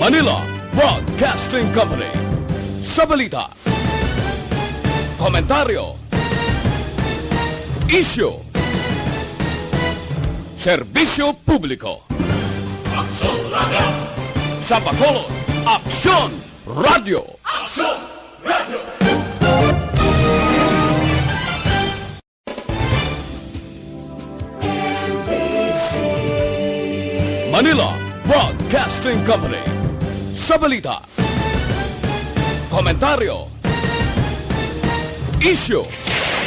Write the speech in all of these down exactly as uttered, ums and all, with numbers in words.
Manila Broadcasting Company. Sa balita, komentaryo, isyu, serbisyo publiko. Aksyon Radio! Sa Bacolod, Aksyon Radio! Aksyon Radio! Manila Broadcasting Company. Sa balita, komentaryo, isyu,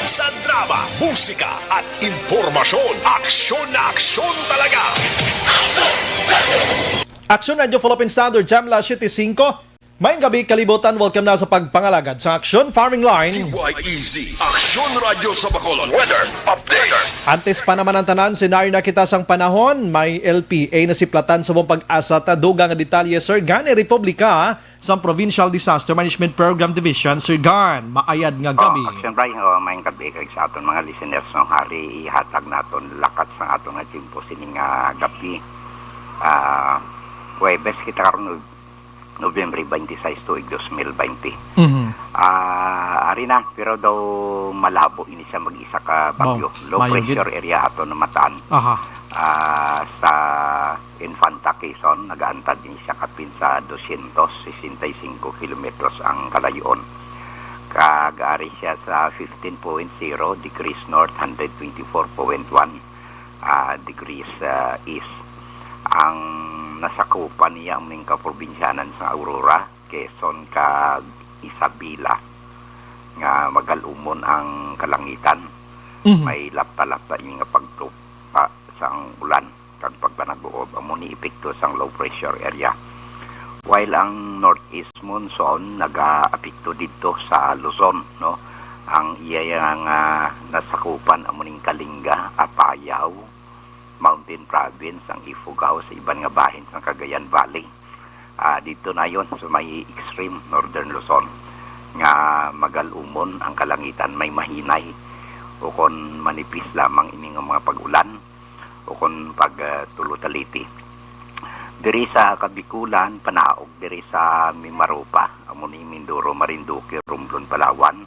sa drama, musika, at impormasyon, aksyon na aksyon talaga. Aksyon Radio Philippine Standard, Jamla siyete singko. Maayong gabi, kalibutan. Welcome na sa pagpangalagad sa Aksyon Firing Line. D Y E Z, Aksyon Radyo sa Bacolod. Weather update. Antes pa naman ang tanan, senaryo na kita sang panahon. May L P A na siplatan sa buong pag-asa. Ta dugang nga detalye, Sir Gan, Republika, sang Provincial Disaster Management Program Division. Sir Gan, maayad nga gabi. Oh, Aksyon Bray, oh, maayong gabi kag sa aton mga listeners, no, hari ihatag naton lakat sang aton nga tiyempo sini nga gabi. Ah, Huwebes kita karon, November twenty-six, tuig dos mil twenty. Mhm. Ah, ari na, pero daw malabo ini siya mag-isa ka bagyo. Low pressure area ato namatan. Aha. Ah, sa Infanta, Quezon, nagaantad din siya kapin sa dosyentos sesenta y cinco kilometros ang kalayoon. Kag ari siya sa fifteen point zero degrees north, hundred twenty-four point one ah, degrees, ah, east. Ang nasakupan niya ang mga kaprobinsyanan sa Aurora, Quezon, kag Isabela, nga magalumon ang kalangitan. Mhm. May lapta-lapta ini nga pagtupa sang ulan kag pagpanaguob. Amo ni epekto sang low pressure area. While ang northeast monsoon nagaapekto didto sa Luzon, no? Ang iya nga nasakupan amo ning Kalinga, Apayao, Mountain Province, ang Ifugao sa iban nga bahin sa Cagayan Valley. Ah, dito na yon sa may extreme northern Luzon nga magalumon ang kalangitan, may mahinay o kon manipis lamang ini nga mga pag-ulan o kon pag, ah, tulo taliti. Diri sa Kabikulan, panaog diri sa Mimaropa, amo ni Mindoro, Marinduque, Romblon, Palawan,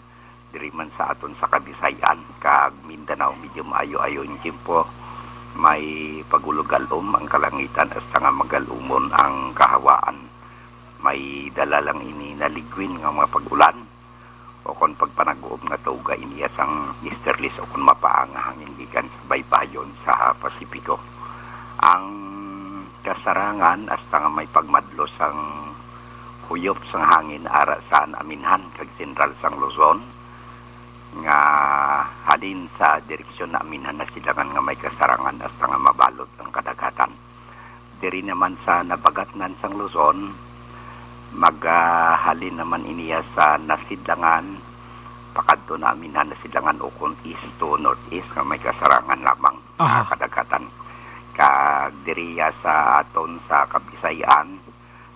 diri man sa aton sa Kabisayan kag Mindanao, medyo maayo-ayo ang tiyempo. May pagulog-alom ang kalangitan hasta nga magalumon ang kahawaan. May dala lang ini naligwin nga mga pag-ulan o kon pagpanaguob nga tuga iniya sang easterlies o kon mapaa nga hangin gikan sa baybayon sa Pasipiko. Ang kasarangan hasta nga may pagmadlo sang huyop sang hangin ara sa Naminhan kag sentral sang Luzon, nga halin sa direksyon Naminhan, Nasilangan, nga may kasarangan hasta nga mabalot ang kadagatan. Diri naman sa nabagatnan sang Luzon, magahalin naman iniya sa Nasilangan pakadto Naminhan, Nasilangan, ukon east to northeast nga may kasarangan lamang, aha, nga kadagatan. Kag diriya sa aton sa Kabisayan,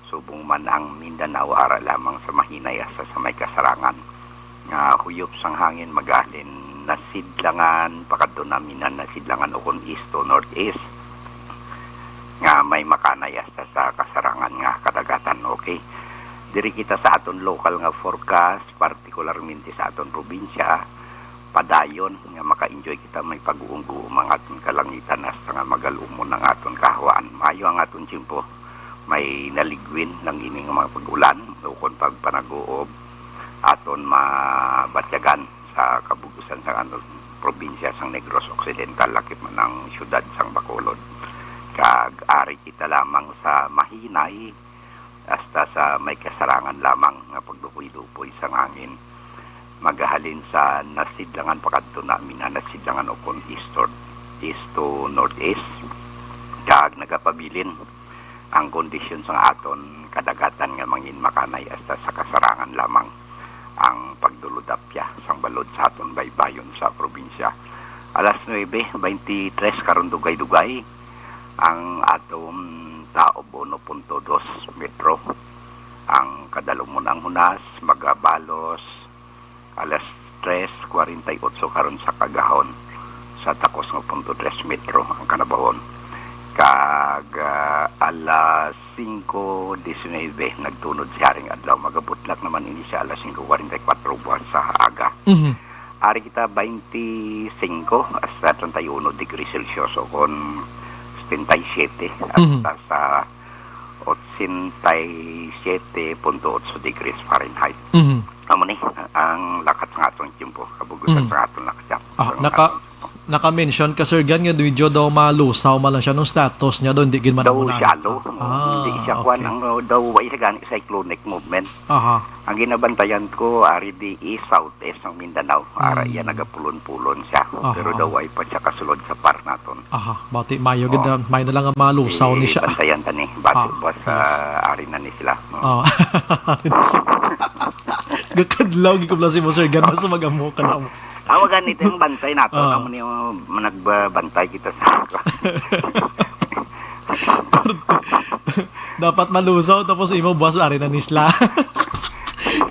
subong man ang Mindanao, ara lamang sa mahinay hasta sa may kasarangan. Nga huyop sang hangin magahalin Nasilangan pakadto Naminhan, Nasilangan, ukon east to northeast, nga may makanay hasta sa kasarangan nga kadagatan. Okay. Diri kita sa aton lokal nga forecast, partikularmente sa aton probinsya, padayon nga maka-enjoy kita, may pag-uumguom ang aton kalangitan hasta nga magalumon ang aton kahawaan. Maayo ang aton tiyempo, may naligwin lang ini nga mga pag-ulan ukon pagpanaguob aton mabatyagan sa kabug-usan sang aton probinsya sang Negros Occidental, lakip man ang siyudad sang Bacolod. Kag ari kita lamang sa mahinay hasta sa may kasarangan lamang nga pagdupoy-dupoy sang hangin. Magahalin sa Nasilangan pakadto Naminhan, Nasilangan, ukon east to, east to northeast. Kag nagapabilin ang kondisyon sang aton kadagatan nga mangin makanay hasta sa kasarangan lamang ang pagdulod apya sang balod sa aton baybayon sa probinsya. Alas nuebe beintitres karon, dugay-dugay ang aton taob, uno punto dos metro. Ang kadalumon ang hunas, magabalos alas tres kwarenta y otso karon sa kaagahon, sa takos nga punto tres metro ang kanabahon. Kag, ah, alas Singko disinebe, nagtunod si Haring Adlaw. Magabutlak naman ini sa alas singko kwarenta y kuwatro buwas sa aga. Mhm. Ari kita, twenty-five hasta treinta y uno degrees Celsius, o kon setenta y siete Mhm. hasta sa ochenta y siete punto ocho degrees Fahrenheit. Mhm. Amo ni ang lakat sa aton tiyempo, kabugutan Mhm. sa aton lakat. Ah, Sa naka-, naka-mention ka, Sir Gan, nga medyo daw malusaw man lang siya nung status niya daw, hindi gid man Daw amo na. Shallow. Ah, Hindi siya kuwan okay. ang, uh, daw way siya gani cyclonic movement. Aha. Ang ginabantayan ko, ari di is southeast ng Mindanao. Ara Hmm. iya nagapulon-pulon siya. Aha. Pero daw way pa siya kasulod sa par naton. Aha, bati mayo gid Oh. na, may na lang ang malusaw ni Eh, siya. Bantayan ta ni. Bati Ah, ba sa yes. ari na ni sila? Oh. Oh. Gakadlaw, gid ko pala si mo, Sir Gan, basta mag-amo ka na mo. Awa gani, ito yung bantay nato. Ah. Amo ni, uh, nagbabantay kita sa Dapat malusaw, tapos imo buwas, ari na nisla.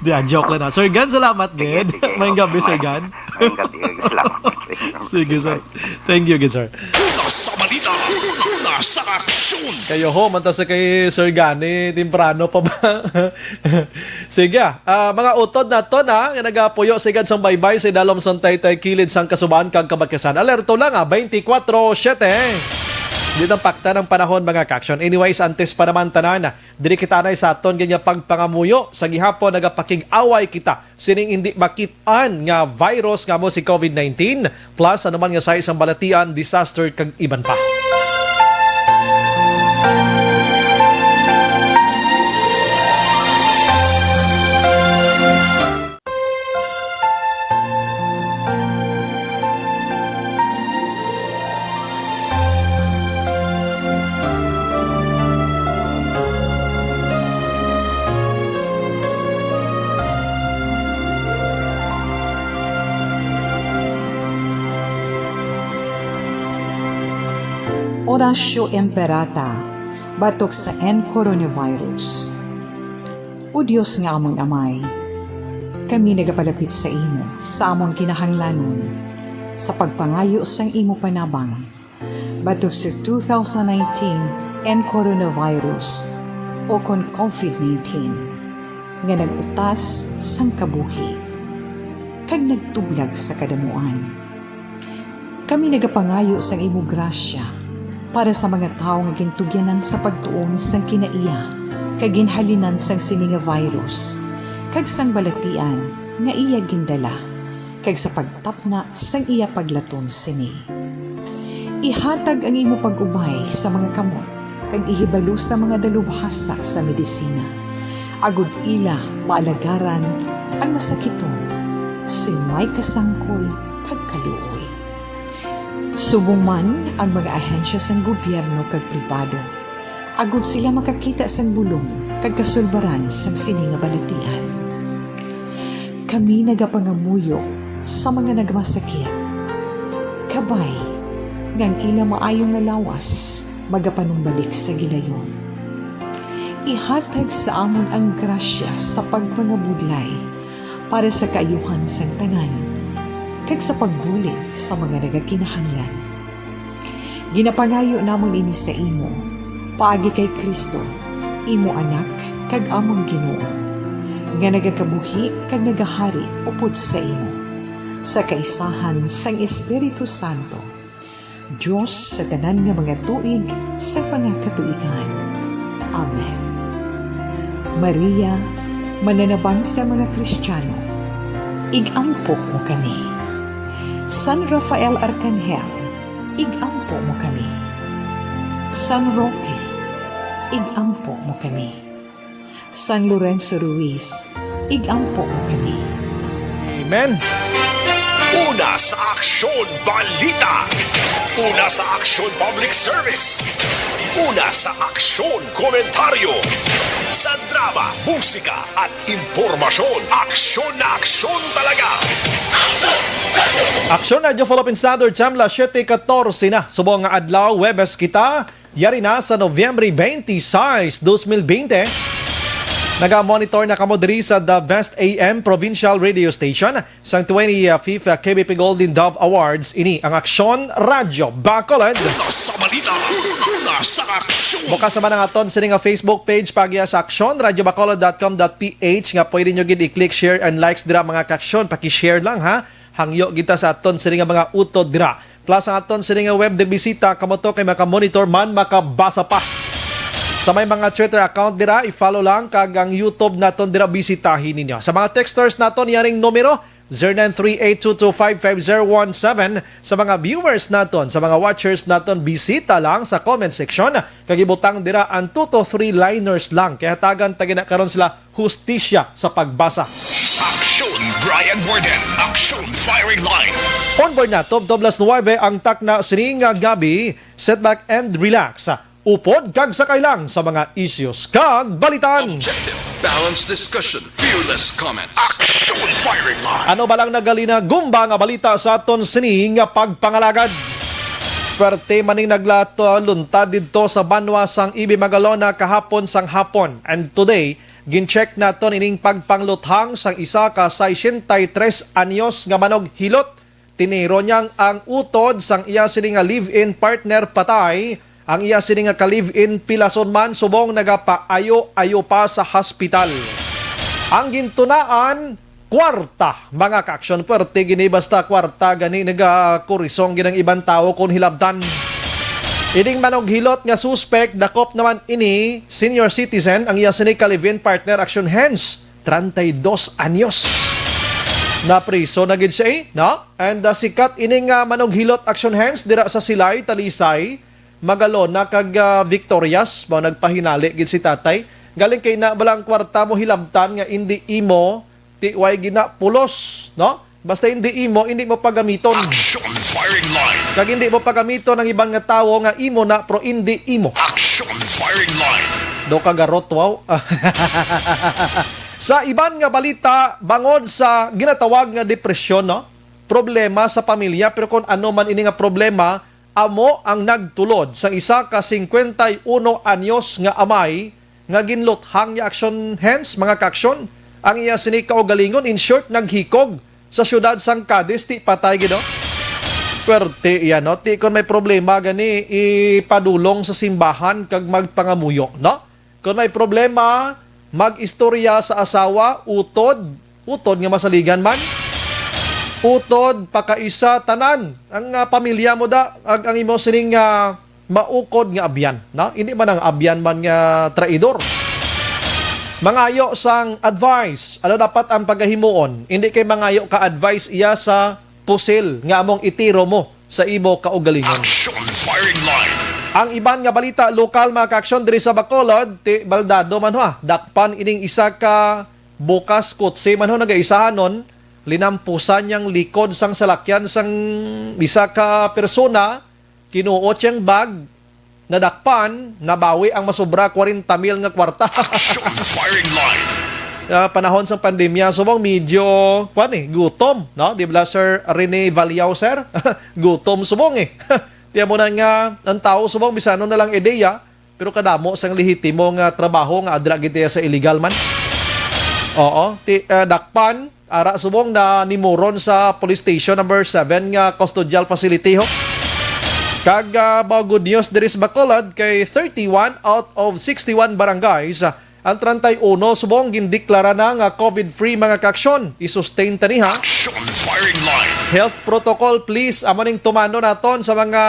Di, ah, joke lang na. Sir Gan, salamat Sige, gid. sige. Mayong gabi, Sir Gan. Mayong gabi. Salamat. Sige, sir. Thank you, good sir. Una sa balita, una sa aksyon. Kayo ho, manta sa kay Sir Gani, temprano pa ba? Sige, ah, mga utod naton, ah, nga nagapuyo sigad sang baybay sa idalom sang taytay kilid sang Kasuban kag Kabakyasan. Alerto lang, ah, twenty-four seven. Di na pakta ng panahon, mga ka-aksyon. Anyways, antes pa naman tanan, diri kita anay sa aton gid nga pagpangamuyo. Sa gihapon, nagapakig-away kita sining hindi makit-an nga virus nga amo si covid nineteen, plus ano man nga sahi sang balatian, disaster, kag iban pa. Oratio Imperata, batok sa N coronavirus. O Dios nga amon Amay, kami nagapalapit sa imo sa amon kinahanglanon sa pagpangayo sang imo panabang batok sa two thousand nineteen N coronavirus, o kon covid nineteen, nga nag-utas sang kabuhi kag nagtublag sa kadamuan. Kami nagapangayo sang imo grasya para sa mga tawo nga gintugyanan sa pagtuon sang kinaiya kag ginhalinan sang sini nga virus kag sang balatian nga iya gindala, kag sa pagtapna sang iya paglaton sini. Ihatag ang imo pag-ubay sa mga kamot kag ihibalo sa mga dalubhasa sa medisina, agod ila maalagaran ang masakiton sing may kasangkol kag kaluoy. Subong man ang mga ahensya sang gobyerno kag pribado, agod sila makakita sang bulong kag kasulbaran sang sini nga balatian. Kami nagapangamuyo sa mga nagmasakit, kabay nga ang ila maayong nga lawas magapanumbalik sa gilayon. Ihatag sa amon ang grasya sa pagpangabudlay para sa kaayuhan sang tanan, kag sa pagbulig sa mga nagakinahanglan. Ginapangayo namon ini sa imo, paagi kay Cristo, imo Anak kag amon Ginoo, nga nagakabuhi kag nagahari upod sa imo, sa kaisahan sang Espiritu Santo, Dios sa tanan nga mga tuig sa mga katuigan. Amen. Maria, mananabang sa mga Kristiyano, ig-ampo mo kami. San Rafael Arcangel, ig-ampo mo kami. San Roque, ig-ampo mo kami. San Lorenzo Ruiz, ig-ampo mo kami. Amen. Una sa Aksyon Balita. Una sa Aksyon Public Service. Una sa Aksyon Komentaryo. Sa drama, musika, at impormasyon, aksyon na aksyon talaga. Aksyon Radio Philippine Standard Time, las siete catorce na. Subong nga adlaw, Huwebes kita. Yari na sa Nobyembre twenty-six, dos mil bente. Naga-monitor na kamo diri sa The Best A M Provincial Radio Station sang twenty-fifth K B P Golden Dove Awards. Ini ang Aksyon Radyo Bacolod. Una sa balita, una sa aksyon. Bukas naman ang aton sini nga Facebook page, pagya sa aksyon radyo bacolod dot com dot P H, nga pwede nyo gid i-click, share, and likes dira, mga kaaksyon. Paki-share lang, ha. Hangyo kita sa aton sini nga mga utod dira. Plus ang aton sini nga web de bisita, kamo to kay maka-monitor man, makabasa pa. Sa may mga Twitter account dira, i-follow lang, kag ang YouTube naton dira, bisitahin ninyo. Sa mga texters naton, yaring numero, zero nine three eight two two five five zero one seven. Sa mga viewers naton, sa mga watchers naton, bisita lang sa comment section, kag ibutang dira ang two to three liners lang. Kay hatagan ta gina karon sila hustisya sa pagbasa. Aksyon Brian Warden, Aksyon Firing Line. Onboard na, twelve to alas nuwebe ang takna sini nga gabi. Sit back and relax. Upod kag sakay lang sa mga issues kag balitan. Objective, balanced discussion, fearless comments. Aksyon Firing Line. Ano ba lang nagalina gumba nga balita sa aton sini nga pagpangalagad? Perte maning naglato luntad didto sa banwa sang Ibi Magalona kahapon sang hapon. And today, gin-check naton ining pagpangluthang sang isa ka sesenta y tres anyos nga manughilot. Tiniro niyang ang utod sang iya sini nga live-in partner patay. Ang iya sini nga ka-live-in pilason man subong nagapaayo-ayo pa sa hospital. Ang gintunaan, kwarta, mga kaaksyon. Pwerte gini basta kwarta gani nagakurisong gid ang iban tawo kon hilabtan. Ining manughilot nga suspek, dakop naman ini, senior citizen, ang iya sini ka live-in partner, aksyon hands, treinta y dos anyos. Napriso na gid siya, eh, no? And, ah, sikat ini nga manughilot, aksyon hands, dira sa Silay, Talisay, Magalona kag, ah, Victorias, mao nagpahinali gid si tatay. Galing kay na bala ang kwarta mo hilabtan nga indi imo, ti way gina pulos, no? Basta hindi imo, hindi mo pagamiton. Action firing line. Kag hindi mo pagamiton ang iban nga tawo nga imo na, pero hindi imo. Action firing line. Do ka garot, wow. Sa iban nga balita, bangod sa ginatawag nga depresyon, no? Problema sa pamilya, pero kung ano man ini nga problema, amo ang nagtulod sang isa ka singkwenta y uno anyos nga amay nga ginluthang niya, action hands, mga kaaksyon. Ang iya sini kaugalingon, in short, naghikog sa siyudad sang Cadiz, ti patay gid, no? Pwerte iya, no? Ti kon may problema gani, ipadulong sa simbahan kag magpangamuyo, no? Kon may problema, mag-istorya sa asawa, utod, utod nga masaligan man. Utod, pakaisa, tanan. Ang, ah, pamilya mo da, ag ang imo sining, ah, maukod nga abyan, no? Hindi man ang abyan man nga traidor. Mangayo sang advice, ano dapat ang pagahimuon? Hindi kay mangayo ka advice iya sa pusil nga among itiro mo sa imo kaugalingon. Action firing line. Ang iban nga balita, lokal, mga kaaksyon, diri sa Bacolod, ti baldado man, ha. Dakpan ining isa ka bukas kutsi man, ho, nagaisahanon, linampusan niyang likod sang salakyan sang isa ka persona, kinuot siyang bag, nadakpan, nabawi ang masobra kwarenta mil nga kwarta. Action firing line. Ah, panahon sang pandemya, subong medyo, kwan eh, gutom, no? Di ba, Sir Rene Valiao, sir? Gutom subong eh. Tiyan mo na nga, ang tao subong, bisano na lang ideya, pero kadamo sang lehitimo nga trabaho nga adra gid iya sa illegal man. Oo, ti, ah, dakpan, ara subong na nimuron sa Police Station number seven nga custodial facility, ho. Kag, ah, mga good news diri sa Bacolod kay thirty-one out of sixty-one barangays, ah, ang treinta y uno subong gindeklara na nga COVID-free, mga kaaksyon. I-sustain ta ni, ha. Action firing line. Health protocol, please. Amo ning tumano naton sa mga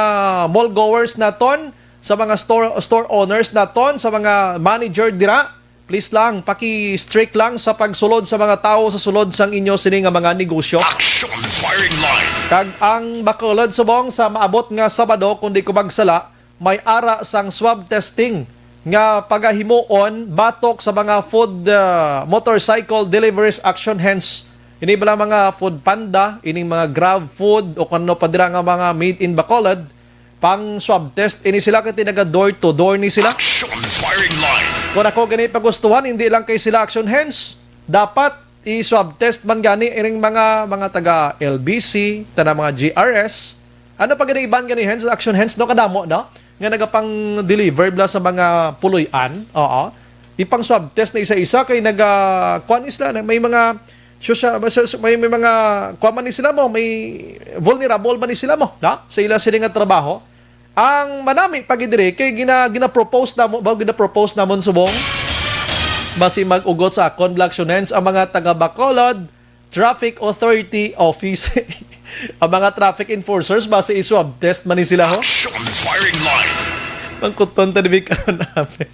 mall goers naton, sa mga store, store owners naton, sa mga manager dira. Please lang, paki-strict lang sa pagsulod sa mga tawo sa sulod sang inyo sini nga mga negosyo. Action firing line. Kag ang Bacolod subong sa maabot nga Sabado, kung di ko magsala, may ara sang swab testing nga pagahimuon batok sa mga food, ah, motorcycle deliveries, action hands. Ini bala mga Food Panda, ining mga Grab Food o kano pa dira nga mga made in Bacolod, pang swab test ini sila kay naga door to door ni sila. Action firing line. Kung ako gani pagustuhan, hindi lang kay sila, action hands. Dapat i-swab test man gani ining mga, mga taga L B C, tana mga G R S. Ano pa gani iban gani hands, action hands, no, kadamo, no? Nga nagapang-deliver bala sa mga puloy-an. Oo. ipang swab test na isa-isa kay naga, kuan ni sila, na may mga, social, may, may mga, kuan man ni sila mo, may vulnerable man ni sila mo, na? Sa ila sila nga trabaho. Ang manami pa gid diri kay gina, gina-propose namo, ba, gina-propose namon subong. Basi mag-ugot sa akon, Black Shunens, ang mga taga Bacolod Traffic Authority Office. Ang mga traffic enforcers, basi i-swab test man ni sila, ho? Action firing line. Mangkuton ta dibi karon, ape.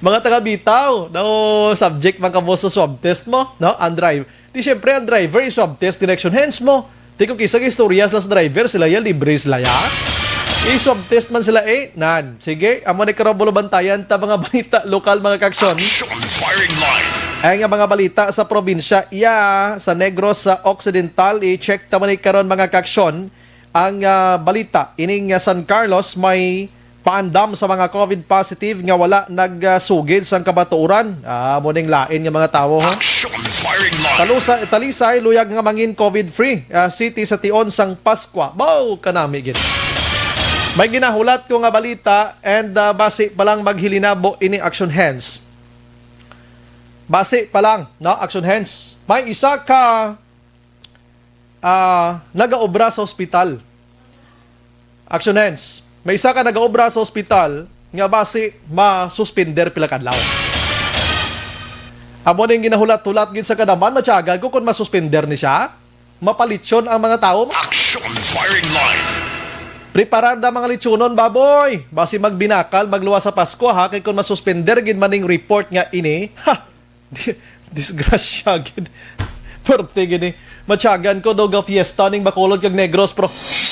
Mga taga Bitaw, no, subject man kamo sa swab test mo, no? Ang drive. Di siyempre, ang driver, i-swab test direction hands mo. Di ko kisa istorya sila sa driver, sila ya, libre sila ya. I-swab test man sila, eh, nan. Sige, amo ni karon, bulo bantayan ta mga balita lokal, mga kaksyon. Action firing line. Ay nga mga balita sa probinsya, iya, sa Negros, sa Occidental, i-check ta man ni karon, mga kaksyon, ang, ah, balita. Ining, ah, San Carlos may paandam sa mga covid positive nga wala nagsugid sang kabatuoran. Ah, amo ning lain nga mga tawo, ha? Action firing line. Talusa-, Talisay, luyag nga mangin covid free, ah, city sa tion sang Pascua. Baw, kanami gid. May ginahulat ko nga balita and, ah, basi pa lang maghilinabo ini, action hands. Basi pa lang, no? Action hands. May isa ka, ah, nagaobra sa ospital. Action hands. May isa ka nagaobra sa ospital nga basi masuspender pila ka adlaw. Amo ning ginahulat-hulat gid sa kadaman, matyagan ko kung masuspender ni siya. Mapalityon ang mga tawo. Action firing line. Preparar na mga litsunon, baboy. Basi magbinakal, magluwas sa Pasko, ha, kay kung masuspender gid man ning report nga ini, ha, di-, disgrasya gid. Perte gid ni. Matyagan ko daw ga fiesta ning Bacolod kag Negros, pro.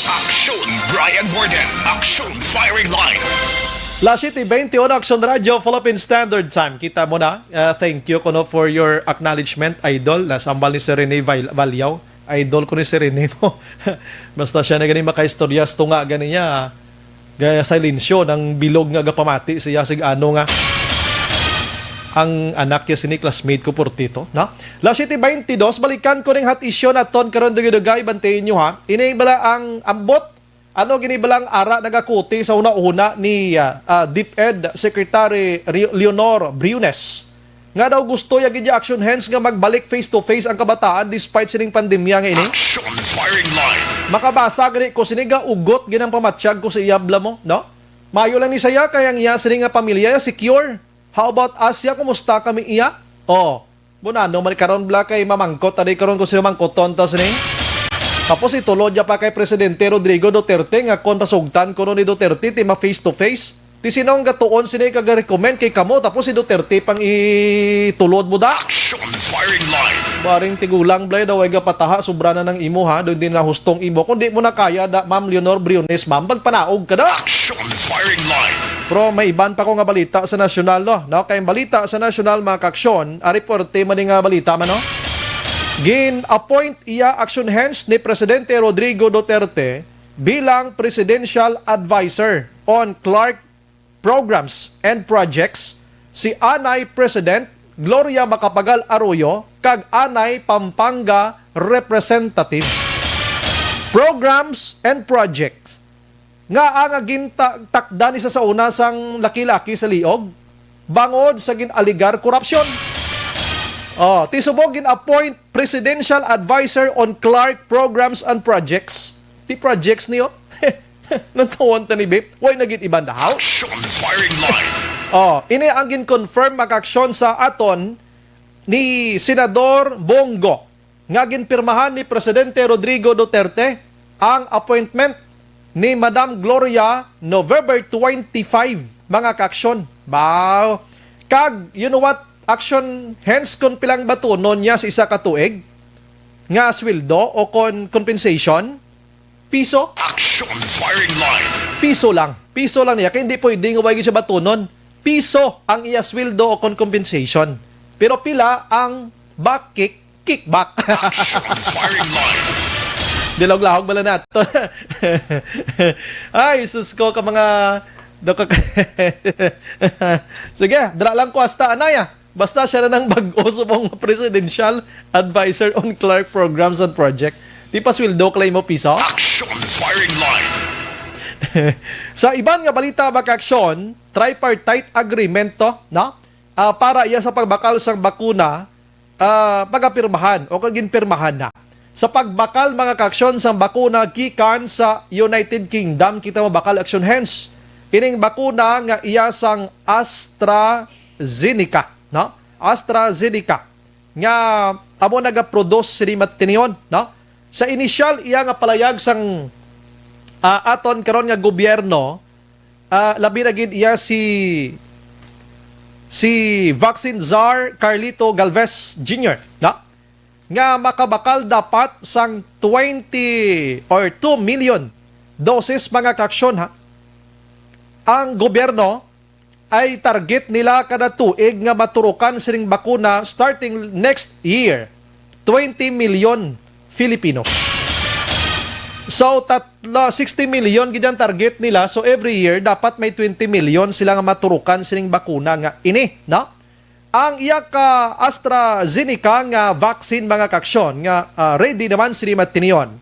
Action, Brian Warden. Action firing line. Las siete twenty-one, Action Radio, Philippine Standard Time. Kita mo na. Uh, thank you kuno for your acknowledgement, idol. Nasambal ni Sir Rene Val-, Valyaw. Idol ko ni Sir Rene mo. Basta siya na gani makaistorya sa tunga gani niya. Gaya silensyo ng bilog nga gapamati siya sig ano nga ang anak niya sini classmate ko portito, no? Las siete twenty-dos, balikan ko ning hot issue naton karon, dugay-dugay, bantayin nyo, ha. Ini bala ang ambot, ano gini balang ara nagakuti sa hunahuna ni, ah, ah, DepEd Secretary Re-, Leonor Briones, nga daw gusto ya gid ya action hands nga magbalik face to face ang kabataan despite sining pandemya nga ini. Action firing line. Makabasa gani ko sini, ga ugot gid ang pamatyag ko sa iya, bala mo, no? Mayo lang ni saya kay ang iya sini nga pamilya secure. How about us ya? Kumusta kami iya? Oh. Bunano man karon, bala, kay mamangkot ta di karon kung sino mangkoton ta sini. Tapos itulod niya pa kay Presidente Rodrigo Duterte nga kon pasugtan kuno ni Duterte ti ma face to face. Ti sino ang gatuon sini kag recommend kay kamo, tapos si Duterte pang itulod mo da? Action firing line. Baring tigulang, bala, daw ay gapataha, sobra na nang imo, ha, daw hindi na hustong imo. Kung di mo na kaya da, Ma'am Leonor Briones, ma'am, magpanaog ka da. Action firing line. Pero may iban pa ko nga balita sa nasyonal, no? No, kay ang balita sa nasyonal, mga kaksyon, ari, puwerte man ni nga balita man, no? Gin-appoint iya, action hands, ni Presidente Rodrigo Duterte bilang Presidential Advisor on Clark Programs and Projects si anay President Gloria Macapagal Arroyo kag anay Pampanga Representative. Programs and Projects nga ang ginta-, takda ni sa, sa una sang laki-laki sa liog bangod sa gin-aligar korupsyon. Oh, ti subong gin-appoint Presidential Advisor on Clark Programs and Projects. Ti projects niyo? Nagtuon ta ni Bip. Why na gid iban dahaw? Action firing line. Oh, ini ang gin-confirm, mga kaksyon, sa aton ni Senador Bong Go nga ginpirmahan ni Presidente Rodrigo Duterte ang appointment ni Madam Gloria November twenty-five, mga kaaksyon. Baw. Kag, you know what, aksyon, hence kung pilang batunon niya sa isa ka tuig nga sweldo o kon compensation, piso? Action firing line. Piso lang. Piso lang niya. Kaya hindi pwede nga wala siya batunon. Piso ang iya sweldo o kon compensation. Pero pila ang back kick, kickback? Action firing line. Dilog-lahog bala nato. Ay, sus ko, ka mga, do ka, sige, dra lang ko hasta, anaya. Basta siya na nang bag-o subong nga presidential advisor on Clark Programs and Project. Di pa sweldo, claim mo piso? Action firing line. Sa iban nga balita, mga kaaksyon, tripartite agreement to, no? ah, para iya sa pagbakal sang bakuna, ah, pagapirmahan o kag ginpirmahan na. Sa pagbakal, mga kaaksyon, sang bakuna gikan sa United Kingdom, kita mabakal, action hands, ining bakuna nga iya sang AstraZeneca, no? AstraZeneca, nga amo nagaproduce sini, Matinion, no? Sa inisyal iya nga palayag sang, ah, aton karon nga gobyerno, ah, labi na gid iya si, si vaccine czar Carlito Galvez Junior, no? Nga makabakal dapat sang twenty or two million doses, mga kaaksyon, ha. Ang gobyerno ay target nila kada tuig nga maturukan sining bakuna starting next year, twenty million Filipinos. So, tatlo, sixty million gid ang target nila. So, every year, dapat may twenty million sila nga maturukan sining bakuna nga ini, no? Ang iya ka AstraZeneca nga vaccine, mga kaaksyon, nga, ah, ready naman sini, Matinion,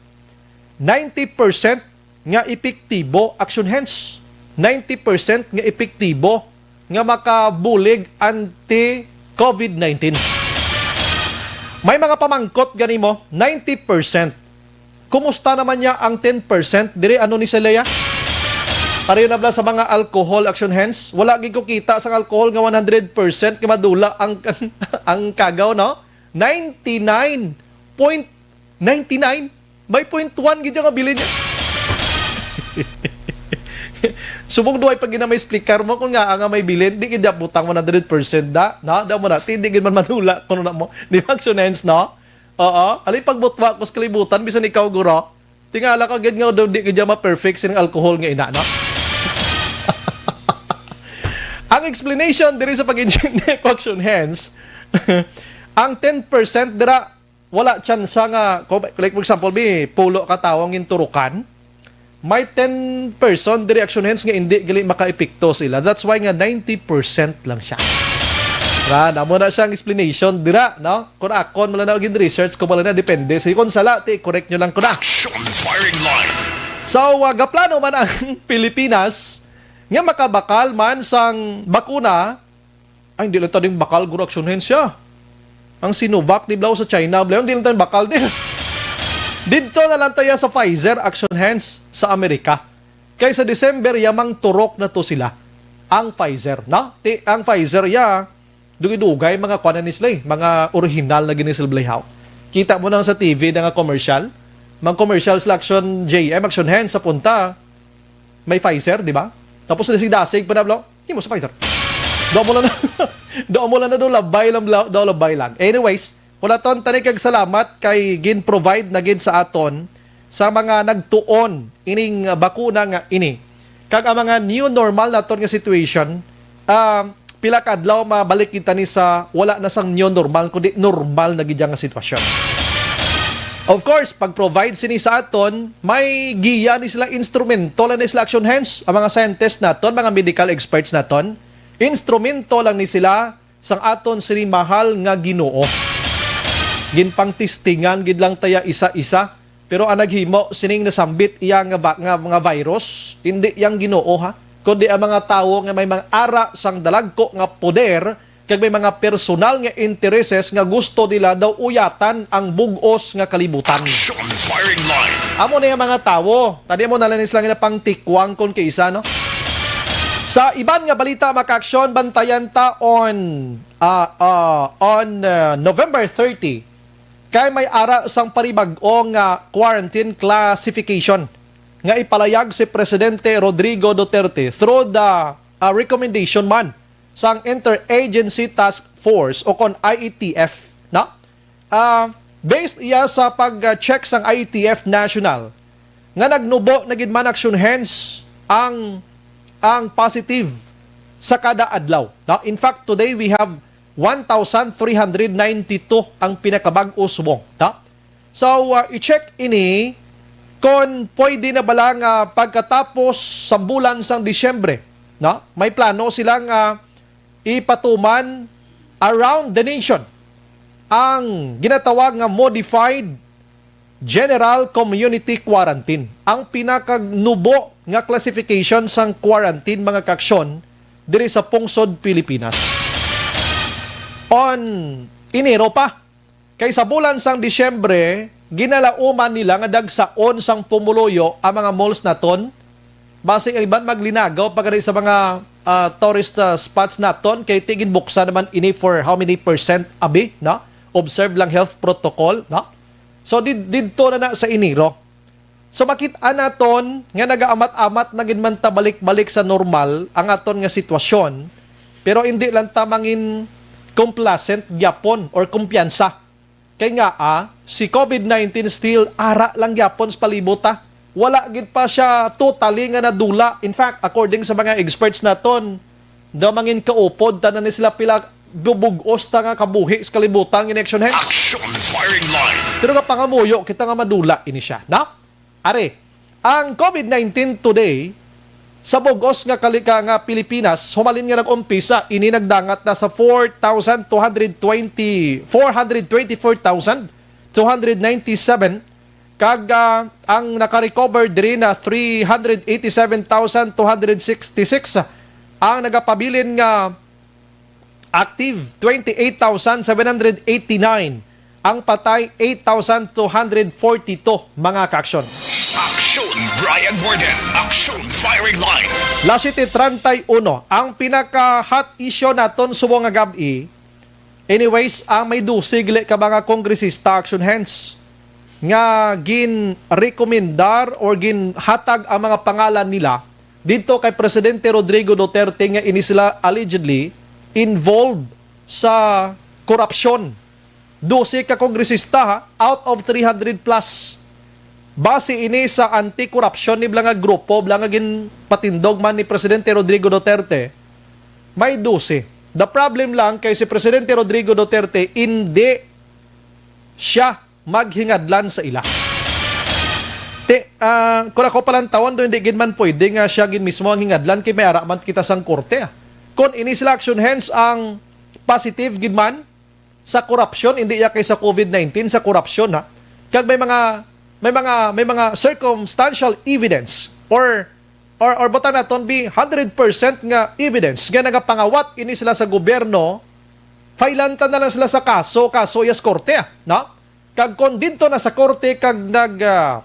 ninety percent nga epektibo, action hands. Ninety percent nga epektibo nga makabulig anti-COVID nineteen. May mga pamangkot gani mo, ninety percent. Kumusta naman niya ang ten percent? Diri, ano ni sila ya? Pareho na bala sa mga alcohol, action hands. Wala gid ko kita sang alcohol nga one hundred percent nga madula ang, ang kagaw, no? Ninety-nine point ninety-nine. May point one gid nga bilin niya. Subong duway pag gina may explicar mo kung nga nga may bilin, di gid butang one hundred percent da, no? Da mo na, ti, di gid man manula kuno na mo. Di ba, action hands, no? Oo. Alay pagbutwa ko sa kalibutan, bisan ikaw, guro. Tingala ka gid nga daw di gid ma-perfect sing alcohol nga ina, no? Ang explanation diri sa pag-engineer ko, action hands, ang ten percent dira, wala tsansa nga, ko-, like, for example, bi, pulo ka tawo ang ginturukan, may ten person diri, action hands, nga hindi gali makaepekto sila. That's why nga ninety percent lang siya. Ra, namo na siyang explanation dira, no? Kung akon, wala na gin research ko, wala na, depende. So, kung sala, ti, correct nyo lang ko na. Action firing line. So, uh, gaplano man ang Pilipinas nga makabakal man sang bakuna. Ay, hindi lang taning bakal, guro, action hands siya. Ang Sinovac, di bala sa China, bala, hindi lang taning bakal din. Dito na lang tayo sa Pfizer, action hands, sa Amerika. Kay sa December, yamang turok na to sila. Ang Pfizer, no? Ti, ang Pfizer, ya, dugay-dugay, mga kuwan na ni sila eh. Mga original na gini sila, bala, haw. Kita mo nang sa T V na nga commercial. Mga commercial sila, action J M, action hands, sa punta. May Pfizer, di ba? Tapos dasig-dasig pa na, bro. Hindi mo sa Pfizer. Doon mo lang na, doon mo lang na, do labay lang, bla-, do labay lang. Anyways, wala ton, tani kag salamat kay gin-provide na gid sa aton sa mga nagtuon ining, uh, bakuna nga ini. Kag ang mga new normal naton nga situation, ah, pila ka adlaw mabalik kita ni sa wala na sang new normal, kundi normal na gid nga sitwasyon. Of course, pag-provide sini sa aton, may giya ni sila, instrumento lang ni sila, action hands, ang mga scientists naton, mga medical experts naton, instrumento lang ni sila sang aton sini mahal nga Ginoo. Ginpangtistingan gid lang taya isa-isa, pero ang naghimo sining nasambit iya nga ba-, nga mga virus, indi yang Ginoo, ha, kundi ang mga tawo nga may mga ara sang dalagko nga poder kag may mga personal nga intereses nga gusto nila daw uyatan ang bug-os nga kalibutan. Action firing line. Amo na yung mga tawo. Tadi mo na lang sila nga pangtikwang kon kay isa, no? Sa iban nga balita, mga kaaksyon, bantayan ta on, ah, ah, on, ah, November thirty, kay may ara sang panibag-o nga quarantine classification nga ipalayag si Presidente Rodrigo Duterte through the, ah, recommendation man sang Interagency Task Force o kon I E T F, no? Ah, based iya sa pag-check sang I E T F National nga nagnubo na gid man, action hands, ang, ang positive sa kada adlaw. No? In fact, today we have one thousand three hundred ninety-two ang pinakabag-o subong. No? So, uh, i-check ini kon pwede na bala nga pagkatapos sa bulan sang Disyembre, no? May plano sila nga ipatuman around the nation ang ginatawag nga modified general community quarantine, ang pinakanubo nga classification sang quarantine, mga kaaksyon, diri sa pungsod Pilipinas. On Enero pa. Kay sa bulan sang Disyembre, ginalauman nila nga dagsaon sang pumuluyo ang mga malls naton. Basi ang iban maglinagaw pa gani sa mga, ah, tourist, ah, spots naton, kay ti ginbuksan naman ini for how many percent, abi, no? Observe lang health protocol, no? So, did-, didto na na sa Enero. So, makit-a naton nga nagaamat-amat na gid man ta balik-balik sa normal ang aton nga sitwasyon, pero indi lang ta mangin complacent gyapon or kumpiyansa. Kay nga, ah, si COVID nineteen still ara lang gyapon sa palibot, ah. Wala gid pa siya totally nga nadula. In fact, according sa mga experts naton, daw mangin kaupod, tanan ni sila pila bubug-os ta nga kabuhi sa kalibutan, gini, Action Hands. Action Firing Line. Pero nga pangamuyo kita nga madula ini siya, na? Are, ang COVID nineteen today, sa bug-os nga kalika nga Pilipinas, humalin nga nag-umpisa, ini nagdangat na sa four thousand two hundred twenty, four hundred twenty-four thousand two hundred ninety-seven, kag, ah, ang naka-recover diri na three hundred eighty-seven thousand two hundred sixty-six. Ang nagapabilin nga active, twenty-eight thousand seven hundred eighty-nine. Ang patay, eight thousand two hundred forty-two, mga kaaksyon. Action Brian Warden, Action Firing Line. Las siete treinta y uno, ang pinaka-hot issue naton subong nga gab-i. Anyways, ang may dose gali ka mga kongresista, Action Hands, nga ginrekomendar or ginhatag ang mga pangalan nila didto kay Presidente Rodrigo Duterte nga ini sila allegedly involved sa korupsyon. Dose ka kongresista, ha, out of three hundred plus. Base ini sa anti-corruption ni bala nga grupo, bala nga ginpatindog man ni Presidente Rodrigo Duterte, may dose. The problem lang kay si Presidente Rodrigo Duterte, hindi siya maghingadlan sa ila. Ti, ah, kung ako palantawon, do hindi gid man pwede nga siya gid mismo ang hingadlan kay may ara man kita sang korte, ah. Kung ini sila, Action Hands, ang positive gid man sa korupsyon, hindi ya kay sa COVID nineteen, sa korupsyon, ha. Kag may mga, may mga, may mga circumstantial evidence or, or, or butang naton bi hundred percent nga evidence nga nagapangawat ini sila sa gobyerno, failan ta na lang sila sa kaso, kaso ya sa korte, ah, no? Kag kon didto na sa korte kag nag, ah,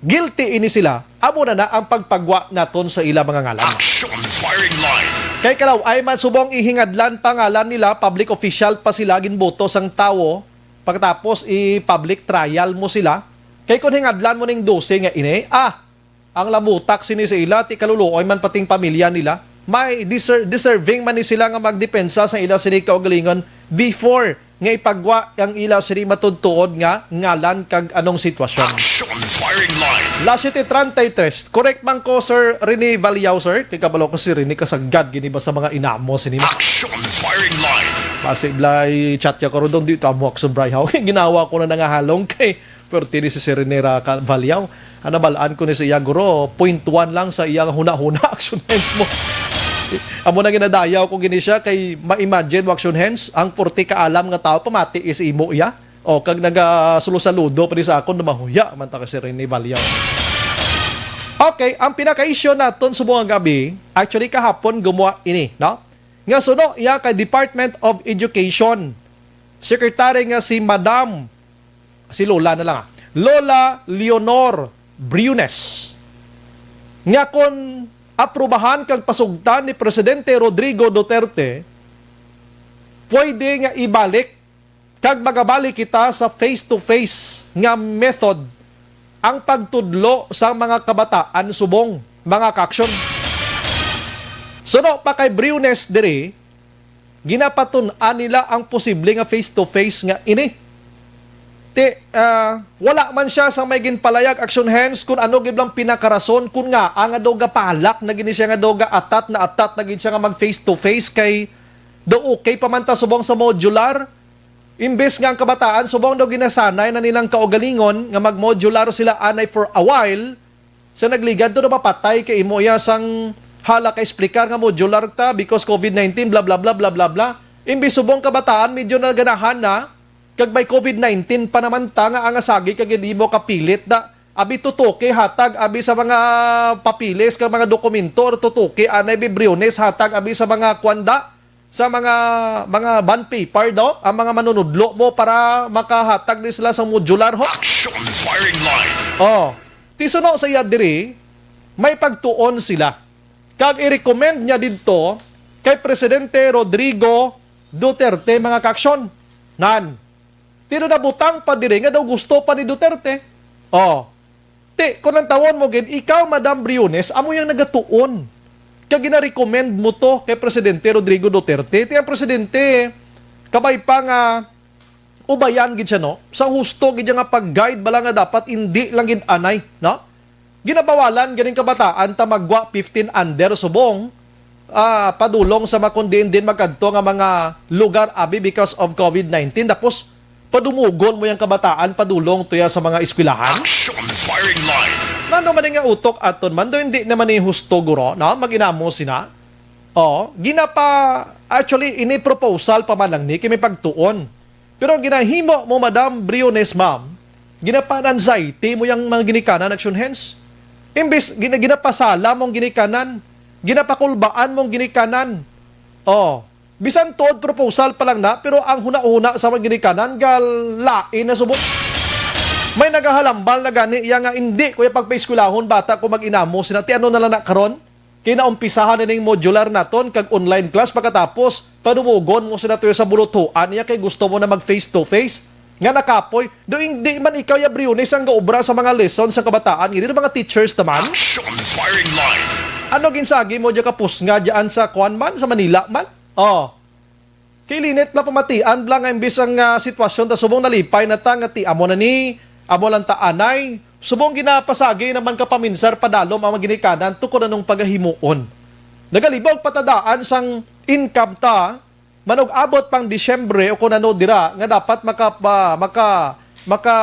guilty ini sila, amo na na ang pagpagwa naton sa ila mga ngalan. Action Firing Line. Kay kalaw-ay man subong ihingadlan ta ngalan nila, public official pa sila, ginboto sang tawo, pagkatapos i-public trial mo sila. Kay kon hingadlan mo ning dose nga ini, ah, ang lamutak sini sa ila, ti kaluluoy man pating pamilya nila. May deser-, deserving man ni sila nga magdepensa sa ila sini kaugalingon before nga ipagwa ang ila sini matudtuod nga ngalan kag anong sitwasyon. Action Firing Line. Las siete treinta y tres. Correct man ko, Sir Rene Valiao, sir? Kay kabalo ko si Rene kasagad gini ba sa mga inamo sini. Action Firing Line. Basi blay chat ya karon, di ta mo Action Brian. Ginawa ko na nangahalong kay perti ni si Sir Rene ra ka Valiao. Ang nabalaan ko ni sa iya, guro, point one lang sa iyang huna-huna, Action Hands mo. Amo na ginadayaw ko gini siya kay ma-imagine mo, Action Hands, ang purti ka alam nga tao pamati is imo iya. O, kag nagasulo-saludo pa ni sa akon, mahuya man ta kay si Rene Valiao. Okay, ang pinaka-issue naton subong nga gab-i, actually kahapon gumuha ini, no? Nga suno iya kay Department of Education Secretary nga si Madam, si Lola na lang, ah. Lola Leonor Briones, nga kon aprubahan kag pasugtan ni Presidente Rodrigo Duterte, pwede nga ibalik kag magabalik kita sa face-to-face nga method ang pagtudlo sa mga kabataan subong, mga kaaksyon. Suno pa kay Briones diri, ginapatun-an nila ang posible nga face-to-face nga ini. Ti, ah, wala man siya sa may ginpalayag, Action Hands, kung ano gid lang pinakarason kung nga, ah, nga daw gapalak na gini siya, nga daw gaatat na atat na gid siya nga mag face-to-face kay daw okay pa man ta subong sa modular. Imbes nga ang kabataan subong daw ginasanay na nilang kaugalingon nga mag-modular sila anay for a while, sa nagligad to na mapatay kay imo iya sang hala ka explicar nga modular ta because COVID nineteen, bla, bla, bla, bla, bla, bla. Imbis subong kabataan, medyo naganahan na, kag may COVID nineteen pa naman ta nga ang asagi kag hindi mo kapilit da. Abi tutuki hatag abi sa mga papiles kag mga dokumento or tutuki anay bi Briones hatag abi sa mga kwanda. sa mga mga bond paper daw ang mga manunudlo mo para makahatag ni sila sa modular ho? Action firing line. Oh, ti suno sa iya diri, may pagtuon sila. Kag i-recommend niya didto kay Presidente Rodrigo Duterte, mga kaaksyon. Nan, tino nabutang pa diri nga daw gusto pa ni Duterte. Oh, ti, kung ang tawon mo gid, ikaw, Madam Briones, amo yang nagatuon. Kag gina-recommend mo to kay Presidente Rodrigo Duterte. Ti ang presidente, kabay pa nga ubayan gid siya, no? Sa husto gid nga pag-guide bala nga dapat indi lang gid anay, no? Ginabawalan ganing kabataan ta magwa fifteen under subong, ah, padulong sa makundiin din magkadto nga mga lugar abi because of covid nineteen. Tapos, padumugon mo yung kabataan padulong tuya sa mga eskwelahan? Action firing line. Ano man nga utok aton man, do hindi naman ni husto, guro, no? Maginamo sina. Oh, ginapa, actually, ini proposal pa man lang ni, kay may pagtuon. Pero ang ginahimo mo, Madam Briones, ma'am, ginapa-anxiety mo yung mga ginikanan, action hands. Imbis, gina, ginapasala mong ginikanan, ginapakulbaan mong ginikanan. Oh, bisan tuod proposal pa lang na, pero ang hunahuna sa mga ginikanan, galain na subot. May nagahalambal na gani iya nga, "Hindi ko iya pagpaeskwelahon bata ko mag-inamo sina." Ti ano na lang na karon? Kay naumpisahan na ning modular naton kag online class, pagkatapos padumugon mo sila tuyo sa bulutuan niya kay gusto mo na mag face to face. Nga nakapoy, do hindi man ikaw ya Briones ang gaobra sa mga lesson sa kabataan, hindi mga teachers naman. Action firing line. Ano ginsagi mo diya kapusnga diyan sa kuan man, sa Manila man? Oh. Kay linit na pamatian bala nga imbis ang, ah, sitwasyon ta subong nalipay na ta nga ti amo na ni, amo lang ta anay. Subong ginapasagi naman ka paminsar padalom ang mga ginikanan tungod anong pagahimuon. Nagalibog patadaan sang income ta, manug-abot pang Disyembre o kung ano dira nga dapat maka, ah, maka, maka,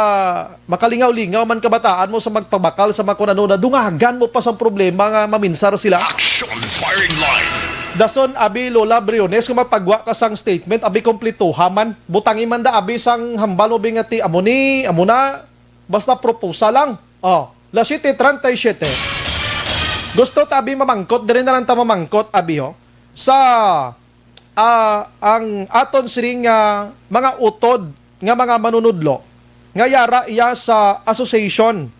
makalingaw-lingaw man kabataan mo sa magpabakal sa mga kung ano na dungagan mo pa sang problema nga maminsar sila. Action firing line. Dason, abi, Lola Briones, kung magpagwa ka sang statement, abi, kompletuha man. Butangi man da, abi, sang hambal mo, bi, nga ti, amo ni, amo na, basta proposal lang. Oh, las siete treinta y siete. Gusto ta, abi, mamangkot, diri na lang ta mamangkot, abi, ho. Sa ah, ang aton sining, ah, mga utod nga mga manunudlo nga yara iya sa association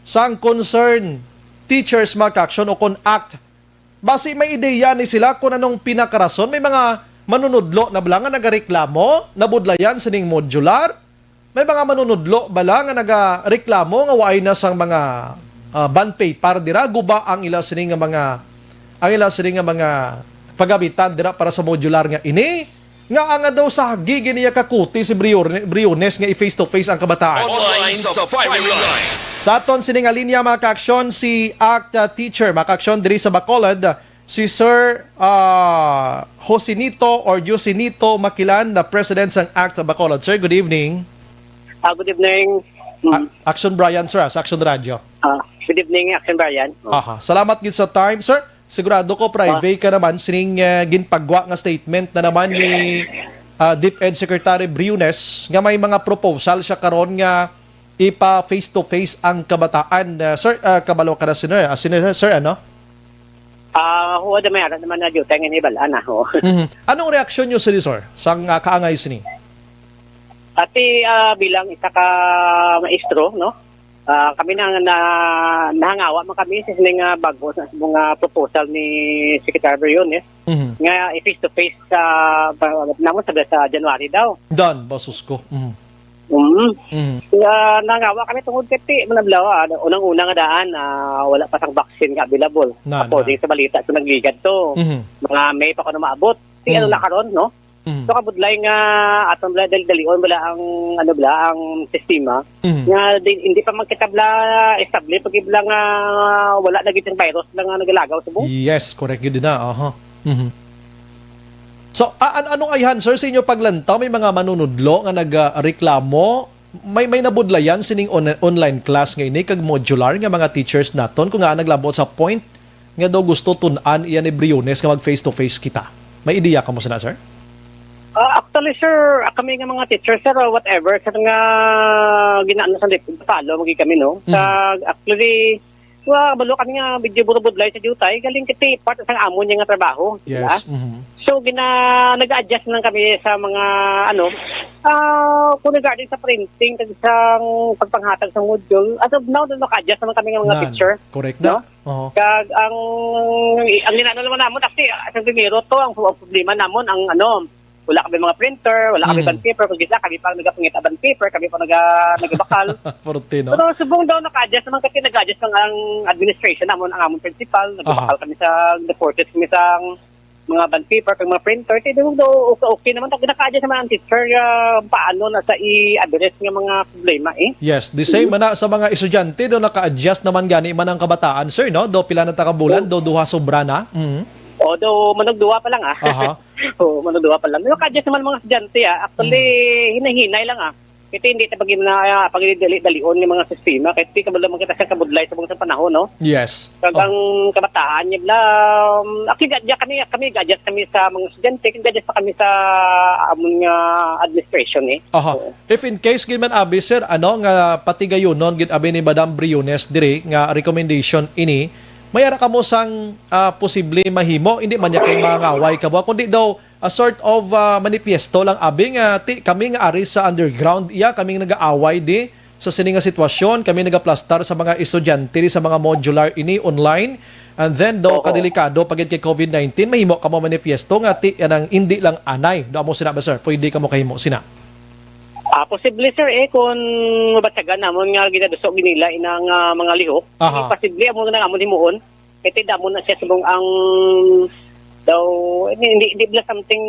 sang concerned teachers, mga kaaksyon, o kon act. Basi may ideya ni sila kung anong pinakarason. May mga manunudlo na bala nga nagareklamo, nabudlayan sining modular. May mga manunudlo bala nga nagareklamo nga waay na sang mga, ah, bond paper dira, guba ang ila sini nga mga, ang ila sini nga mga pagamitan dira para sa modular nga ini, nga ang daw sa hagigi niya kakuti si Brior-, Briones nga i-face to face ang kabataan. Online sa firing line. Sa aton sini nga linya, mga kaaksyon, si act, ah, teacher, mga kaaksyon, diri sa Bacolod, si Sir, ah, Josinito or Josinito Makilan, the President sang act sa Bacolod. Sir, good evening. Ah, good evening. Mm. A-, Action Brian, sir, ah, sa Action Radio. Ah, good evening, Action Brian. Oh. Aha. Salamat gid sa time, sir. Sigurado ko, private ka naman sining, eh, ginpagwa nga statement na naman ni, ah, DepEd Secretary Briones nga may mga proposal siya karon nga ipa face to face ang kabataan. Ah, sir, ah, kabalo ka na, sir, ah, sir, sir, ano? Ah, huwag na may aral naman na dito, ngayon ibala na, ho. Mhm. Anong reaksyon niyo, sir, sir, sa, ah, kaangay sini? Ati, ah, bilang isa ka maestro, no? Ah, kami na, na nahangawa man kami sa sining, ah, bago sa mga proposal ni Secretary Briones, eh. Mhm. Nga i-face to face sa, pa, namon sa, sa January daw. Dan, basos ko. Mhm. Mm. Mhm. Nga nangawa kami tungod kay ti, manablaw, ah, unang-una nga daan, ah, wala pa sang vaccine nga available. Na, Ako, na. Di sa balita sa nagligad to. Mhm. Mga May pa ko na maabot. Ti, ano Mhm. na karon, no? Mhm. So, kabudlay nga atong bala, dali-dalion bala ang, ano bala, ang sistema. Mhm. Nga di, hindi pa man kita bala estable, pag bala nga wala na gid ang virus lang nga nagalagaw sa buong. Yes, correct gid na. Aha. Mhm. So, a-, an-, anong ayhan, sir, sa inyo paglantaw? May mga manunudlo nga nagreklamo? May, may nabudlayan sining on-, online class nga ini kag modular nga mga teachers naton kung nga naglabot sa point nga daw gusto tun-an iya ni Briones nga mag face to face kita? May ideya kamo sina, sir? Ah, actually, sir, ah, kami nga mga teacher, sir, ah, whatever, sir, nga ginaano sa lip-, follow, magi kami, no? Sa, Mhm. actually, Wa, balo kami nga medyo burubudlay sa diutay, galing kiti part sang amo niya nga trabaho, di ba? Yes. Mhm. So, gina-, nag-a-adjust lang kami sa mga, ano, ah, kung regarding sa printing, kag sang pagpanghatag sa module, as of now, naka-adjust naman kami nga mga Nan, teacher, correct no? Na. Oho. Kag ang, ang linano naman namon, actually, sa primero to, ang, ang problema namon, ang, ano, wala kami mga printer, wala kami Mm. bond paper, kung gisa, kami pa ang nagapangita bond paper, kami pa naga-, nagabakal. Forte, no? Pero subong daw naka-adjust naman kasi nag-adjust lang ang administration namon, ang amon principal, Aha. nagabakal kami sa, nag-purchase kami sa mga bond paper, kag mga printer, kaya daw, daw, okay, okay naman, naka-adjust naman ang teacher, ah, paano na sa i-address nga mga problema, eh. Yes, the same Mm. man na sa mga estudyante, do naka-adjust naman gani man ang kabataan, sir, no? Do pila na ta ka bulan, Oh. do duha sobra na. Mm. O, do, manugduwa pa lang, ah. Aha. Oo, manugduwa pa lang. Naka-adjust naman mga estudyante, ah. Actually, Mm. hinay-hinay lang, ah. Kasi hindi ta pag na, pag dali-dalion nga mga sistema. Kasi kabalo man kita sa kabudlay sa mga panahon, no? Yes. Kag Oh. ang kabataan, niya bla, um, actually, gadya kami, kami, gadya kami sa mga estudyante, gadya pa kami sa amon nga administration, eh. Aha. Oo. If in case gid man, abi, sir, ano, nga patigayunon gid, abi, ni Madam Briones diri nga recommendation ini, may ara kamo sang, ah, posible mahimo, hindi man niya kay mangaway ka ba, kundi daw a sort of, ah, manifiesto lang, abi, nga ti kami nga ari sa underground, iya, kami nga nag-aaway di sa sini nga sitwasyon, kami nagaplastar sa mga estudyante di sa mga modular ini online, and then daw Oo. kadelikado pa gid kay covid nineteen, mahimo kamo manifiesto nga ti anang indi lang anay. Do amo sina ba, sir? Pwede kamo kahimo sina? Ah, posible, sir, eh, kung mabatyagan namon nga ginaduso ginila inang, ah, mga lihok, Aha. eh, posible amo na namon himuon. Kay ti damo na siya subong ang daw, hindi, hindi, hindi bala something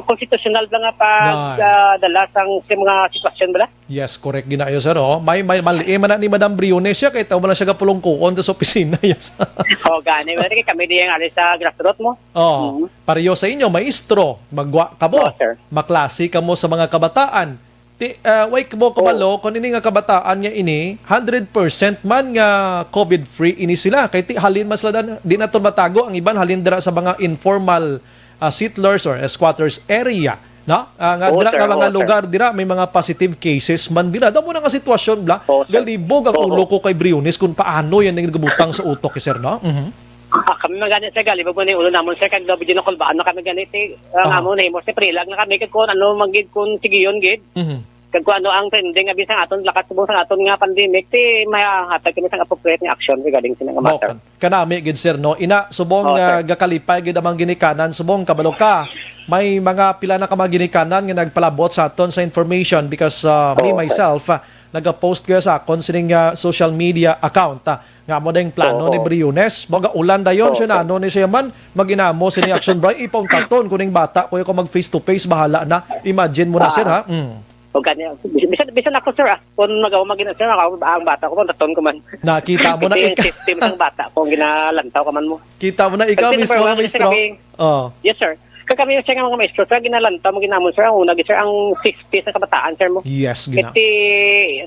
constitutional bala nga pag, Yan. ah, dala sang, sa mga sitwasyon bala. Yes, correct ginayo, sir, oh. May, may mali man na ni Madam Briones siya, kay tao man lang siya gapulungkuon sa opisina, yes. Oh, gani, wala kay kami di ang ari sa grassroots mo. Oh, Mm. pareho sa inyo, maestro, magwa ka mo, Oh, sir. maklase ka mo sa mga kabataan. Ti, ah, way mo kabalo Oh. kung ini nga kabataan nga ini, hundred percent man nga covid free ini sila. Kay ti, halin man sila dan, di naton matago ang iban halin dira sa mga informal, ah, settlers or squatters area, no? Ah, nga Oh, dira sir. nga mga Oh, sir. lugar dira may mga positive cases man dira. Damo na nga sitwasyon bla. Oh, sir. Galibog ang Oh, ulo oh. ko kay Briones kung paano yan ang nagabutang sa utok, sir, no? Mhm. Ah, kami man gani, sir, galibog man ang ulo namon, sir, kag daw medyo nakulbaan na kami gani, ti, ang Aha. amo nahimo, sir, prilag na kami, kag kung ano man gid, kung sigiyon gid, Mhm. kag kung ano ang trending, abi, sa aton, lakat subong sa aton nga pandemic, ti, mahatag kami sang appropriate nga action regarding sa nga matter. Bawkan. Kanami gid, sir, no? Ina, subong, Oo, ah, sir. gakalipay gid amang ginikanan, subong, kabalo ka. May mga pila na ka mga ginikanan nga nagpalabot sa aton sa information because, ah, me, Oo, sir. myself, ah, nagapost ko sa akon sining, ah, social media account, ah, nga amo ding plano Oo. ni Briones. Mga ulan dayon, Oo, siya sir. na, ano ni siya man, maginamo sini action, bro. Ipauntaton, kuning bata, kuya, ko mag face to face, bahala na. Imagine mo na, Ah. sir, ha? Mm. O gani, bisan, bisan ako, sir, ah. Kung magawa, magin-, sir, ako, ang bata ko, taton ko man. Nakita mo na Kasi yung ika- system ng bata ko, ang ginalantaw ka man mo. Kita mo na ikaw Kasi mismo number nga one, kasi maestro. kami, Oh. Yes, sir. Kag kami, sir, nga mga maestro, sir, ginalantaw mo, ginamon, sir, ang una, sir, ang safety sa kabataan, sir, mo. Yes, gina. Kasi,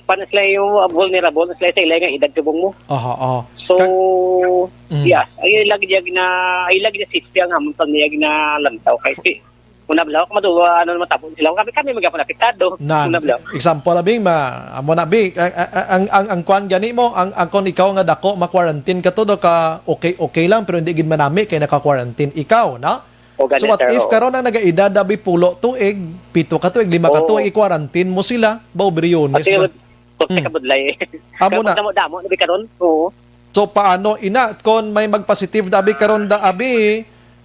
paano sila yung vulnerable, sila sa ila nga edad, subong mo. Aha, aha. So, Ka-, Mm. yes, ay lagi niya gina-, ay lagi niya safety ang amon pag niya ginalantaw. Kasi, una, bala, kung maduwa, ano, matabo sila. Kami, kami, magapon apektado. Nan, Una, bala. example, abi, ma-, amo na, abi, ang, ang, ang, ang, ang kwan gani mo, ang, ang kung ikaw nga dako, ma-quarantine ka to, do ka, okay, okay lang, pero hindi gid manami kay naka-quarantine ikaw, no? O, gani, So, what sir, if oo. karon ang nagaedad, abi, pulo tuig, pito ka tuig, lima ka Oo. tuig, i-quarantine mo sila, ba, Briones Kasi na? Kung sa Hmm. kabudlay. Amo Kaya na. magdamo-damo na bi karon. Oo. So, paano ina kon may magpositive na abi karon da abi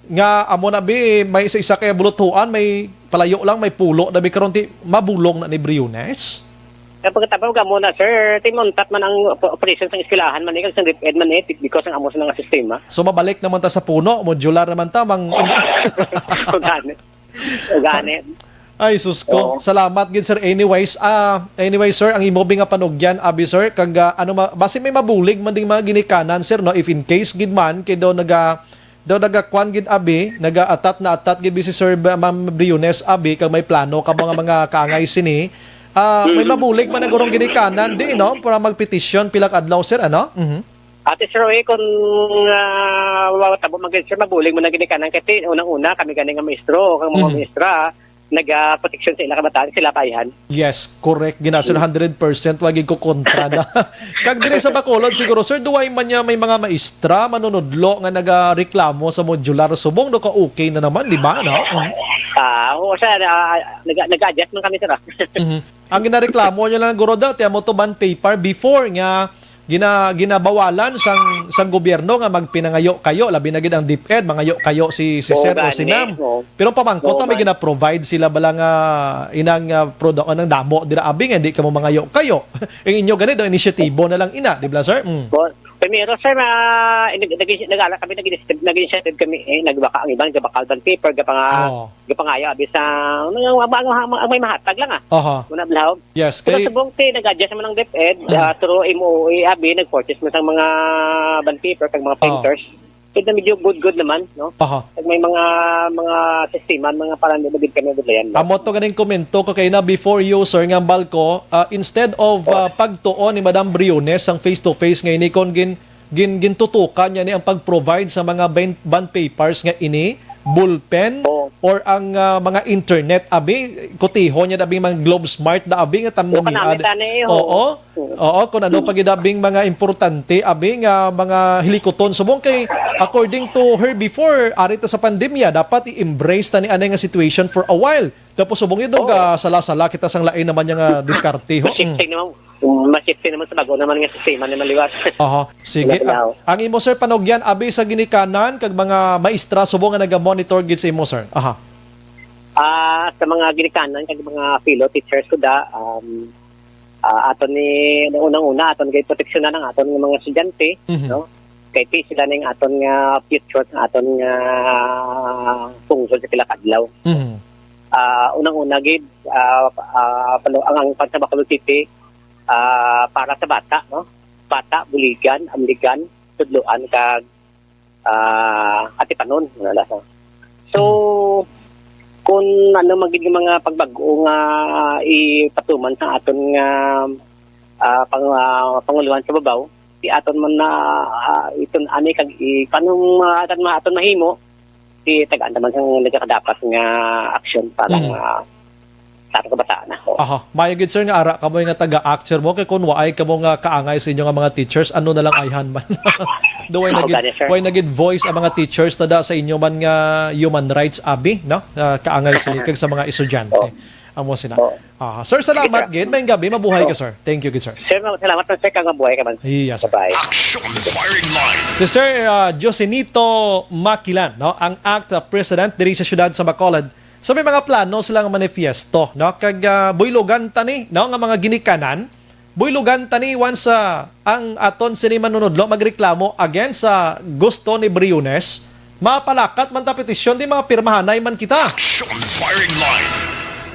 nga amo na bi may isa-isa kay buluthuan, may palayo lang, may pulo na bi karon ti mabulong na ni Briones? Kaya pagkatapos amo na, sir, ti mauntat man ang op-, operation sa eskwelahan man, eh, kag sa DepEd man, eh, because ang amo sa mga sistema. So, mabalik naman ta sa puno, modular naman ta, mang Gani. Gani. Ay, sus ko. Oo. Salamat gid, sir. Anyways, ah, anyway, sir, ang imo bi nga panugyan, abi, sir, kag, ah, ano ma-, basi may mabulig man ding mga ginikanan, sir, no? If in case gid man, kay daw naga-, daw nagakwan gid, abi, naga-atat na atat gid bi si Sir Ba-, Ma'am Briones, abi, kag may plano ka mga, mga kaangay sini. Ah, may Mm. mabulig man ang gurong ginikanan, di, no? Para magpetisyon, pila ka adlaw, sir, ano? Mhm. Ate Sir, eh, kung, ah, matabo man gid, sir, mabulig mo na ginikanan. Kasi unang-una, kami gani nga maestro, kang mga Mm. maestra, nagaproteksyon sa ila kabataan, sila pa ayhan. Yes, correct. Gina, sir, Mm. hundred percent, wag ko kontra na. Kag diri sa Bacolod, siguro, sir, duway man niya may mga maestra, manunudlo nga nagareklamo sa modular subong, no, ka okay na naman, di ba, no? Mm. Ah, oo, sir, ah, nag-, nag-adjust man kami, sir, ah. Mhm. Ang ginareklamo niya lang, guro, daw, ti amo to bond paper before nga gina-, ginabawalan sang, sang gobyerno nga magpinangayo kayo, labi na gid ang DepEd, mangayo kayo si, si Oo, sir o si gani, ma'am. Oo. Pero pamangkot Oo, ta, may man. Gina-provide sila bala nga inang, ah, product, anang damo dira, abi, nga hindi kamo mangayo kayo. Ang inyo gani daw, inisyatibo na lang ina, di ba, sir? Mm. Bo-, primero, sir, ah, nag-, nag-, nag-ala kami, nag-initiative, nag-initiative kami, eh, nagbaka ang iban, gabakal bond paper, gapanga-, Oo. gapangayo, abi, sa, ang, ang, ang, ang may mahatag lang, ah. Aha. Muna, blaw. Yes, Pero kay subong ti nag-adjust naman ang DepEd, Mm. ah, through M O E, abi, nag-purchase man sang mga bond paper kag mga Oo. printers. Kaya medyo good-good naman, no? Aha. Kag may mga, mga sistema, mga parang di ba gid kami nabudlayan, no? Amo to ganing komento ko kay na before you, sir, nga balko, ah, instead of, ah, pagtuon ni Madam Briones ang face-to-face nga ini, kon gin-, gin-, gintutukan niya ni ang pag-provide sa mga ban-, bond papers nga ini, ballpen, Oo. or ang, ah, mga internet, abi, kutiho niya, abi, mga Globe Smart na, abi, nga tam-, Oo, namiha, kanami tani, oo. Oo. Oo. Oo, kung ano pa gid, abing, mga importante, abi, nga mga hilikuton. Subong kay, according to her before, ari ta sa pandemya, dapat i-embrace ta ni anay nga situation for a while. Tapos subong yun, Oo. ga sala-sala kita sang lain naman niya nga diskarte, ho? Mm. Shifting naman. Mm, ma-shifting naman sa bago naman nga sistema naman liwat. Oho. Sige. Wala, wala. Ang, ang imo, sir, panugyan, abi, sa ginikanan kag mga maestra subong nga naga-monitor gid sa imo, sir. Aha. Ah, sa mga ginikanan kag mga fellow teachers ko da, um, ah, aton ni, unang-una, aton kay proteksyonan ang aton nga mga estudyante, Mhm. no? Kay ti sila ning aton nga future, ang aton nga pungsod sa pila ka adlaw. Mhm. Ah, unang-una gid, ah, ah, palo-, ang, ang pagtabakal City, ah, para sa bata, no? Bata, buligan, amligan, tudloan, kag, ah, atipanon, wala sa. So, kung ano man gid nga mga pagbag-o nga ipatuman sa aton nga, ah, pang-, ah, panguluhan sa babaw, si aton man na, ah, iton ani kag i-, paano ma-, aton ma-, aton mahimo, si tagaan naman sang nagakadapat nga aksyon para Mm. nga sa aton kabataan ako. Aha, maayo gid, sir, nga ara kamo nga taga-act, sir, mo, kay kung waay kamo nga kaangay sa inyo nga mga teachers, ano na lang ayhan man. Do way na Ako gid, gani, sir. Way na gid voice ang mga teachers na da sa inyo man nga human rights, abi, no? Ah, kaangay sa kag sa mga estudyante. Oo. Amo sina. Oo. Ah, sir, salamat Sige, sir. gid. Maayong gabi, mabuhay ka, Oo. sir. Thank you gid, sir. Sir, ma-, salamat man, sir, kag mabuhay ka man. Yes, sir. Bye-bye. Action Firing Line. Si Sir, ah, Josenito Makilan, no, ang act, ah, president diri sa siyudad sa Bacolod. So, may mga plano sila nga manifesto, no? Kag, ah, buylogan ta ni, no, nga mga ginikanan. Buylogan ta ni once, ah, ang aton sini manunudlo magreklamo against sa gusto ni Briones. Mapalakat man ta petisyon, di mapirmahanay man kita. Action Firing Line.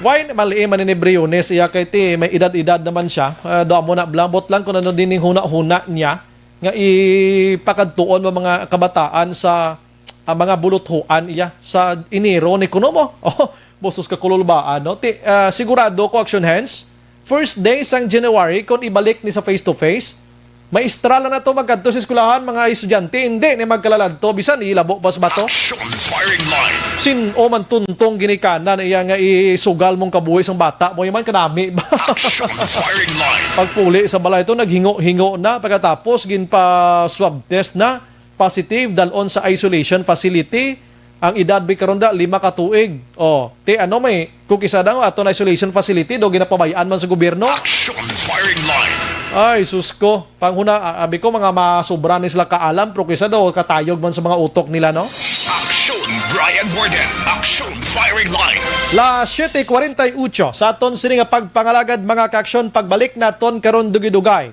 Why mali man ni Briones, iya kay ti may edad-edad naman siya. Ah, do amo na, blambot lang kung ano din yung huna-huna niya nga ipakadtuon mo mga kabataan sa, ah, mga buluthuan iya sa Enero ni kuno mo. Oh, busos ka kululbaan, no? Ti, ah, sigurado ko, Action Hands, first day sang January, kung ibalik ni sa face-to-face, maestra lang na to magkadto sa eskwelahan, mga estudyante, hindi ni magkalaladto, bisan ilabo pa sa bato. Action Firing Line. Sin-o man tuntong ginikanan iya nga isugal mong kabuhi sang bata mo, yaman kanami ba? Action Firing Line. Pagpuli sa balay to, naghingo-hingo na, pagkatapos ginpa-swab test na, positive, dalon sa isolation facility. Ang edad bi karon da, lima ka tuig. Oh, ti ano may, kung kisa daw ato na isolation facility, do ginapabay-an man sa gobyerno? Action Firing Line. Ay, sus ko. Panghuna, a-, abi ko, mga masubra ni sila kaalam, pero kisa daw katayog man sa mga utok nila, no? Action Brian Warden. Action Firing Line. Las siete cuarenta y ocho, sa aton sini nga pagpangalagad, mga kaaksyon, pagbalik naton karon dugay-dugay.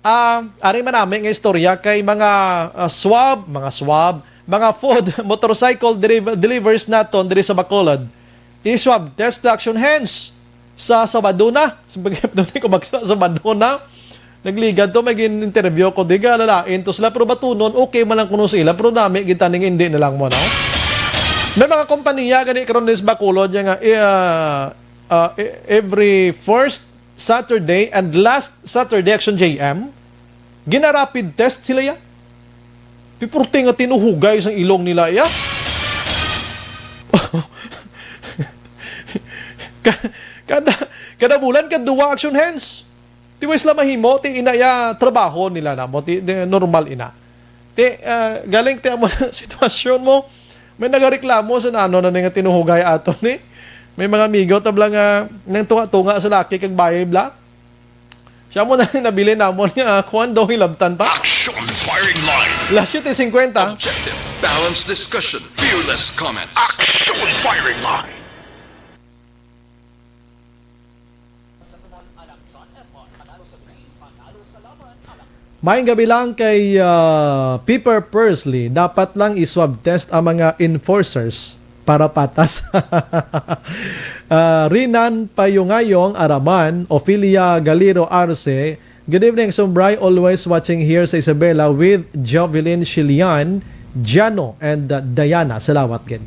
Ah, ari man nami nga istorya kay mga, ah, swab, mga swab, mga food, motorcycle deliv-, delivers naton diri sa Bacolod. I-swab test na, Action Hands, sa Sabado na. Sa pag-, doon ko magsa-, Sabado na. Nagligad to, may gin-interview ko, di ka lalain to sila, pero batunon, okay man lang kuno sa ila, pero nami kita ning hindi na lang mo, no? May mga kompanya gani karon din sa Bacolod niya nga, eh, ah, ah, e-, every first Saturday and last Saturday, Action J M, gina-rapid test sila ya. Pipurti nga tinuhugay sang ilong nila ya. Kada, kada bulan, kaduwa action hands. Ti wa sila mahimo, ti ina ya trabaho nila na mo, ti, ti normal ina. Ti, ah, galing ti amo na sitwasyon mo. May nagareklamo sa nano na nga tinuhugay ato ni. May mga amigo tabla nga nang tunga-tunga sa laki kag bayi bla. Siya mo na nabilin namon nga kuan daw hilabtan pa. Action Firing Line. Las siete cincuenta. Objective, balanced discussion, fearless comments. Action Firing Line. Maayong gabi lang kay ah, Pepper Pursley. Dapat lang i-swab test ang mga enforcers para patas. Ah, Rinan Payungayong Araman, Ophelia Galiro Arce, good evening, Sumbray. Always watching here sa Isabela with Jovelyn Shilian, Jano, and uh, Diana. Salamat gid.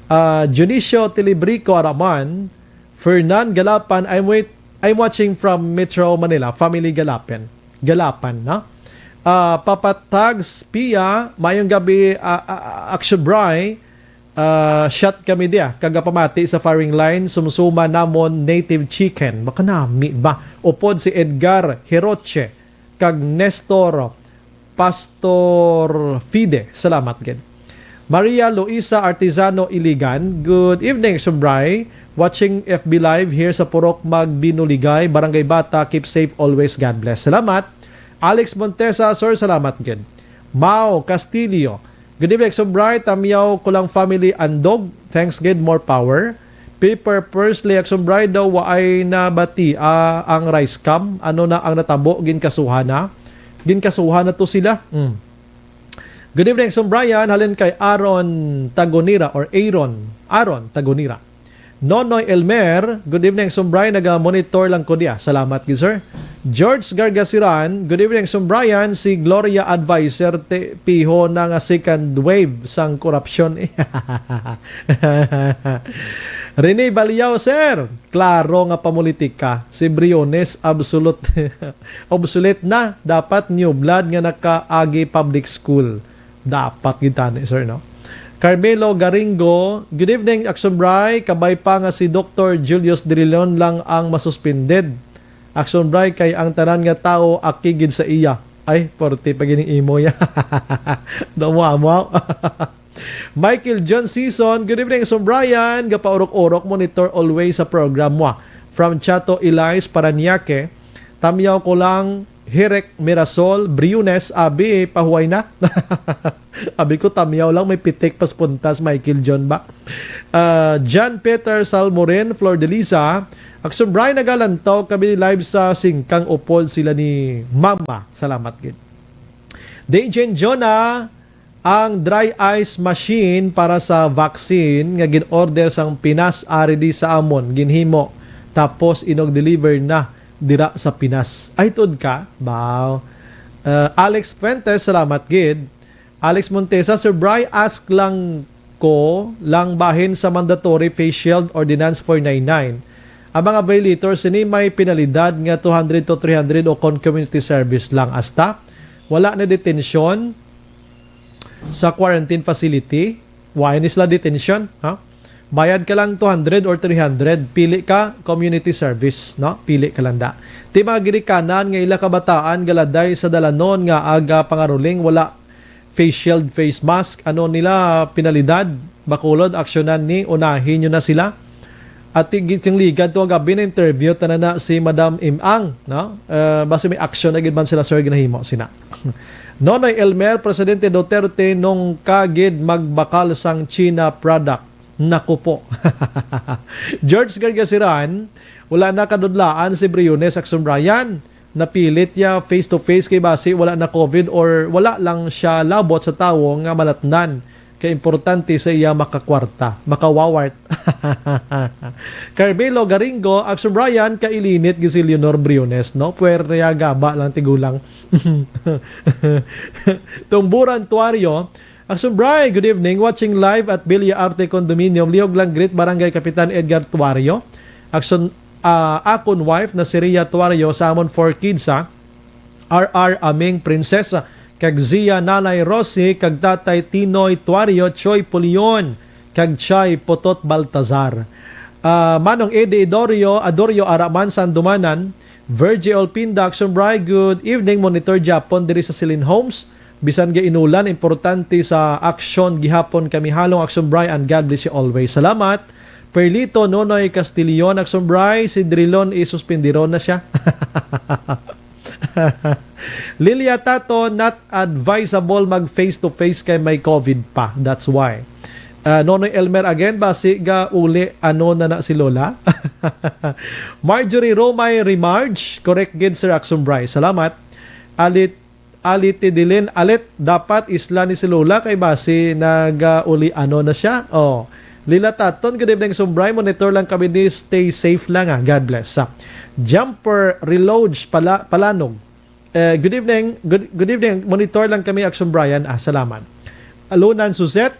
Ah, Dionisio Tilibrico Araman, Fernan Galapan, I'm wait, I'm watching from Metro Manila, Family Galapan. Galapan, no? Ah, Papa Tags Pia, mayong gabi, ah, ah, Action Bry. Ah, shot kami diya, kagapamati sa firing line, sumsuma namon native chicken. Makanami ba? Upod si Edgar Hiroche, kag Nestor Pastor Fide. Salamat gid. Maria Luisa Artizano Iligan, good evening, Sumbray. Watching F B Live here sa Purok Magbinuligay, Barangay Bata. Keep safe always. God bless. Salamat. Alex Montesa, sir, salamat gid. Mao Castillo, good evening, Sumbray. Tamyaw ko lang family andog. Thanks gid, more power. Paper Pursley, Action Bry daw waay na bati ah, ang rice cam. Ano na ang natabo? Ginkasuhan na? Ginkasuhan na to sila. Mm. Good evening, Action Brian. Halin kay Aaron Tagonira or Aaron. Aaron Tagonira. Nonoy Elmer, good evening, Action Brian. Naga-monitor lang ko diya. Salamat gid, sir. George Gargasiran, good evening, Action Brian. Si Gloria Advisor te, piho na nga second wave sang korupsyon. Rene Baliao, sir. Klaro nga pamulitika. Si Briones, absolute, obsolete na. Dapat new blood nga nakaagi public school. Dapat gid tani, sir, no? Carmelo Garingo, good evening, Action Bry. Kabay pa nga si Doctor Julius Drilon lang ang masuspended. Action Bry, kay ang tanan nga tawo aki gid sa iya. Ay, porte pa gining imo ya. Daw mo amo. Michael John Season, good evening, Action Brian. Gapaurok-urok, monitor always sa program mo. From Chato Elias, Parañaque. Tamyaw ko lang, Hirek Mirasol Briones, abi, pahuway na. Abi ko, tamyaw lang, may pitik pas puntas, Michael John ba? Ah, John Peter Salmorin, Flor de Lisa, Action Brian, nagalantaw kami live sa Singkang, upod sila ni Mama. Salamat gid. Dejen Jonah, ang dry ice machine para sa vaccine nga gin-order sang Pinas ari di sa amon, ginhimo, tapos inong-deliver na dira sa Pinas. Ay, tuod ka? Wow. Uh, Alex Fuentes, salamat gid. Alex Montesa, Sir Bry, ask lang ko lang bahin sa mandatory face shield ordinance four nine nine. Ang mga violators sini may penalidad nga two hundred to three hundred o kon community service lang. Hasta wala na detention sa quarantine facility, why ni sila detention, ha? Bayad ka lang two hundred or three hundred, pili ka community service, no? Pili ka lang da. Ti mga ginikanan nga ila kabataan galaday sa dalanon nga aga pangaruling wala face shield, face mask, ano nila penalidad, Bacolod, aksyonan ni, unahin nyo na sila. At ti-, gi-, kang ligad to gabi na interview tanan na si Madam Imang, no? Eh, basi may action na gid man sila, sir, ginahimo sina. Nonoy Elmer, Presidente Duterte, nung ka gid magbakal sang China product. Naku po. George Gargasiran, wala na kadudlaan si Briones Action Brian. Napilit ya face to face kay basi wala na covid or wala lang siya labot sa tawo nga malatnan. Kay importante sa iya makakwarta, makawawart. Carmelo Garingo, Action Brian, kailinit gid si Leonor Briones, no? Puwerya gaba lang tigulang. Tumburan Tuario, Action Bri, good evening. Watching live at Villa Arte Condominium, Liog lang greet Barangay Kapitan Edgar Tuario. Action, ah, akon wife na si Ria Tuario sa amon four kids, ha. R R Aming Prinsesa, kag Zia Nanay Rosie, kag Tatay Tinoy Tuario, Choy Pulion, kag Chay Potot Baltazar. Ah, Manong Eddie Idorio, Adorio, ara man sa Andumanan. Virgie Olpinda, Action Bri, good evening. Monitor Japon diri sa Silin Homes. Bisan ga inulan, importante sa aksyon gihapon kami halong, Action Bri, and God bless you always. Salamat. Perlito Nonoy Castillon, Action Bri, si Drilon isuspindiron na siya. Lilia Tato, not advisable mag face to face kay may COVID pa. That's why. Ah, Nonoy Elmer again, basi ga uli ano na na si Lola. Marjorie Romay Remarge, correct gid, Sir Action Bri. Salamat. Alit, Alit Tidilin, Alit, dapat isla ni si Lola kay basi nag-uli ano na siya. Oh. Lila Taton, good evening, Action Bri. Monitor lang kami ni, stay safe lang, ah. God bless. Ah, Jumper Reload pala, Palanog. Eh, good evening. Good, good evening. Monitor lang kami, Action Brian. Ah, salamat. Alunan Suzette,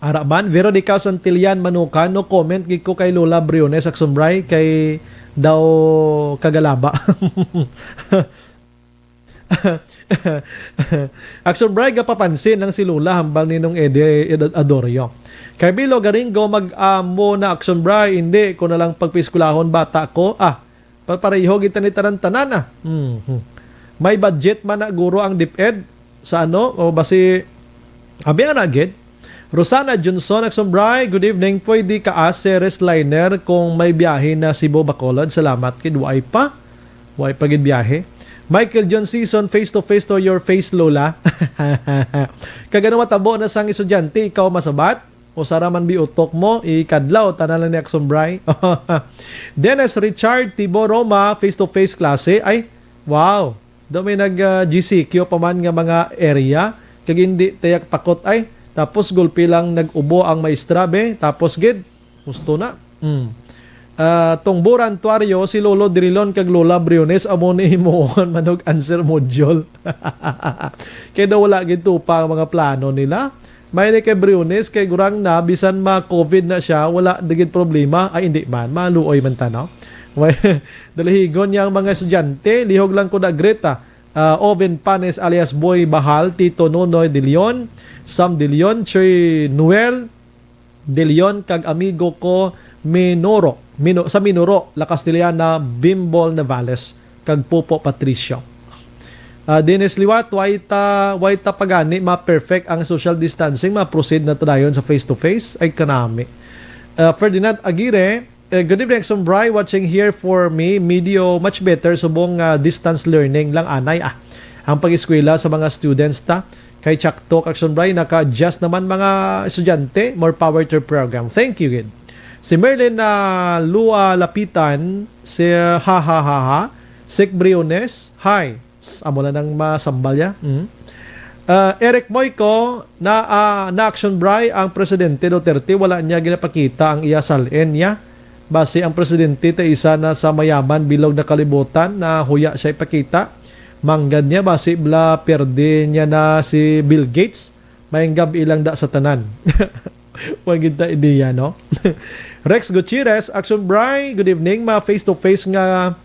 ara man. Veronica Santillan Manukan, no comment gid ko kay Lola Briones, Action Bri, kay daw kagalaba. Action Bri, gapapansin lang si Lola hambal ni Nong Eddie Ad-, Adorio. Carmelo Garingo, mag-amo na, Action Bri, hindi ko na lang pagpiskulahon bata ko. Ah, papareho kita ni tanan-tanan, ah. Hmm, hmm. May budget man na guro ang DepEd sa ano, o basi, abi ana gid. Rosana Johnson, Action Bri, good evening. Pwede ka, ah, series liner kung may biyahe na Cebu, Bacolod? Salamat gid, way pa. Way pa gid biyahe. Michael John Season, face to face to your face, Lola. Kag ano matabo na sang estudyante, ikaw masabat? O sara man bi utok mo, ikadlaw, tanan lang ni Action Bri. Dennis Richard Tibo Roma, face to face klase. Ay, wow. Do may nag, ah, G C Q pa man nga mga area. Kag hindi tayak pakot ay. Tapos gulpi lang nag-ubo ang maestra, be. Tapos gid, gusto na. Mm. Ah, Tungburan Tuario, si Lolo Drilon kag Lola Briones amo ni himuon man og answer module. Kay daw wala gid tupa ang mga plano nila. May ni kay Briones, kay gurang na, bisan ma-COVID na siya, wala na gid problema. Ay, hindi man. Maluoy man ta, no? Dalahigon niya ang mga estudyante. Lihog lang ko na, Greta. Ah, Oven Panes alias Boy Bahal, Tito Nonoy De Leon, Sam De Leon, Choy Noel De Leon, kag amigo ko Minoro, Mino-, sa Minoro, La Castellana, Bimbol Navales, kag Popo Patricio. Ah, Dennis Liwat, way ta, way ta pagani ma-perfect ang social distancing, ma-proceed na ta dayon sa face-to-face? Ay, kanami. Ah, Ferdinand Aguirre, eh, good evening, Action Bri, watching here for me, medyo much better subong, ah, distance learning lang anay, ah, ang pag-eskwela sa mga students ta. Kay Chak Talk, Action Bri, naka-adjust naman mga estudyante. More power to your program. Thank you, gid. Si Merlin na Lua Lapitan, si ha ha ha ha, Sik Briones, hi. S-, amo lang nang masambal ya. Mm. Ah, Eric Moico, na, ah, na Action Bri, ang Presidente Duterte, wala niya ginapakita ang iya salin niya. Basi ang presidente ta isa na sa mayaman bilog na kalibutan na huya siya ipakita. Manggad niya, basi bala pierde niya na si Bill Gates. Maayong gab-i lang da sa tanan. Wa gid ta ideya, no? Rex Gutierrez, Action Bri, good evening. Ma face to face nga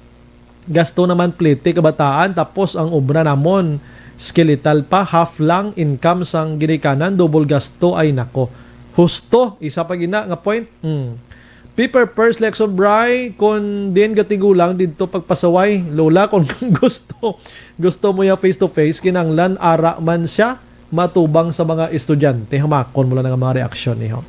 gasto naman plete kabataan, tapos ang obra namon skeletal pa, half lang income sang ginikanan, double gasto, ay nako. Husto, isa pa gina nga point. Mm. Pepper Pearls, Action Bri, kung din gatigulang didto pagpasaway, Lola, kung gusto, gusto mo ya face to face, kinanglan ara man siya matubang sa mga estudyante. Hamakon mo lang ang mga reaksyon niyo.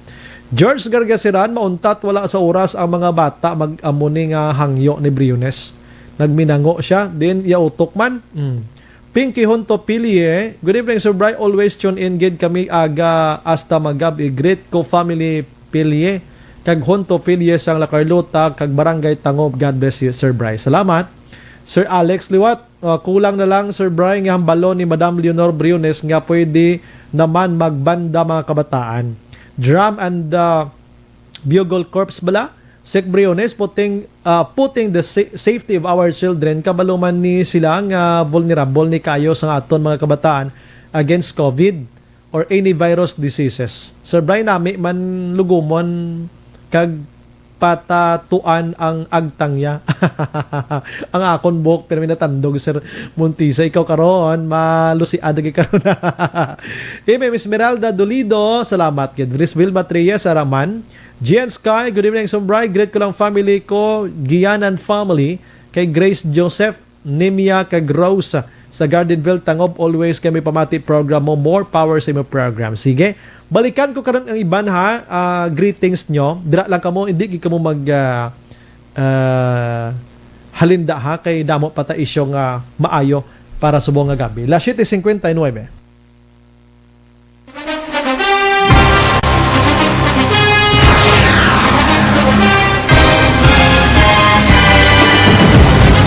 George Gargasiran, mauntat wala sa oras ang mga bata, mag-amo ni nga hangyo ni Briones. Nagminango siya, din iya utok man. Mm. Pinky Honto Pilie, good evening, Sir Bri. Always tune in gid kami aga hasta magab-i. Greet ko family Pilie kag Honto Pilie sang La Carlota kag Barangay Tangob. God bless you, Sir Bri. Salamat. Sir Alex Liwat, uh, kulang na lang, Sir Bri, nga hambalon ni Madam Leonor Briones nga pwede naman magbanda mga kabataan. Drum and, uh, Bugle Corps bala? Sek Briones, putting, ah, putting the sa-, safety of our children, kabalo man ni sila nga vulnerable ni kayo sa aton mga kabataan against COVID or any virus diseases. Sir Brian, nami man lugumon kag patatuan ang agtang niya. Ang akon buhok, pero may natandog, Sir Montisa. Ikaw karon, malusiad lagi karon. Eme Esmeralda Dolido, salamat gid. Dris Wilma Trias, Araman. Gian Sky, good evening, Sumbray. Greet ko lang family ko, Gianan family, kay Grace Joseph, Nimia, kag Rose sa Gardenville, Tangob. Always kami pamati program mo. More power sa imo program. Sige, balikan ko karon ang iban, ha. Ah, greetings nyo. Dira lang kamo, hindi gid kamo mag, ah, ah, halinda, ha, kay damo pa ta isyu nga maayo para subong nga gabi. Las siete cincuenta y nueve.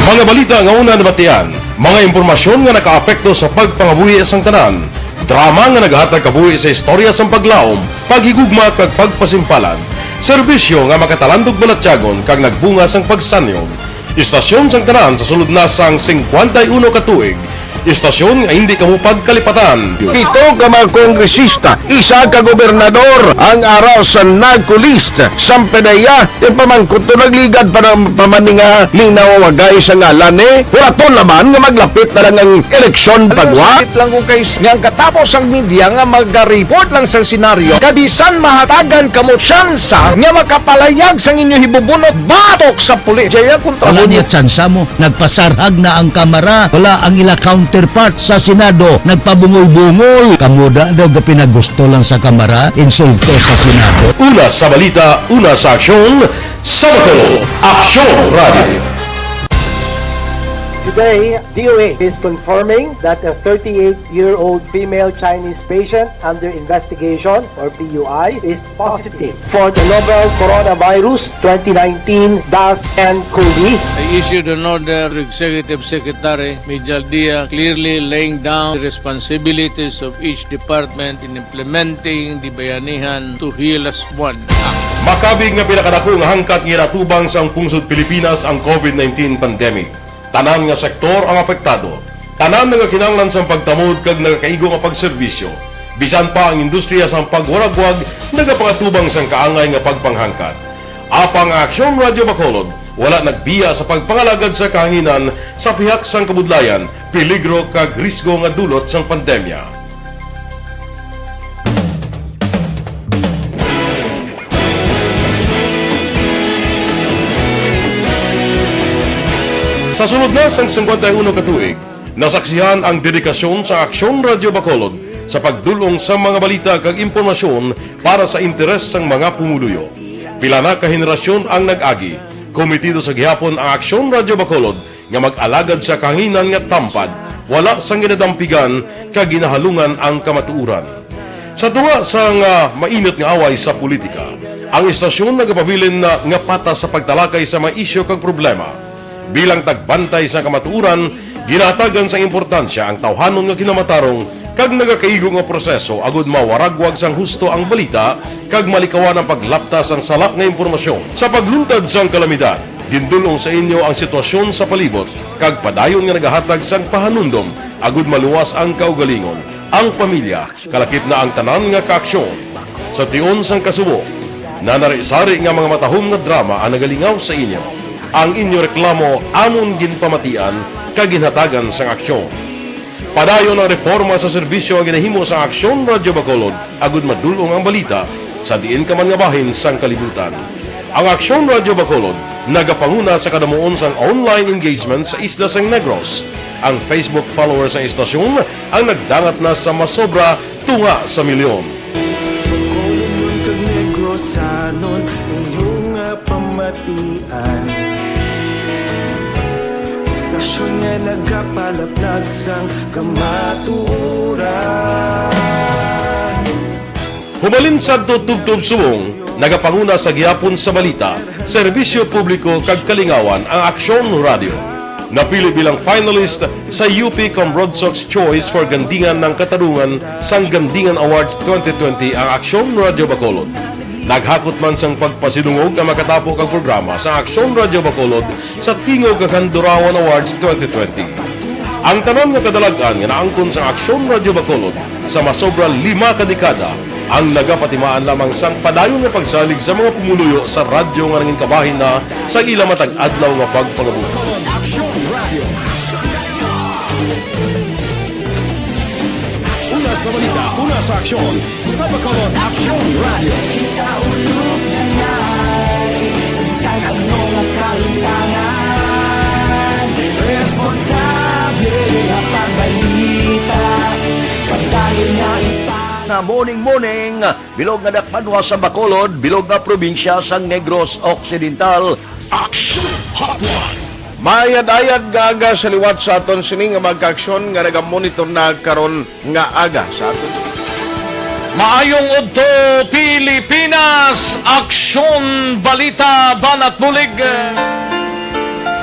Mga balita nga una nabatian, mga impormasyon nga nakaapekto sa pagpangabuhi sang tanan, drama nga naghatag kabuhi sa istorya sang paglaom, paghigugma kag pagpasimpalan, serbisyo nga makatalandog balatyagon kag nagbunga sang pagsanyog. Istasyon sang tanan sa sulod na sang singkwenta y uno ka tuig. Istasyon nga hindi kamo pagkalipatan. Pito ka mga kongresista, isa ka gobernador ang ara sa NAGCO list. Sampedeya, yung pamangkot to nagligad pa ng pamaninga ning nawawagay sa ngalan ni. Wala to naman nga maglapit na lang ang eleksyon pagwa. Sakit lang kung kay nga ang katapos ang media nga magareport lang sa senaryo. Kabisan mahatagan kamo tsansa nga makapalayag sang inyo hibubunot batok sa pulis. Jaya kontra Wala mo niya tsansa mo. Nagpasarhag na ang Kamara. Wala ang ila counterpart sa Senado. Nagpabungol-bungol. Kamo da daw gapinagusto lang sa Kamara. Insulto sa Senado. Una sa balita, una sa aksyon, sa Bacolod, Aksyon Radio. Today, D O A is confirming that a thirty-eight-year-old female Chinese patient under investigation, or P U I, is positive for the novel coronavirus twenty nineteen dash N cov. I issued an order to Executive Secretary Mijal Dia, clearly laying down the responsibilities of each department in implementing the Bayanihan to Heal Us One Act. Makabig nga pinakadako nga hangkat nga ginatubang sang pungsod Pilipinas ang covid nineteen pandemic. Tanan nga sektor ang apektado. Tanan nga kinahanglan sang pagtamod kag nagakaigo nga pagserbisyo. Bisan pa ang industriya sang pagwaragwag nagapangatubang sang kaangay nga pagpanghangkat. Apang ang Aksyon Radyo Bacolod wala nagbiya sa pagpangalagad sa kahanginan sa pihak sang kabudlayan, peligro kag risgo nga dulot sang pandemya. Sa sulod na sang singkwenta y uno ka tuig, nasaksihan ang dedikasyon sa Aksyon Radyo Bacolod sa pagdul-ong sa mga balita kag impormasyon para sa interes sang mga pumuluyo. Pila na ka henerasyon ang nag-agi, kometido sa gihapon ang Aksyon Radyo Bacolod nga mag-alagad sa kahanginan nga tampad, wala sang ginadampigan kag ginahalungan ang kamatuoran. Sa tunga sang, ah, mainit nga away sa politika, ang istasyon nagapabilin na nga patas sa pagtalakay sa mga isyu kag problema. Bilang tagbantay sa kamatuoran, ginahatagan sang importansya ang tawhanon nga kinamatarong kag nagakaigo nga proseso agud mawaragwag sang husto ang balita kag malikawan ang paglapta sang sala nga impormasyon. Sa pagluntad sang kalamidad, gindul-ong sa inyo ang sitwasyon sa palibot kag padayon nga nagahatag sang pahanumdom agud maluwas ang kaugalingon, ang pamilya, kalakip na ang tanan nga kaaksyon. Sa tion sang kasubo, nanari-sari nga mga matahom nga drama ang nagalingaw sa inyo. Ang inyo reklamo amon ginpamatian kag ginhatagan sang aksyon. Padayon ang reporma sa serbisyo nga ginahimo sa Aksyon Radyo Bacolod agud madul-ong ang balita sa diin ka man nga bahin sang kalibutan. Ang Aksyon Radyo Bacolod nagapanguna sa kadamuon sang online engagement sa isla sang Negros. Ang Facebook followers sang istasyon ang nagdangat na sa masobra tunga sa milyon. Bacolodnon kag Negrosanon, inyo nga pamatian. Istasyon nga nagapalaplag sang kamatuoran. Humalin sadto tubtob subong, nagapanguna sa gihapon sa balita, serbisyo publiko kag kalingawan ang Aksyon Radyo. Napili bilang finalist sa U P Cambrodsoc's Choice for Gandingan ng Katarungan sang Gandingan Awards twenty twenty ang Aksyon Radyo Bacolod. Naghakot man sang pagpasidungog ang makatapo kag programa sa Aksyon Radyo Bacolod sa Tingog kag Handurawan Awards twenty twenty. Ang tanan nga kadalag-an nga naangkon sa Aksyon Radyo Bacolod sa masobra lima ka dekada ang nagapatimaan lamang sang padayon nga pagsalig sa mga pumuluyo sa radyo nga nangin kabahin na sa ila matag adlaw nga pagpangabuhi. Aksyon Radio. Una sa balita, una sa aksyon, sa Bacolod Aksyon Radio. Morning, morning, bilog nga dakpanwa sa Bacolod, bilog nga probinsya sang Negros Occidental. Action Hotline. Mayad-ayad nga aga sa liwat sa aton sini nga mga kaaksyon nga nagamonitor na karon nga aga sa aton. Maayong udto, Pilipinas! Aksyon, balita, banat bulig.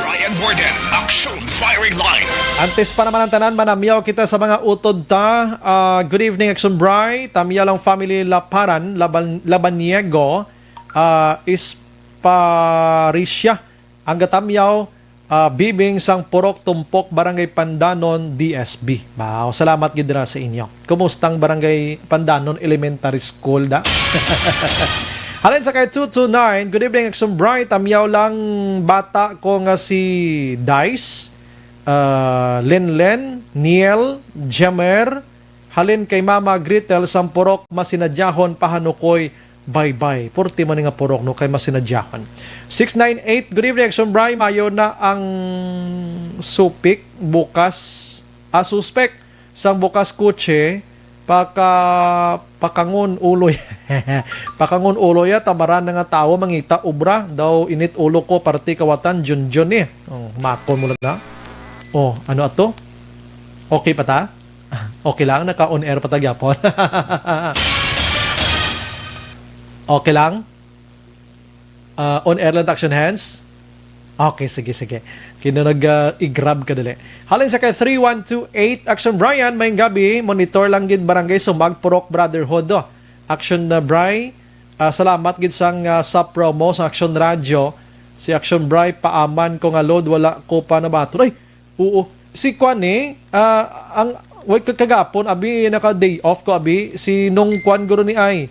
Brian Warden, Action Firing Line. Antes pa naman ang tanan, manamyaw kita sa mga utod ta. Ah, good evening, Action Bri. Tamyaw lang family Laparan, Laban, Labaniego, ah, Isparisya. Ang gatamyaw, ah, bibing sang Purok Tumpok, Barangay Pandanon, D S B. Wow, salamat gid dira sa inyo. Kumusta ang Barangay Pandanon Elementary School, da? Halin sa kay two two nine, good evening, Action Bright. Tamyaw lang bata ko nga si Dice, ah, Lenlen, Niel, Jamer. Halin kay Mama Gretel sang Purok, Masinadyahon, Pahanukoy, Baybay. Purti man nga purok, no, kay Masinadyahon. Six nine eight, good evening, Action Bri. Mayo na ang supik bukas, ah, suspek sang bukas kotse, paka-, pakangon uloy. Pakangon uloy, ah, tamaran na nga tawo mangita obra. Daw init ulo ko, parti kawatan, Junjun, eh. Oh, makon mo lang na. Oh, ano ato? Okay pa ta? Okay lang, naka-on air pa ta gyapon. Okay lang? Ah, on air lang ta, Action Hands? Okay, sige, sige. Kino nag, ah, i-grab ka dali. Halin sa kay three one two eight, Action Brian, may gabi, monitor lang gid Barangay Sumag, Purok Brotherhood, oh. Action na Bri, ah, salamat gid sang, ah, sa promo sa Action Radio. Si Action Bri, paaman ko nga load, wala ko pa nabaton. Ay, oo. Si kwan ni, ah, ang, wait, ka-, kagapon, abi, naka-day off ko, abi. Si nung kwan guro ni ay,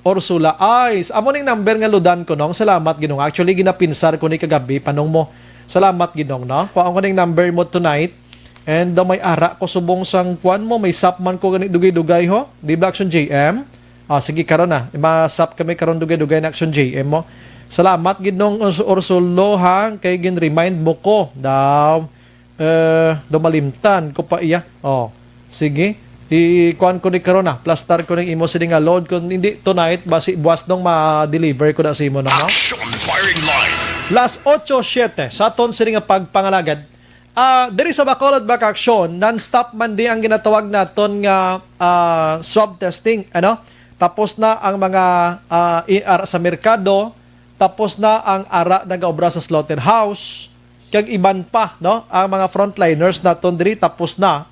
Ursula. Ay, s-, amo ning number nga ludan ko, nong. Salamat, Ginong. Actually, ginapinsar ko ni kagabi, panong mo. Salamat, Ginong, no? Kuha ko ning number mo tonight. And, uh, may ara ko subong sang kwan mo, may sap man ko gani dugay-dugay, ho? Di ba, Action J M? Ah, sige, karon na. Masap kami karon dugay-dugay na, Action J M mo. Salamat, Ginong Urs-, Ursulo, ha? Kay gin-remind mo ko. Daw, eh, dumalimtan ko pa iya. Oh, sige. I-, kuan ko ni karon na. Plastar ko ning imo sini nga load. Kung hindi tonight, basi buwas nung ma-deliver ko na sa imo na, no? Action Firing Line. Las ocho siete sa aton sini nga pagpangalagad. Ah, diri sa Bacolod, Bakaksyon, non-stop man di ang ginatawag naton nga, ah, swab testing, ano? Tapos na ang mga, ah, i-, ar-, sa merkado, tapos na ang ara nagaobra sa slaughterhouse, kag iban pa, no? Ang mga frontliners naton diri tapos na.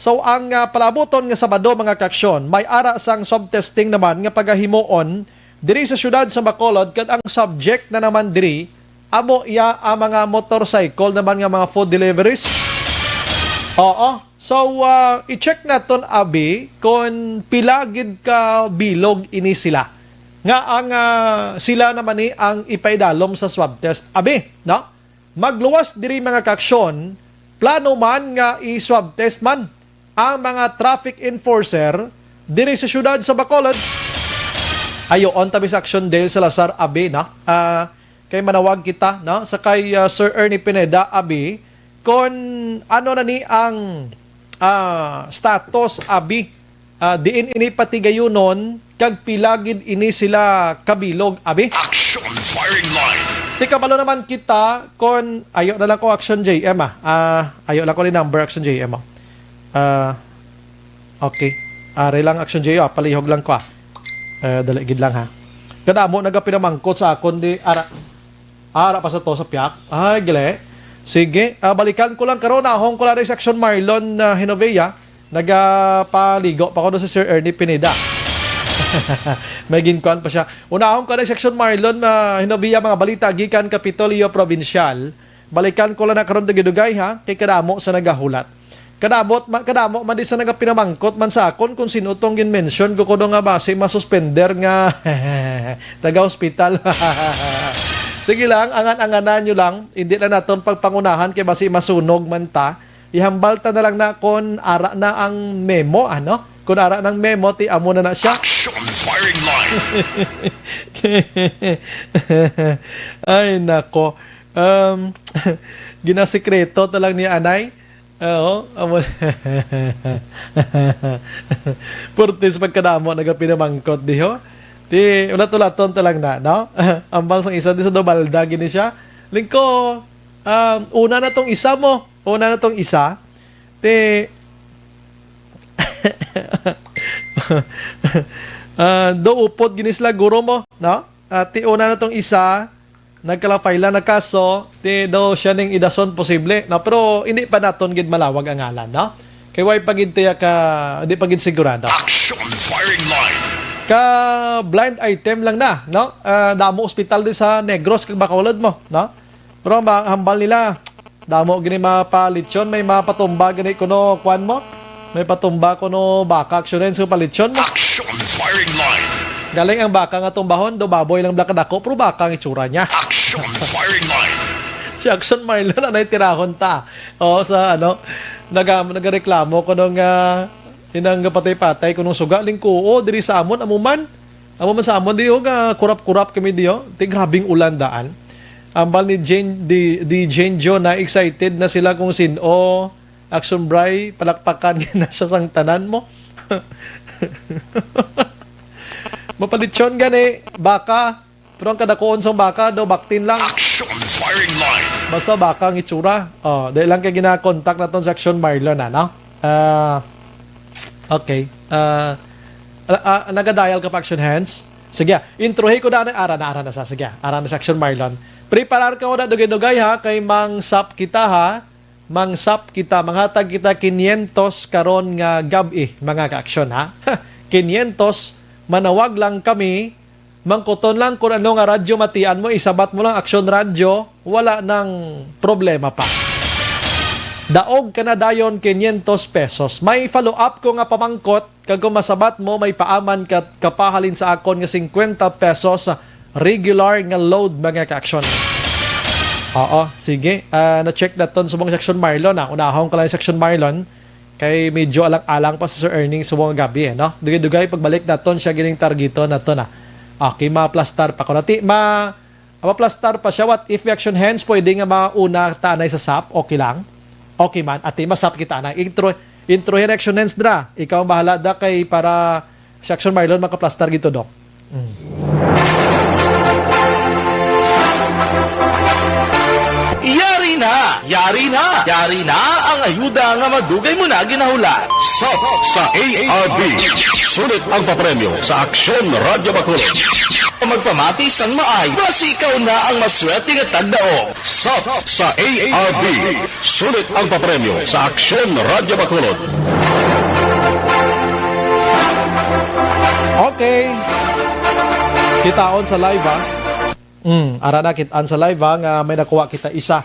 So, ang, ah, palabuton nga Sabado, mga kaaksyon, may ara sang swab testing naman nga pagahimuon diri sa siyudad sa Bacolod, kag ang subject na naman diri amo iya ang mga motorcycle naman nga mga food deliveries. Oo. So, ah, i-check naton, abi, kon pila gid ka bilog ini sila. Nga ang, ah, sila naman ni ang ipaidalom sa swab test, abi, no? Magluwas diri, mga kaaksyon, plano man nga i-swab test man ang mga traffic enforcer diri sa siyudad sa Bacolod. Ayo, on tabi sa Action Dale Salazar, abi, no? Ah, kay manawag kita, no? Sa kay, ah, Sir Ernie Pineda, abi, kon ano na ni ang, ah, status, abi, ah, diin ini patigayunon, kag pila gid ini sila kabilog, abi? Action Firing Line. Di kabalo naman kita kon, ayo na lang ko, Action J M, ah. Ah, ayo lang ko ni number, Action J M, ah. Ah, okay. Ari lang, Action J M, ah. Palihog lang ko, ah. Eh, dali gid lang, ha. Kadamo nagapinamangkot sa akon di, ara. Ah, ara pa sa to, sa piyak. Ay, gali. Sige, ah, balikan ko lang karon. Ahong ko lang sa Action Marlon, ah, Hinovea. Nagapaligo pa ko doon si Sir Ernie Pineda. May ginkuan pa siya. Unahon ko na section, Marlon, ah, Hinovea, mga balita gikan Kapitolyo Provincial. Balikan ko lang na karon dugay-dugay, ha, kay kadamo sa nagahulat. Kadamo, ma-, kadamo man di sa nagapinamangkot man sa akon kung sino tong gin-mention ko kuno nga basi masuspender nga taga-hospital. Sige lang, angan-anganan nyo lang. Hindi lang naton pagpangunahan kay basi masunog man ta. Ihambal ta na lang na kon ara na ang memo, ano? Kon ara nang memo, ti amo na na siya. Action firing line. Ay, nako. Um, ginasikreto ta lang ni anay. Oo, amo. Purtis pagkadamo nagapinamangkot diho. Ti, ulat-ulaton ta lang na, no? Ambal sang isa, di sa dobalda gini siya. Lingko, um, una na tong isa mo. Una na tong isa. Ti, ah, do upod gini sila guro mo, no? Ah, ti una na tong isa, nagkalapay lang na kaso, ti daw siya ning idason posible, no? Pero hindi pa naton gid malawag ang ngalan, no? Kay way pa gid tiya ka, di pa gid sigurado. Action firing line. Ka blind item lang na, no? Ah, damo ospital di sa Negros kag Bacolod mo, no? Pero ang ba-, hambal nila, damo gini mapalitson, may mapatumba gini kuno kwan mo. May patumba kuno baka, aksyonen sa palitson mo. Action firing line. Galing ang baka nga tumbahon, do baboy lang bala kadako, pero baka ang itsura niya. Action firing line. Si Action Marlon, anay tirahon ta. Oo, sa ano, naga-, nagareklamo kuno nga inang patay-patay kuno suga, lingkuo, diri sa amon, amo man. Amo man sa amon, di, oh, nga kurap-kurap kami, di, oh. Ti, grabing ulan daan. Ambal ni Jane, di, di Jane Jo na excited na sila kung sin-o. Action Bray, palakpakan na siya sang tanan mo. Mapalitson gani, baka, pero ang kadakuon sang baka, daw baktin lang. Action firing line. Basta baka ang itsura. Oh, dahil lang kay gina-contact naton sa Action Marlon, ano? Ah, okay. Ah, ah, ah, nagadial ka pa, Action Hands? Sige, ah. Introhi ko na, ara na, ara na sa, sige, ah. Ara na sa Action Marlon. Preparar ka na, dugay-dugay, ha, kay Mang Sap kita, ha. Mangsap kita, manghatag kita quinientos karon nga gab-i, mga ka-aksyon, ha? Quinientos, manawag lang kami, mangkuton lang kung ano nga radyo matian mo, isabat mo lang Aksyon Radyo, wala nang problema pa. Daog ka na dayon quinientos pesos. May follow-up ko nga pamangkot, kag kung masabat mo, may paaman ka, ka pa halin sa akon nga cincuenta pesos regular nga load, mga ka-aksyon. Oo, sige. Ah, na-check naton sa mga section Marlon, ah. Unahon ko lang yung section Marlon. Kay medyo alang-alang pa sa Sir Erning sa mga gabi, eh, no? Dugay-dugay, pagbalik naton siya, gining targeton naton, ah. Okay, ma-plastar pa ko. Nati, ma-, ma-plastar pa siya. What if Action Hands, pwede nga mauna tanay sa sap? Okay lang? Okay man. Ati, masap kita na. Intro, intro yan, Action Hands, dra. Ikaw ang bahala, da, kay para si Action Marlon makaplastar gito, Doc. Mm. Yari na! Yari na! Yari na ang ayuda nga madugay mo na ginahula. Sap sa A R B. Sulit ang papremyo sa Aksyon Radyo Bacolod. Magpamati sang maay, basi ikaw na ang maswerte nga tagdaog. Sap sa A R B. Sulit ang papremyo sa Aksyon Radyo Bacolod. Okay. Kitaon sa live, ha? Mm, ara na, kit-an sa live, ha, nga may nakuha kita isa.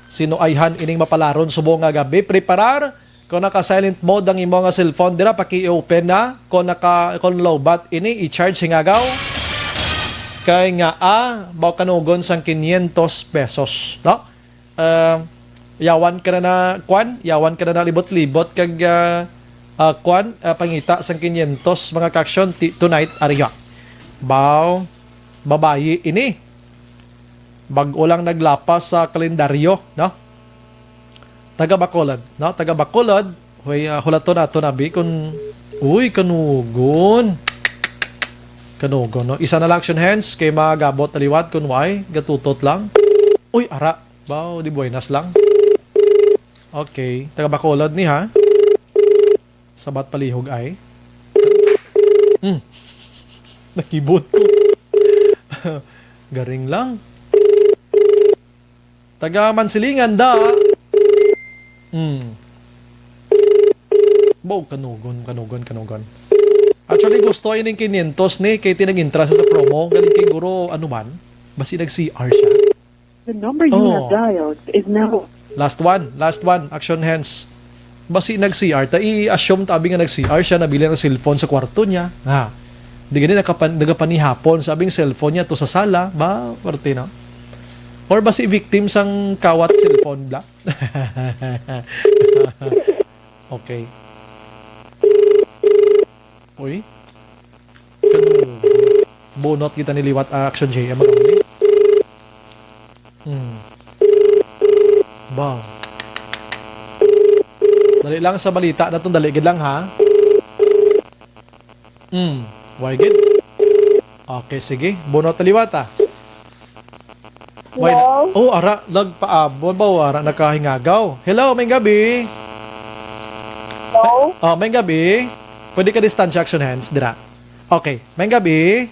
Sino ayhan ining mapalaron subong nga gabi? Preparar. Kung naka-silent mode ang imo nga cellphone, dira, paki-open na. Kung naka, kung lowbat ini, i-charge hingagaw. Kay nga, ah, baw kanugon sang quinientos pesos, no? Ah, yawan ka na na, kwan, yawan ka na na libot-libot kag, ah, ah, kwan, ah, pangita sang quinientos, mga ka-aksyon, ti-, tonight, ariya. Baw, babayi ini. Bag-o lang naglapas sa kalendaryo, no? Taga Bacolod, no? Taga Bacolod, hoy, ah, hulaton nato na, bi, kun, uy, kanugon. Kanugon, no? Isa na lang, Action Hands, kay magabot na liwat kun why, gatutot lang. Uy, ara, baw, di buenas lang. Okay, taga Bacolod ni, ha? Sabat palihog ay. Hmm. Nakibot ko. Garing lang. Taga Mansilingan da. Hmm. Bo, kanugon, kanugon, kanugon. Actually, gusto ining quinientos ni kay tinag-intra sa, sa promo. Galing kay guro, ano man. Basi nag-C R siya. The number you Oh. have dialed is now Last one, last one, Action Hands. Basi nag-C R ta, i-assume ta abi nga nag-C R siya, nabilin ang cellphone sa kwarto niya. Ha. Di gani nakapan-, nagapanihapon sa abing cellphone niya to sa sala, ba, parte, no? Or basi victim sang kawat cellphone bla. Okay. Uy. Bunot kita ni liwat, ah, Action J M. Hmm. Ba. Dali lang sa balita na tong dali gid lang, ha? Hmm, why gid? Okay, sige. Bunot na liwat, ah. Why na? Hello? Oh, ara, nagpaabot ba? Ara, nakahingagaw. Hello, may gabi. Hello? Oh, may gabi. Pwede ka distansya, action hands, dira. Okay, may gabi.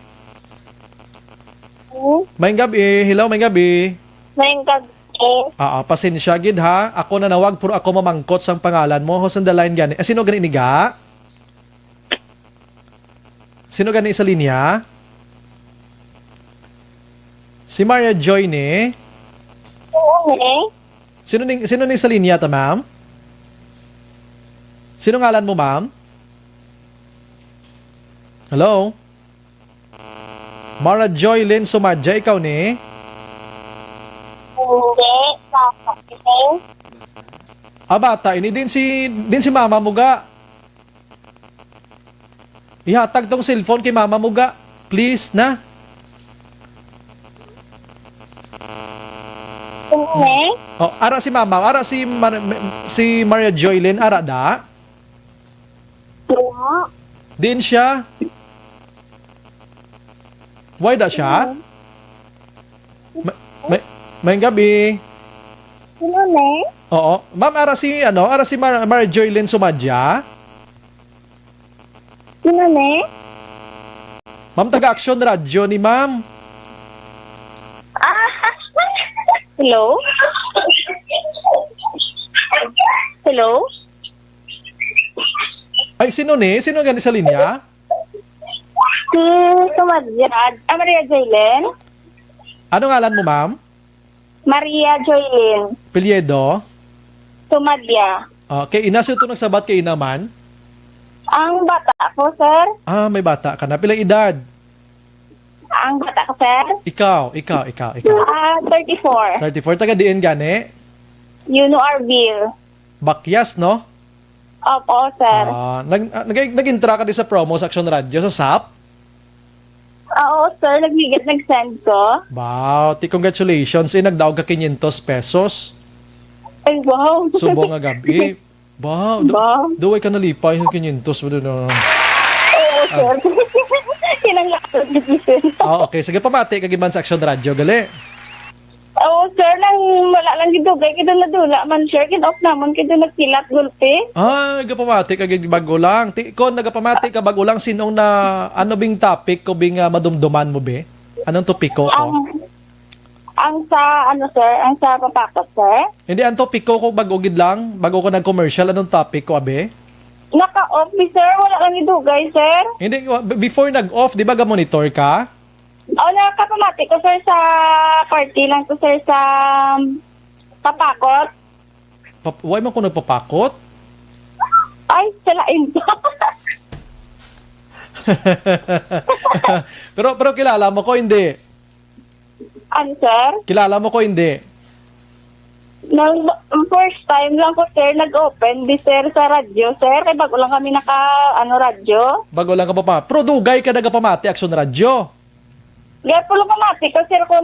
Hello? May gabi. Hello, may gabi. May gabi. Ah, ah, pasensya gid ha. Ako nanawag, pero ako mamangkot sang pangalan mo. Who's on the line gani? Eh, sino gani niga? Sino gani sa linya? Si Maria Joy ni? Oo, ni. Sino ni, sino ni sa linya ta, ma'am? Sino ngalan mo, ma'am? Hello? Mara Joy Lynn Sumadya, ikaw ni? Hindi, bata ini. Ah, bata ini. Din si, din si mama mo ga. Ihatag tong cellphone kay mama mo ga. Please na. Hindi. Oh, ara si mama, ara si Mar-, si Maria Joy Lynn, ara da. Wala. Diin siya? Why da siya? Hello. Ma-, may, may gabi. Sino ni? Oo. Ma'am, ara si, ano, ara si Mar-, Mar-, Joylyn Sumadya? Sino ni? Ma'am, taga Action Radio ni ma'am. Ah, hello? Hello? Ay, sino ni? Sino gani sa linya? Si Sumadya. Ah, Maria Jaylen? Ano ngalan mo, ma'am? Maria Joylyn. Apelyido? Sumadya. Okay, ina, sino to nagsabat kay ina man? Ang bata ko, sir. Ah, may bata ka na. Pila edad? Ang bata ko, sir? Ikaw, ikaw, ikaw, ikaw. Ah, thirty-four. Thirty-four. Taga diin gani? Yuno Arvil. Bakyas, no? Opo, sir. Ah, nag-, ah, nag-, nag-intra ka di sa promo sa Action Radio, sa sap? Oo, sir. Nagligad, nag-send ko. Wow, ti congratulations. Eh, nagdaog ka quinientos pesos. Ay, wow. Subong nga gabi. Wow, du-, Wow. duway ka nalipay nga quinientos mo dun, ah. Oo, sir. Kinanglan ko, sir. Ah, okay. Sige, pamati ka gid man sa Action Radio, gali. Oo, sir, nang wala lang gidugay, kay dula-dula man, sir, kin-off namon, kay nagkilat gulpi. Ah, nagapamati ka gid bag-o lang. Ti-, kon nagapamati ka bag-o lang, sinong na, ano bing topic ko bing, ah, madumduman mo, be? Anong topiko ko? Ang, ang sa, ano, sir, ang sa papakot, sir? Hindi, ang topiko ko bag-o gid lang, bag-o ko nag-commercial, anong topic ko, abe? Naka-off ni sir, wala lang gidugay, sir. Hindi, wa-, b-, before nag-off, di ba ga-monitor ka? O, nakapamati ko, sir, sa party lang to, sir, sa papakot. Pap-, why man ko nagpapakot? Ay, sa lain to. Pero, pero kilala mo ko, hindi? Ano, sir? Kilala mo ko, hindi? Nang first time lang ko, sir, nag-open di, sir, sa radyo, sir. Kay bago lang kami naka, ano, radyo. Bago lang ka pa pa. Pero dugay ka nagapamati, Action Radio. Gaya po lang pamati ko, sir, kung